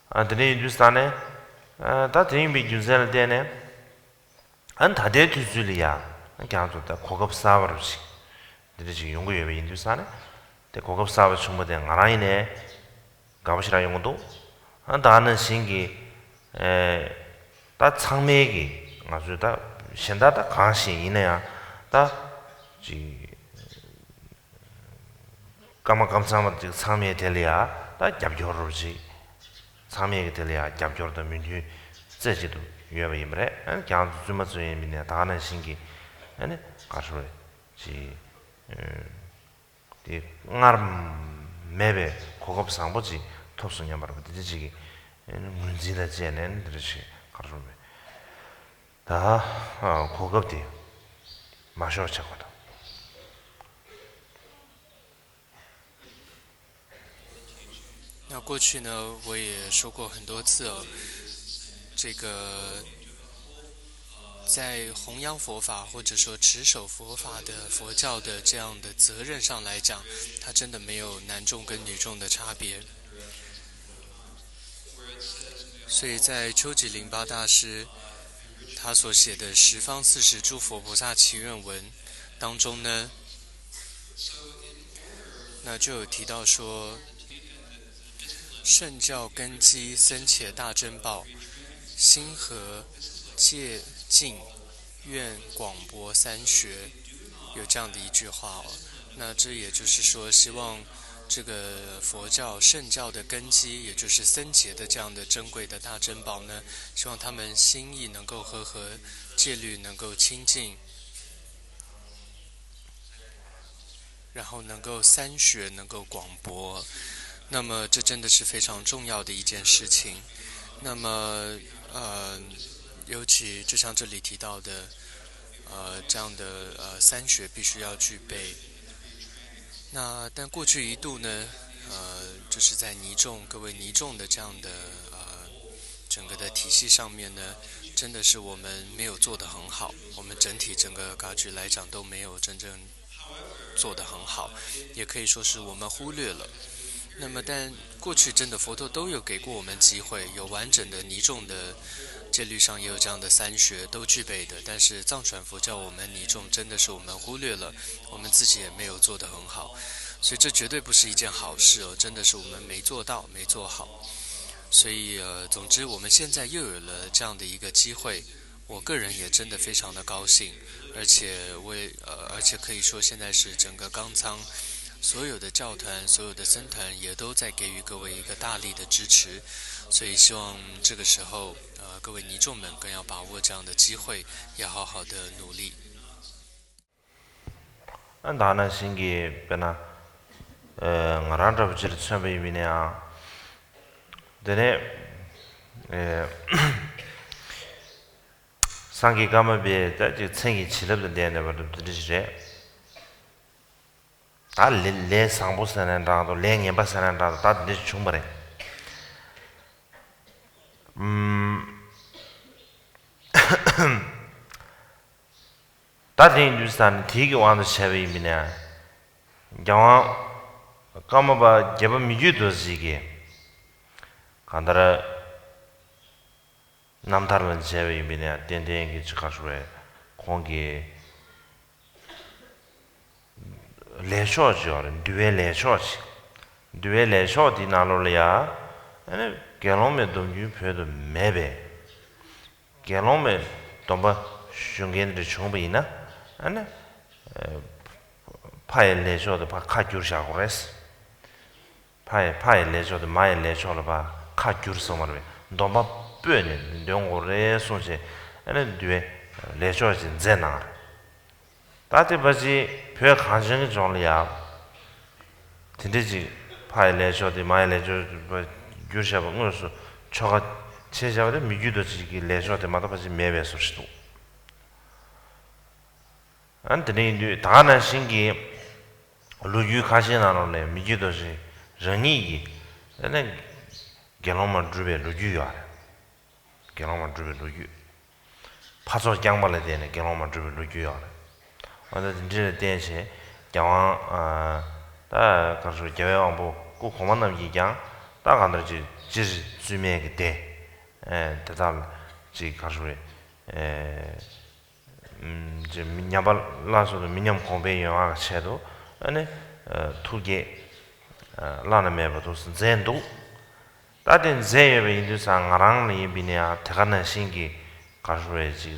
ཨ་དེ་འདྲ་ཡིན་དུས་ཙང་ནས་ཨ་ད་དེ་ཡིན་པའི་རྒྱུ་མཚན་ལ་བརྟེན་ནས། ཨ་ནི་ད་ལྟའི་དུས་ཚོད་ལ་ཡ་ཁྱེད་རང་ཚོ་ད་གོ་སྐབས་གསར་པ་རུ་ཞིག་འདི་འདྲ་ཞིག་ཡོང་གི་ཡོད་པ་ཡིན་དུས་ཙང་ནས། དེ་གོ་སྐབས་གསར་པ་བྱུང་བ་དེ་ང་རང་ཡིན་ནའི་དགའ་པོ་ཞེ་དྲག་ཡོང་གི་འདུག་ཨ་ད་ནང་བཞིན་གྱི་ཨེ་ད་ཚང་མས་ཀྱི་ང་ཚོས་ད་གཞན་དག་ད་གང་ཞིག་ཡིན་ན་ཡང་ད་ཅིག་སྐར་མ་སྐར་མཚམས་པ་ཅིག་ཚང་མས་དེ་ལ་ཡ་ད་རྒྱབ་སྐྱོར་རོགས་བྱེད། ཚང་མས་ཀྱི་དེ་ལ་ཡ་རྒྱབ་སྐྱོར་དང་མོས་མཐུན་རྩེ་གཅིག་ཏུ་ཡོད་པ་ཡིན་པ་རེད། ཨ་ནི་ཁྱེད་རང་ཚོ་བཙུན་མ་ཚོ་ཡིན་པ་ཡིན་ནའི་ད་ག་ནང་བཞིན་གྱི་ཨ་ནི་ག་རེ་ཞུ་རེད་ཅིག་དེ་སྔར་མེད་པའི་གོ་སྐབས་བཟང་པོ་ཅིག་ཐོབ་སོང་སྙམ་པ་རེད་པ། དེ་འདྲ་ཅིག་གི་ཨ་ནི་ངོས་འཛིན་དང་བཅས་ནས་འདི་འདྲ་ཞིག་ག་རེ་ཞུ་རེད། ད་གོ་སྐབས་དེ་མ་ཤོར་བྱེད་དགོས་དང་། 那过去呢，我也说过很多次哦，这个在弘扬佛法或者说持守佛法的佛教的这样的责任上来讲，它真的没有男众跟女众的差别。所以在秋季淋巴大师他所写的十方四十诸佛菩萨祈愿文当中呢，那就有提到说，圣教根基僧伽大珍宝，心合戒净愿广博三学，有这样的一句话哦。那这也就是说，希望这个佛教圣教的根基，也就是僧伽的这样的珍贵的大珍宝呢，希望他们心意能够和合，戒律能够清净，然后能够三学能够广博。那么这真的是非常重要的一件事情。那么，呃，尤其就像这里提到的，呃，这样的呃三学必须要具备。那但过去一度呢，呃，就是在尼众各位尼众的这样的呃整个的体系上面呢，真的是我们没有做得很好，我们整体整个格局来讲都没有真正做得很好，也可以说是我们忽略了。那么，但过去真的佛陀都有给过我们机会，有完整的尼众的戒律上也有这样的三学都具备的，但是藏传佛教我们尼众真的是我们忽略了，我们自己也没有做得很好，所以这绝对不是一件好事哦，真的是我们没做到，没做好。所以呃，总之我们现在又有了这样的一个机会，我个人也真的非常的高兴，而且我也呃，而且可以说现在是整个冈仓所有的教团、所有的僧团也都在给予各位一个大力的支持，所以希望这个时候呃，各位尼众们更要把握这样的机会，也好好的努力。 ཨ་ད་ནང་བཞིན་གྱི་དཔེར་ན་ཨ་ང་རང་འདྲ་པོ་ཅིག་ལ་མཚོན་པ་ཡིན་པ་ཡིན་ན་ཡང་། དེ་ནས་ཨ་སངས་རྒྱས་ཀརྨ་པའི་ད་ཅིག་མཚན་གྱི་བྱིན་རླབས་དང་ལྡན་པ་འདྲ་པོ་དེ་འདྲ་ཞིག་རེད། ད་ལས་ལས་བཟང་པོ་ཟེར་ན་འདྲ་འདུག་ལས་ངན་པ་ཟེར་ན་འདྲ་འདུག་ད་དེ་འདྲ་ཞིག་བྱུང་བ་རེད། ཨུམ། ད་དེ་ཡིན་དུས་ཙང་ནས་དེའི་གི་དབང་དུ་བྱས་པ་ཡིན་པ་ཡིན་ན། རྒྱལ་དབང་ཀརྨ་པ་བརྒྱད་པ་མི་བསྐྱོད་རྡོ་རྗེ་གིས་གང་ལྟར་རྣམ་ཐར་ལ་མཇལ་བ་ཡིན་པ་ཡིན་ན་ཏན་ཏན་གྱི་ཅིག་ག་རེ་ཟེར་དགོས་རེད། ཁོང་གི་ལས་ཆོག་ཅིག་ཡོད་རེད། འདུལ་བའི་ལས་ཆོག་ཅིག་འདུལ་བའི་ལས་ཆོག་དེའི་ནང་ལོགས་ལ་ཡ། ཨ་ནི་དགེ་སློང་མའི་སྡོམ་རྒྱུན་བོད་དུ་མེད་པས། དགེ་སློང་མའི་སྡོམ་པ་ཞུ་མཁན་དེ་འདྲ་བྱུང་བ་ཡིན་ན། ཨ་ནི་ཕ་ཡི་ལས་ཆོག་དེ་ཕར་ཁ་བསྒྱུར་བཞག་དགོས་རེད། ཕ་ཡི་ཕ་ཡི་ལས་ཆོག་དེ་མ་ཡི་ལས་ཆོག་ལ་ཕར་ཁ་བསྒྱུར་སོང་བ་རེད། སྡོམ་པ་སྤོས་ནས་འདོན་དགོས་རེད་གསུངས་བྱས། ཨ་ནི་འདུལ་བའི་ལས་ཆོག་ཅིག་མཛད་གནང་རེད། ད་དེ་ཕལ་ཆེར་བོད་གངས་ཅན་གྱི་ལྗོངས་ལ་ཡ། དེ་འདྲ་ཅིག་ཕ་ཡི་ལས་ཆོག་དེ་མ་ཡི་ལས་ཆོག་བསྒྱུར་བཞག་པ་དངོས་སུ་ཆོ་ག་བྱས་བཞག་པ་དེ་མི་བསྐྱོད་རྡོ་རྗེ་གི་ལས་ཆོག་དེ་མ་གཏོགས་ཕལ་ཆེར་མེད་པའི་བཟོ་ཞིག་འདུག་ཨ་ནི་དེ་འདྲ་ཡིན་དུས་ད་ག་ནང་བཞིན་གྱི་ལོ་རྒྱུས་ཁ་ཤས་ནང་ལོགས་ནས་མི་བསྐྱོད་རྡོ་རྗེ་རང་ཉིད་ཀྱིས་ཨ་ནི་དགེ་སློང་མ་སྒྲུབ་པའི་ལོ་རྒྱུས་ཡོད་རེད། དགེ་སློང་མ་སྒྲུབ་པའི་ལོ་རྒྱུས། ཕ་ཚོགས་རྐྱང་པ་ལ་བརྟེན་ནས་དགེ་སློང་མ་སྒྲུབ་པའི་ལོ་རྒྱུས་ཡོད་རེད། འོ་ན་དེ་འདྲ་ལ་བརྟེན་བྱས་རྒྱལ་དབང་ད་ག་རེ་ཟེར་རྒྱལ་བའི་དབང་པོ་སྐུ་གོང་མ་རྣམས་ཀྱིས་ཀྱང་ད་གང་ལྟར་ཅིག་སྤྱིར་བཙུན་མའི་གི་སྡེ་དེ་དག་ལ་ཅིག་ག་རེ་ཟེར་ཉམས་པ་སླར་གསོ་དང་མི་ཉམས་གོང་འཕེལ་ཡོང་བ་གི་ཆེད་དུ་ཨ་ནི་ཐུགས་བསྐྱེད་བླ་ན་མེད་པ་དུ་མཛད་འདུག་ད་དེ་མཛད་ཡོད་པ་ཡིན་དུས་ཙང་ང་རང་ལ་ཡིན་པ་ཡིན་ན་ཡང་དེ་ག་ནང་བཞིན་གྱི་ག་རེ་ཟེར་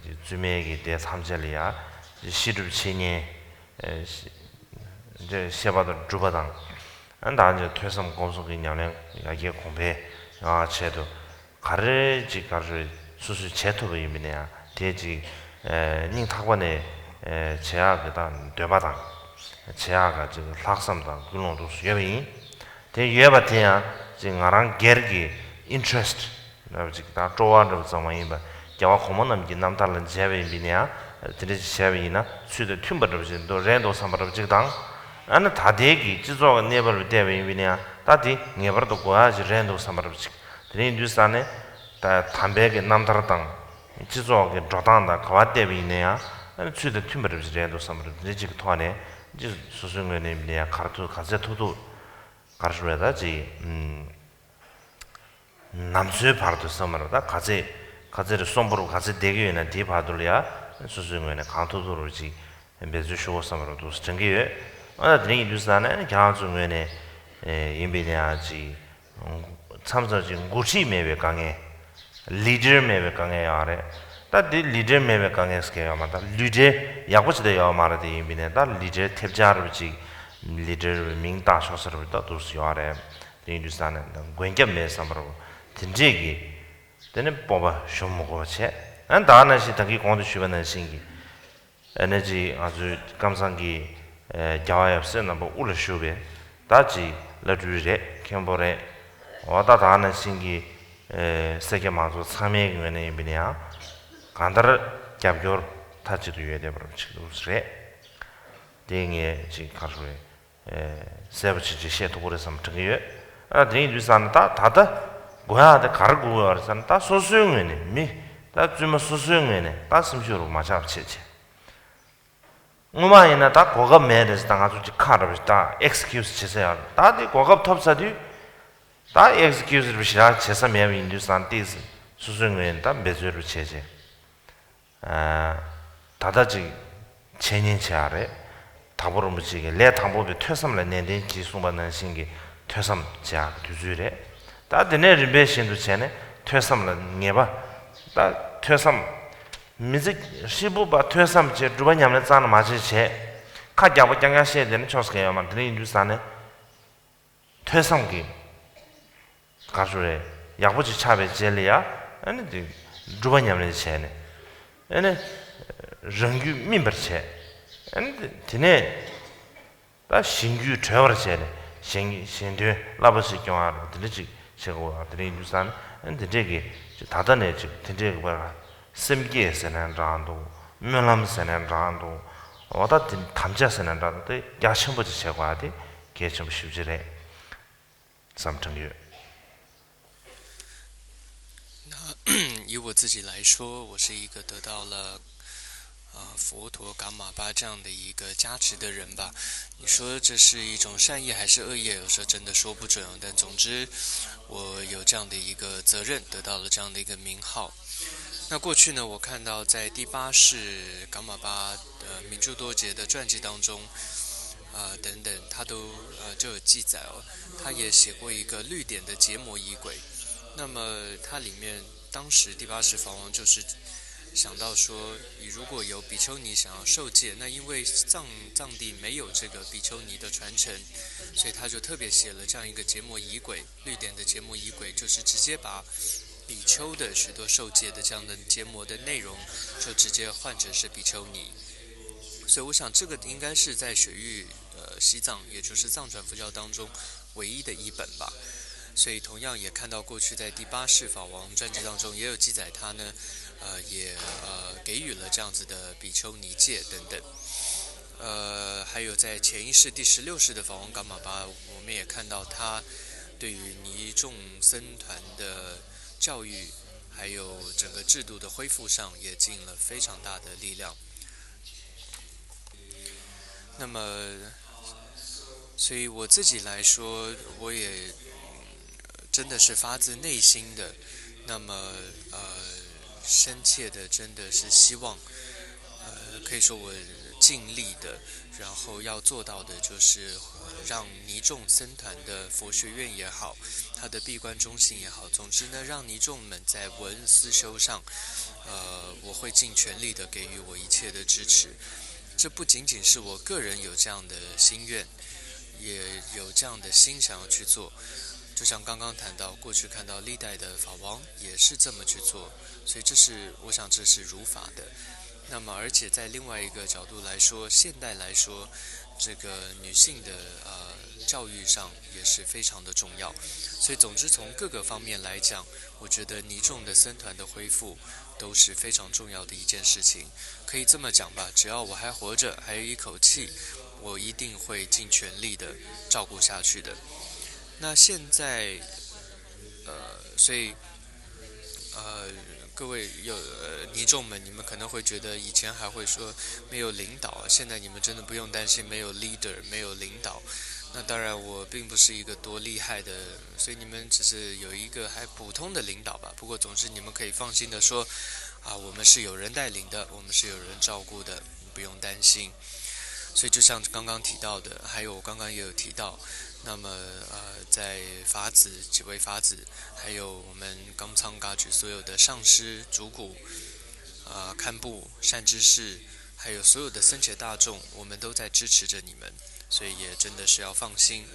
ཅིག་བཙུན་མའི་གི་སྡེ་ཐམས་ཅད་ལ་ཡང་ཤེས་སྒྲུབ་བྱེད་མཁན་བཤད་པ་དང་སྒྲུབ་པ་དང་། ཨ་ནི་ད་ཅིག་ཐོས་བསམ་སྒོམ་གསུམ་གྱི་ཉམས་ལེན་ཡར་རྒྱས་གོང་འཕེལ་ཡོང་བ་ཆེད་དུ་ག་རེ་ཅིག་ག་རེ་སོ་སོས་བྱེད་ཐུབ་པ་ཡིན་པ་ཡིན་ན་ཡང་དེ་ཅིག་སྙིང་ཐག་པ་ནས་བྱེད་ཡག་གི་ད་འདོད་པ་དང་བྱེད་ཡག་གི་ཅིག་ལྷག་བསམ་དང་ཀུན་སློང་དུ་ཡོད་པ་ཡིན། དེ་ཡོད་པ་དེ་ཡང་ཅིག་ང་རང་སྒེར་གྱི་interest་འདྲ་པོ་ཅིག་དང་སྤྲོ་བ་འདྲ་པོ་ཙམ་མ་ཡིན་པར་རྒྱལ་བ་གོང་མ་རྣམས་ཀྱི་རྣམ་ཐར་ལ་མཇལ་བ་ཡིན་པ་ཡིན་ན་ཡང་དེ་འདྲ་ཅིག་བྱས་པ་ཡིན་ན་ཚུལ་དང་མཐུན་པ་འདྲ་པོ་ཅིག་འདུག་རེད་འདུག་བསམ་པ་འདྲ་པོ་ཅིག་དང་། ཨ་ནི་ད་ལྟའི་གི་སྤྱི་ཚོགས་ཀྱི་གནས་བབ་ལ་བལྟས་པ་ཡིན་པ་ཡིན་ན་ཡང་ད་དེ་ངེས་པར་དུ་དགོས་ཡག་ཅིག་རེད་འདུག་བསམ་པ་འདྲ་པོ་ཅིག་དེ་འདྲ་ཡིན་དུས་ཙང་ནས་ད་དམ་པའི་གི་རྣམ་ཐར་དང་སྤྱི་ཚོགས་ཀྱི་འགྲོ་སྟངས་དང་ག་པར་བལྟས་པ་ཡིན་ན་ཡང་ཨ་ནི་ཚུལ་དང་མཐུན་པ་འདྲ་པོ་ཅིག་རེད་འདུག་བསམ་པ་འདྲ་པོ་དེ་འདྲ་ཅིག་གི་ཐོག་ནས་ཅིག་སོ་སོའི་ངོས་ནས་ཡིན་པ་ཡིན་ན་ཡང་ག་རེ་ཐུབ་ག་ཚད་ཐུབ་ཐུབ་ག་རེ་ཞུ་དགོས་རེད་ད་ཅིག་ནམ་འཚོའི་བར་དུ་བསམ་པར་ད་ག་ཚད་ག་ཚད་རེ་གསོན་པོ་རུ་ག་ཚད་བསྡད་ཀྱི་ཡོད་ན་དེའི་བར་དུ་ལ་ཡ་སོ་སོའི་ངོས་ནས་གང་ཐུབ་ཐུབ་རུ་ཅིག་འབད་རྩོལ་ཞུ་དགོས་བསམ་པར་འདུག་དྲན་གྱི་ཡོད། ཨ་ད་དེ་རིང་ཡིན་དུས་ས་ནས་ཁྱེད་རང་ཚོའི་ངོས་ནས་ཡིན་པའི་ནས་ཡང་ཅིག་མཚམས་མཚམས་ཅིག་འགོ་ཁྲིད་མེད་པའི་དཀའ་ངལ། ལི་ཌར་མེད་པའི་དཀའ་ངལ་ཡོད་རེད། ད་དེ་ལི་ཌར་མེད་པའི་དཀའ་ངལ་ཟེར་མཁན་ཡོད་མ་རེད། ད་ལི་ཌར་ཡག་པོ་ཅིག་ད་ཡོད་མ་རེད། དེ་ཡིན་པའི་ནས་ད་ལི་ཌར་ཐེབས་ཆག་རུ་ཅིག་ལི་ཌར་མིང་བཏགས་ཆོག་ས་རུ་ད་འདུག་སེ་ཡོད་རེད། དེ་ཡིན་དུས་ས་ནས་ད་མགོན་སྐྱབས་མེད་བསམ་པ་རུ་དེ་འདྲས་ཀྱི་དེ་ནས་སྤོབས་པ་ཞུམ་མི་དགོས་པ་བྱས། ཨ་ད་ནང་བཞིན་ད་གིན་གོང་དུ་ཞུས་པ་ནང་བཞིན་གྱི། ཨ་ནི་ཅིག་ང་ཚོའི་ཀམ་ཚང་གི་ཨ་རྒྱལ་བ་ཡབ་སྲས་རྣམ་པ་དབུ་ལ་བཞུགས་པའི་ད་ཅིག་བླ་སྤྲུལ་རེད། མཁན་པོ་རེད། འོ་ད་ད་ནང་བཞིན་གྱི་ཨ་སེར་སྐྱ་མང་ཚོགས་ཚང་མའི་ངོས་ནས་ཡིན་པ་ཡིན་ན་ཡང་གང་ལྟར་རྒྱབ་སྐྱོར་མཐའ་གཅིག་ཏུ་ཡོད་བསྡད་པ་རེད། དེ་ངས་ཅིག་ག་རེ་ཞུ་དགོས་རེད། ཨེ་གསལ་པོ་བྱས་བྱས་བཤད་ཐུབ་ཀྱི་རེད་བསམ་དྲན་གྱི་ཡོད། ཨ་དེ་ཡིན་དུས་ཙང་ནས་ད་ད་ལྟ་དགོས་ཡག་དེ་ག་རེ་དགོས་ཀྱི་ཡོད་རེད་ཟེར་ན། ད་སོ་སོའི་ངོས་ནས་མི་ད་བཙུན་མ་སོ་སོའི་ངོས་ནས་ད་སེམས་ཤུགས་རུ་མ་ཆག་པ་བྱས་བྱས། སྔོན་མ་ཡིན་ན་ད་གོ་སྐབས་མེད་རེད་ཟེར། ད་ང་ཚོ་ཅིག་ཁ་ར་བ་ཞིག་ད་ཨེག་སི་ཁིའུ་སི་བྱེད་ས་ཡོད་རེད། ད་དེ་གོ་སྐབས་ཐོབ་ཚར་དུས་ད་ཨེག་སི་ཁིའུ་སི་ར་བ་ཞིག་ར་བྱེད་ས་མེད་པ་ཡིན་དུས་ཙང་ཏོག་ཙམ་སོ་སོའི་ངོས་ནས་ད་འབད་རྩོལ་རུ་བྱས་བྱས། ད་ལྟ་ཅིག་འཆད་ཉན་བྱེད་ཡག་རེད། དྭགས་པོ་རིན་པོ་ཆེ་གིས་ལས་དང་པོ་པའི་ཐོས་བསམ་ལ་ནན་ཏན་གྱིས་གསུངས་པ་ནང་བཞིན་གྱི་ཐོས་བསམ་བྱེད་ཡག་གི་དུས་ཚོད་རེད། ད་དེ་ནས་རིམ་པས་བཞིན་དུ་བྱས་ནས་ཐོས་བསམ་ལ་ངེས་པ། ད་ཐོས་བསམ། མི་ཚེ་ཧྲིལ་པོ་པ་ཐོས་བསམ་བྱས། སྒྲུབ་པ་ཉམས་ལེན་རྩ་ནས་མ་བྱེད་བྱས། ཁ་རྒྱག་པ་རྐྱང་རྐྱང་བཤད་བསྡད་ན་ཆོག་ས་གང་ཡོད་མ་རེད། དེ་འདྲ་ཡིན་དུས་ཙང་ནས། ཐོས་བསམ་གྱི་ག་རེ་ཞུ་རེད། ཡག་པོ་ཅིག་ཆགས་པའི་རྗེས་ལ་ཡ། ཨ་ནི་དེ་སྒྲུབ་པ་ཉམས་ལེན་བྱས་ནས། ཨ་ནི་རང་རྒྱུད་སྨིན་པར་བྱས། ཨ་ནི་དེ་ནས་ད་གཞན་རྒྱུད་གྲོལ་བར་བྱས་ནས་གཞན་གཞན་དོན་བསླབ་པ་ཞིག་སྐྱོང་ཡག་རེད། དེ་འདྲ་ཅིག་བྱེད་དགོས་པ་དེ་འདྲ་ཡིན་དུས་ཙང་ནས། ཨ་ནི་དེ་འདྲས་ཀྱི་ད་ལྟ་ནས་ཅིག་དེ་འདྲས་ཀྱི་བར་སེམས་བསྐྱེད་ཟེར་ནའང་འདྲ་འདུག་སྨོན་ལམ་ཟེར་ནའང་འདྲ་འདུག་འོ་ད་དེ་དམ་བཅའ་ཟེར་ནའང་འདྲ་འདུག་དེ་རྒྱ་ཆེན་པོ་ཅིག་བྱེད་དགོས་པ་དེ་གལ་ཆེན་པོ་ཞེ་པོ་ཅིག་རེད་བསམ་དྲན་གྱི་ཡོད།那以我自己来说，我是一个得到了呃佛陀噶玛巴这样的一个加持的人吧。你说这是一种善意还是恶意，有时候真的说不准。但总之，我有这样的一个责任，得到了这样的一个名号。那过去呢，我看到在第八世噶玛巴呃明珠多杰的传记当中，呃等等，他都呃就有记载哦。他也写过一个绿点的结魔仪轨。那么它里面当时第八世法王就是想到说，你如果有比丘尼想要受戒，那因为藏藏地没有这个比丘尼的传承，所以他就特别写了这样一个结魔仪轨。绿点的结魔仪轨就是直接把比丘的许多受戒的这样的结魔的内容，就直接换成是比丘尼。所以我想，这个应该是在雪域呃西藏，也就是藏传佛教当中唯一的一本吧。所以同样也看到过去在第八世法王传记当中也有记载，他呢，呃，也呃给予了这样子的比丘尼戒等等。呃，还有在前一世第十六世的法王噶玛巴，我们也看到他对于尼众僧团的教育，还有整个制度的恢复上，也尽了非常大的力量。那么，所以我自己来说，我也真的是发自内心的，那么呃深切的，真的是希望，呃，可以说我尽力的，然后要做到的就是让尼众僧团的佛学院也好，它的闭关中心也好，总之呢，让尼众们在闻思修上，呃，我会尽全力的给予我一切的支持。这不仅仅是我个人有这样的心愿，也有这样的心想要去做。就像刚刚谈到，过去看到历代的法王也是这么去做，所以这是我想这是如法的。那么，而且在另外一个角度来说，现代来说，这个女性的呃教育上也是非常的重要。所以，总之从各个方面来讲，我觉得尼众的僧团的恢复都是非常重要的一件事情。可以这么讲吧，只要我还活着，还有一口气，我一定会尽全力的照顾下去的。那现在，呃，所以，呃，各位有呃尼众们，你们可能会觉得以前还会说没有领导，现在你们真的不用担心没有 leader，没有领导。那当然，我并不是一个多厉害的，所以你们只是有一个还普通的领导吧。不过，总之你们可以放心的说，啊，我们是有人带领的，我们是有人照顾的，你不用担心。所以，就像刚刚提到的，还有我刚刚也有提到，那么呃，在法子几位法子，还有我们刚仓噶举所有的上师、主古、呃，堪布、善知识，还有所有的僧伽大众，我们都在支持着你们。所以也真的是要放心。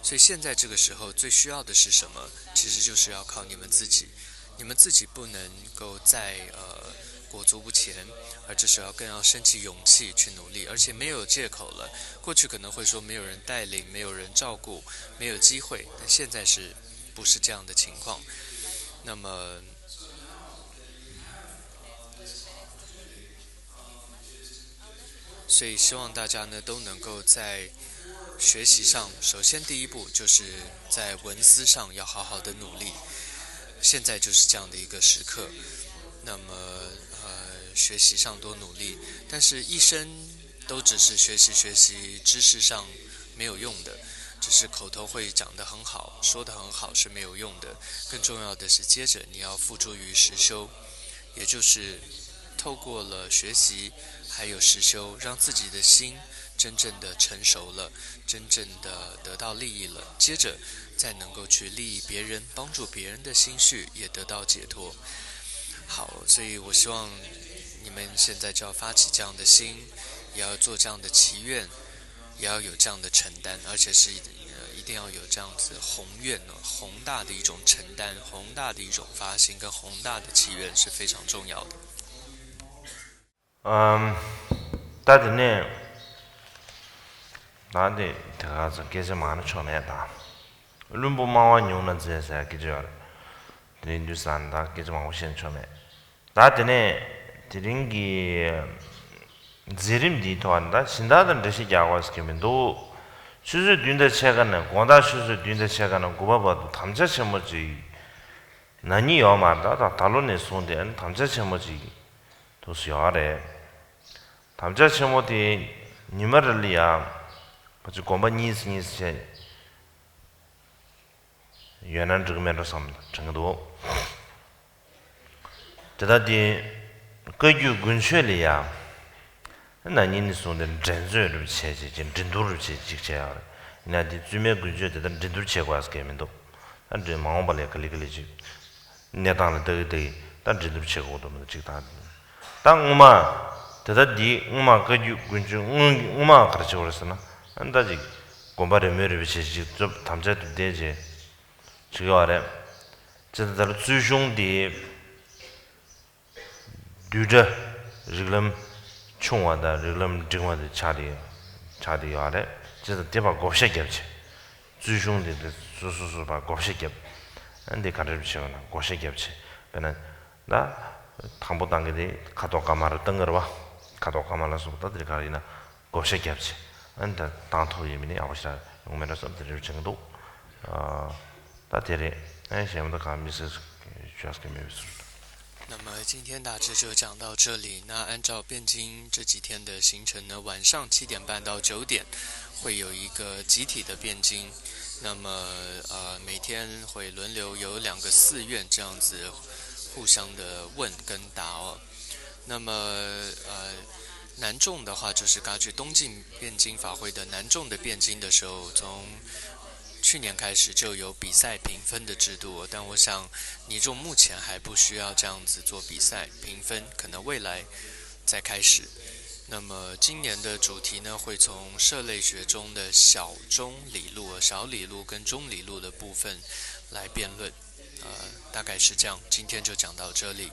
所以现在这个时候最需要的是什么？其实就是要靠你们自己。你们自己不能够再呃裹足不前，而这时候更要升起勇气去努力，而且没有借口了。过去可能会说没有人带领、没有人照顾、没有机会，但现在是不是这样的情况？那么所以希望大家呢都能够在学习上，首先第一步就是在文思上要好好的努力。现在就是这样的一个时刻，那么呃学习上多努力，但是一生都只是学习学习，知识上没有用的，只是口头会讲得很好，说得很好是没有用的。更重要的是，接着你要付诸于实修，也就是透过了学习，还有实修，让自己的心真正的成熟了，真正的得到利益了，接着再能够去利益别人，帮助别人的心绪也得到解脱。好，所以我希望你们现在就要发起这样的心，也要做这样的祈愿，也要有这样的承担，而且是呃一定要有这样子宏愿哦，宏大的一种承担，宏大的一种发心跟宏大的祈愿是非常重要的。ཨམ། ད་དེ་ནས་ད་དེ་དེ་ག་ཚོད་སྐད་ཆ་མང་ན་ཆོག་མེད་ད། བླུན་པོ་སྨྲ་བ་ཉུང་ན་མཛེས་ཟེར་སྐད་ཆ་ཡོད་རེད། དེ་རིང་དུས་སང་ད་སྐད་ཆ་མང་པོ་བཤད་ཆོག་མེད། ད་དེ་ནས་དེ་རིང་གི་མཛད་རིམ་འདིའི་ཐོག་ནས་ད་སྦྱིན་བདག་དང་འགྲེལ་བཤད་རྒྱག་དགོས་ཟེར་གྱི་མི་འདུག་ཆུ་ཚོད་བདུན་དང་ཕྱེད་ཀ་ནས་དགོང་དག་ཆུ་ཚོད་བདུན་དང་ཕྱེད་ཀ་ནས་དགུ་པ་བར་དུ་དམ་བཅའ་ཆེན་མོ་ཅིག་ན་ནི་ཡོད་མ་རེད། ད་ད་ལོ་ནས་བཟུང་སྟེ་དམ་བཅའ་ཆེན་མོ་ཅིག་འདུག་སེ་ཡོད་རེད། དམ་བཅའ་ཆེན་མོ་དེ་ཉི་མ་རེ་ལ་ཡང་ཕལ་ཆེར་དགོན་པ་གཉིས་གཉིས་བྱས་ཡོད་ན་འགྲིག་མེད་འགྲོ་བསམ་དྲན་གྱི་འདུག་དེ་ལྟར་དེ་བཀའ་བརྒྱུད་དགུན་ཆོས་ལ་ཡང་ན་ནིང་ནས་བཟུང་སྟེ་འགྲན་རྩོད་རུ་བྱས་བྱས་ཀྱི་འགྲན་བསྡུར་རུ་བྱས་ཅིག་བྱས་ཡོད་རེད། ཡིན་ན་དེ་བཙུན་མའི་དགུན་ཆོས་དེ་ལྟར་འགྲན་བསྡུར་བྱེད་དགོས་ཟེར་མཁན་མི་འདུག་ད་འགྲན་མ་འོངས་པ་ལ་ག་ལེ་ག་ལེ་ཅིག་གནས་སྟངས་ལ་ལྟ་གི་ལྟ་གི་ད་འགྲན་བསྡུར་བྱེད་དགོས་འདུག་མི་འདུག་ཅིག་ད་ད་སྔོན་མ་དེ་ལྟར་འདི་སྔོན་མ་བཀའ་བརྒྱུད་དགུན་ཆོས་སྔོན་གྱི་སྔོན་མ་ག་རེ་བྱེད་དགོས་རེད་ཟེར་ན། ད་ཅིག་དགོན་པ་རེ་མོས་རེ་བྱས་ཅིག་བཙུགས་དམ་བཅའ་དེ་བསྡད་རྗེས་བྱེད་ཀྱི་ཡོད་རེད། ཅེས་ད་ལྟར་བཙུན་གཞུང་དེ་བསྡུས་གྲྭ་རིགས་ལམ་ཆུང་བ་དང་རིགས་ལམ་འབྲིང་བ་དེ་ཆགས་ཏེ་ཆགས་ཏེ་ཡོད་རེད། ཅེས་ད་དེ་བར་བགོ་བཤའ་བརྒྱབ་བྱས། བཙུན་གཞུང་དེ་དེ་སོ་སོ་སོ་བར་བགོ་བཤའ་བརྒྱབ། ཨ་འདི་ག་འདྲ་བྱས་པ་ན་བགོ་བཤའ་བརྒྱབ་བྱས། དཔེར་ན་ད་དང་པོ་བཏང་གི་དེ་ཁ་དོག་དཀར་དམར་བཏང་གི་རེད་བ། ཁ་དོག་དཀར་དམར་ལ་སོགས་པ་ད་དེ་ག་རེ་ཡིན་ན་བགོ་བཤའ་བརྒྱབ་བྱས། ཨ་འདི་བཏང་ཐུབ་ཡོད་མིན་ནི་ཡག་པོ་ཞིག་ཡོང་མེད་འགྲོ་བསམ་དེ་འདྲ་བྱེད་ཀྱི་འདུག་ད་དེ་རེད། ཨ་གཞན་པ་ད་གང་མི་སྲིད་ཞུ་ཡག་གི་མེད་པའི་ཚུལ། 那么今天大致就讲到这里。那按照辩经这几天的行程呢，晚上七点半到九点会有一个集体的辩经。那么呃，每天会轮流有两个寺院这样子互相的问跟答哦。那么呃，男众的话就是根据东晋辩经法会的男众的辩经的时候，从去年开始就有比赛评分的制度，但我想尼众目前还不需要这样子做比赛评分，可能未来再开始。那么今年的主题呢，会从涉类学中的小中理路、小理路跟中理路的部分来辩论，呃，大概是这样。今天就讲到这里。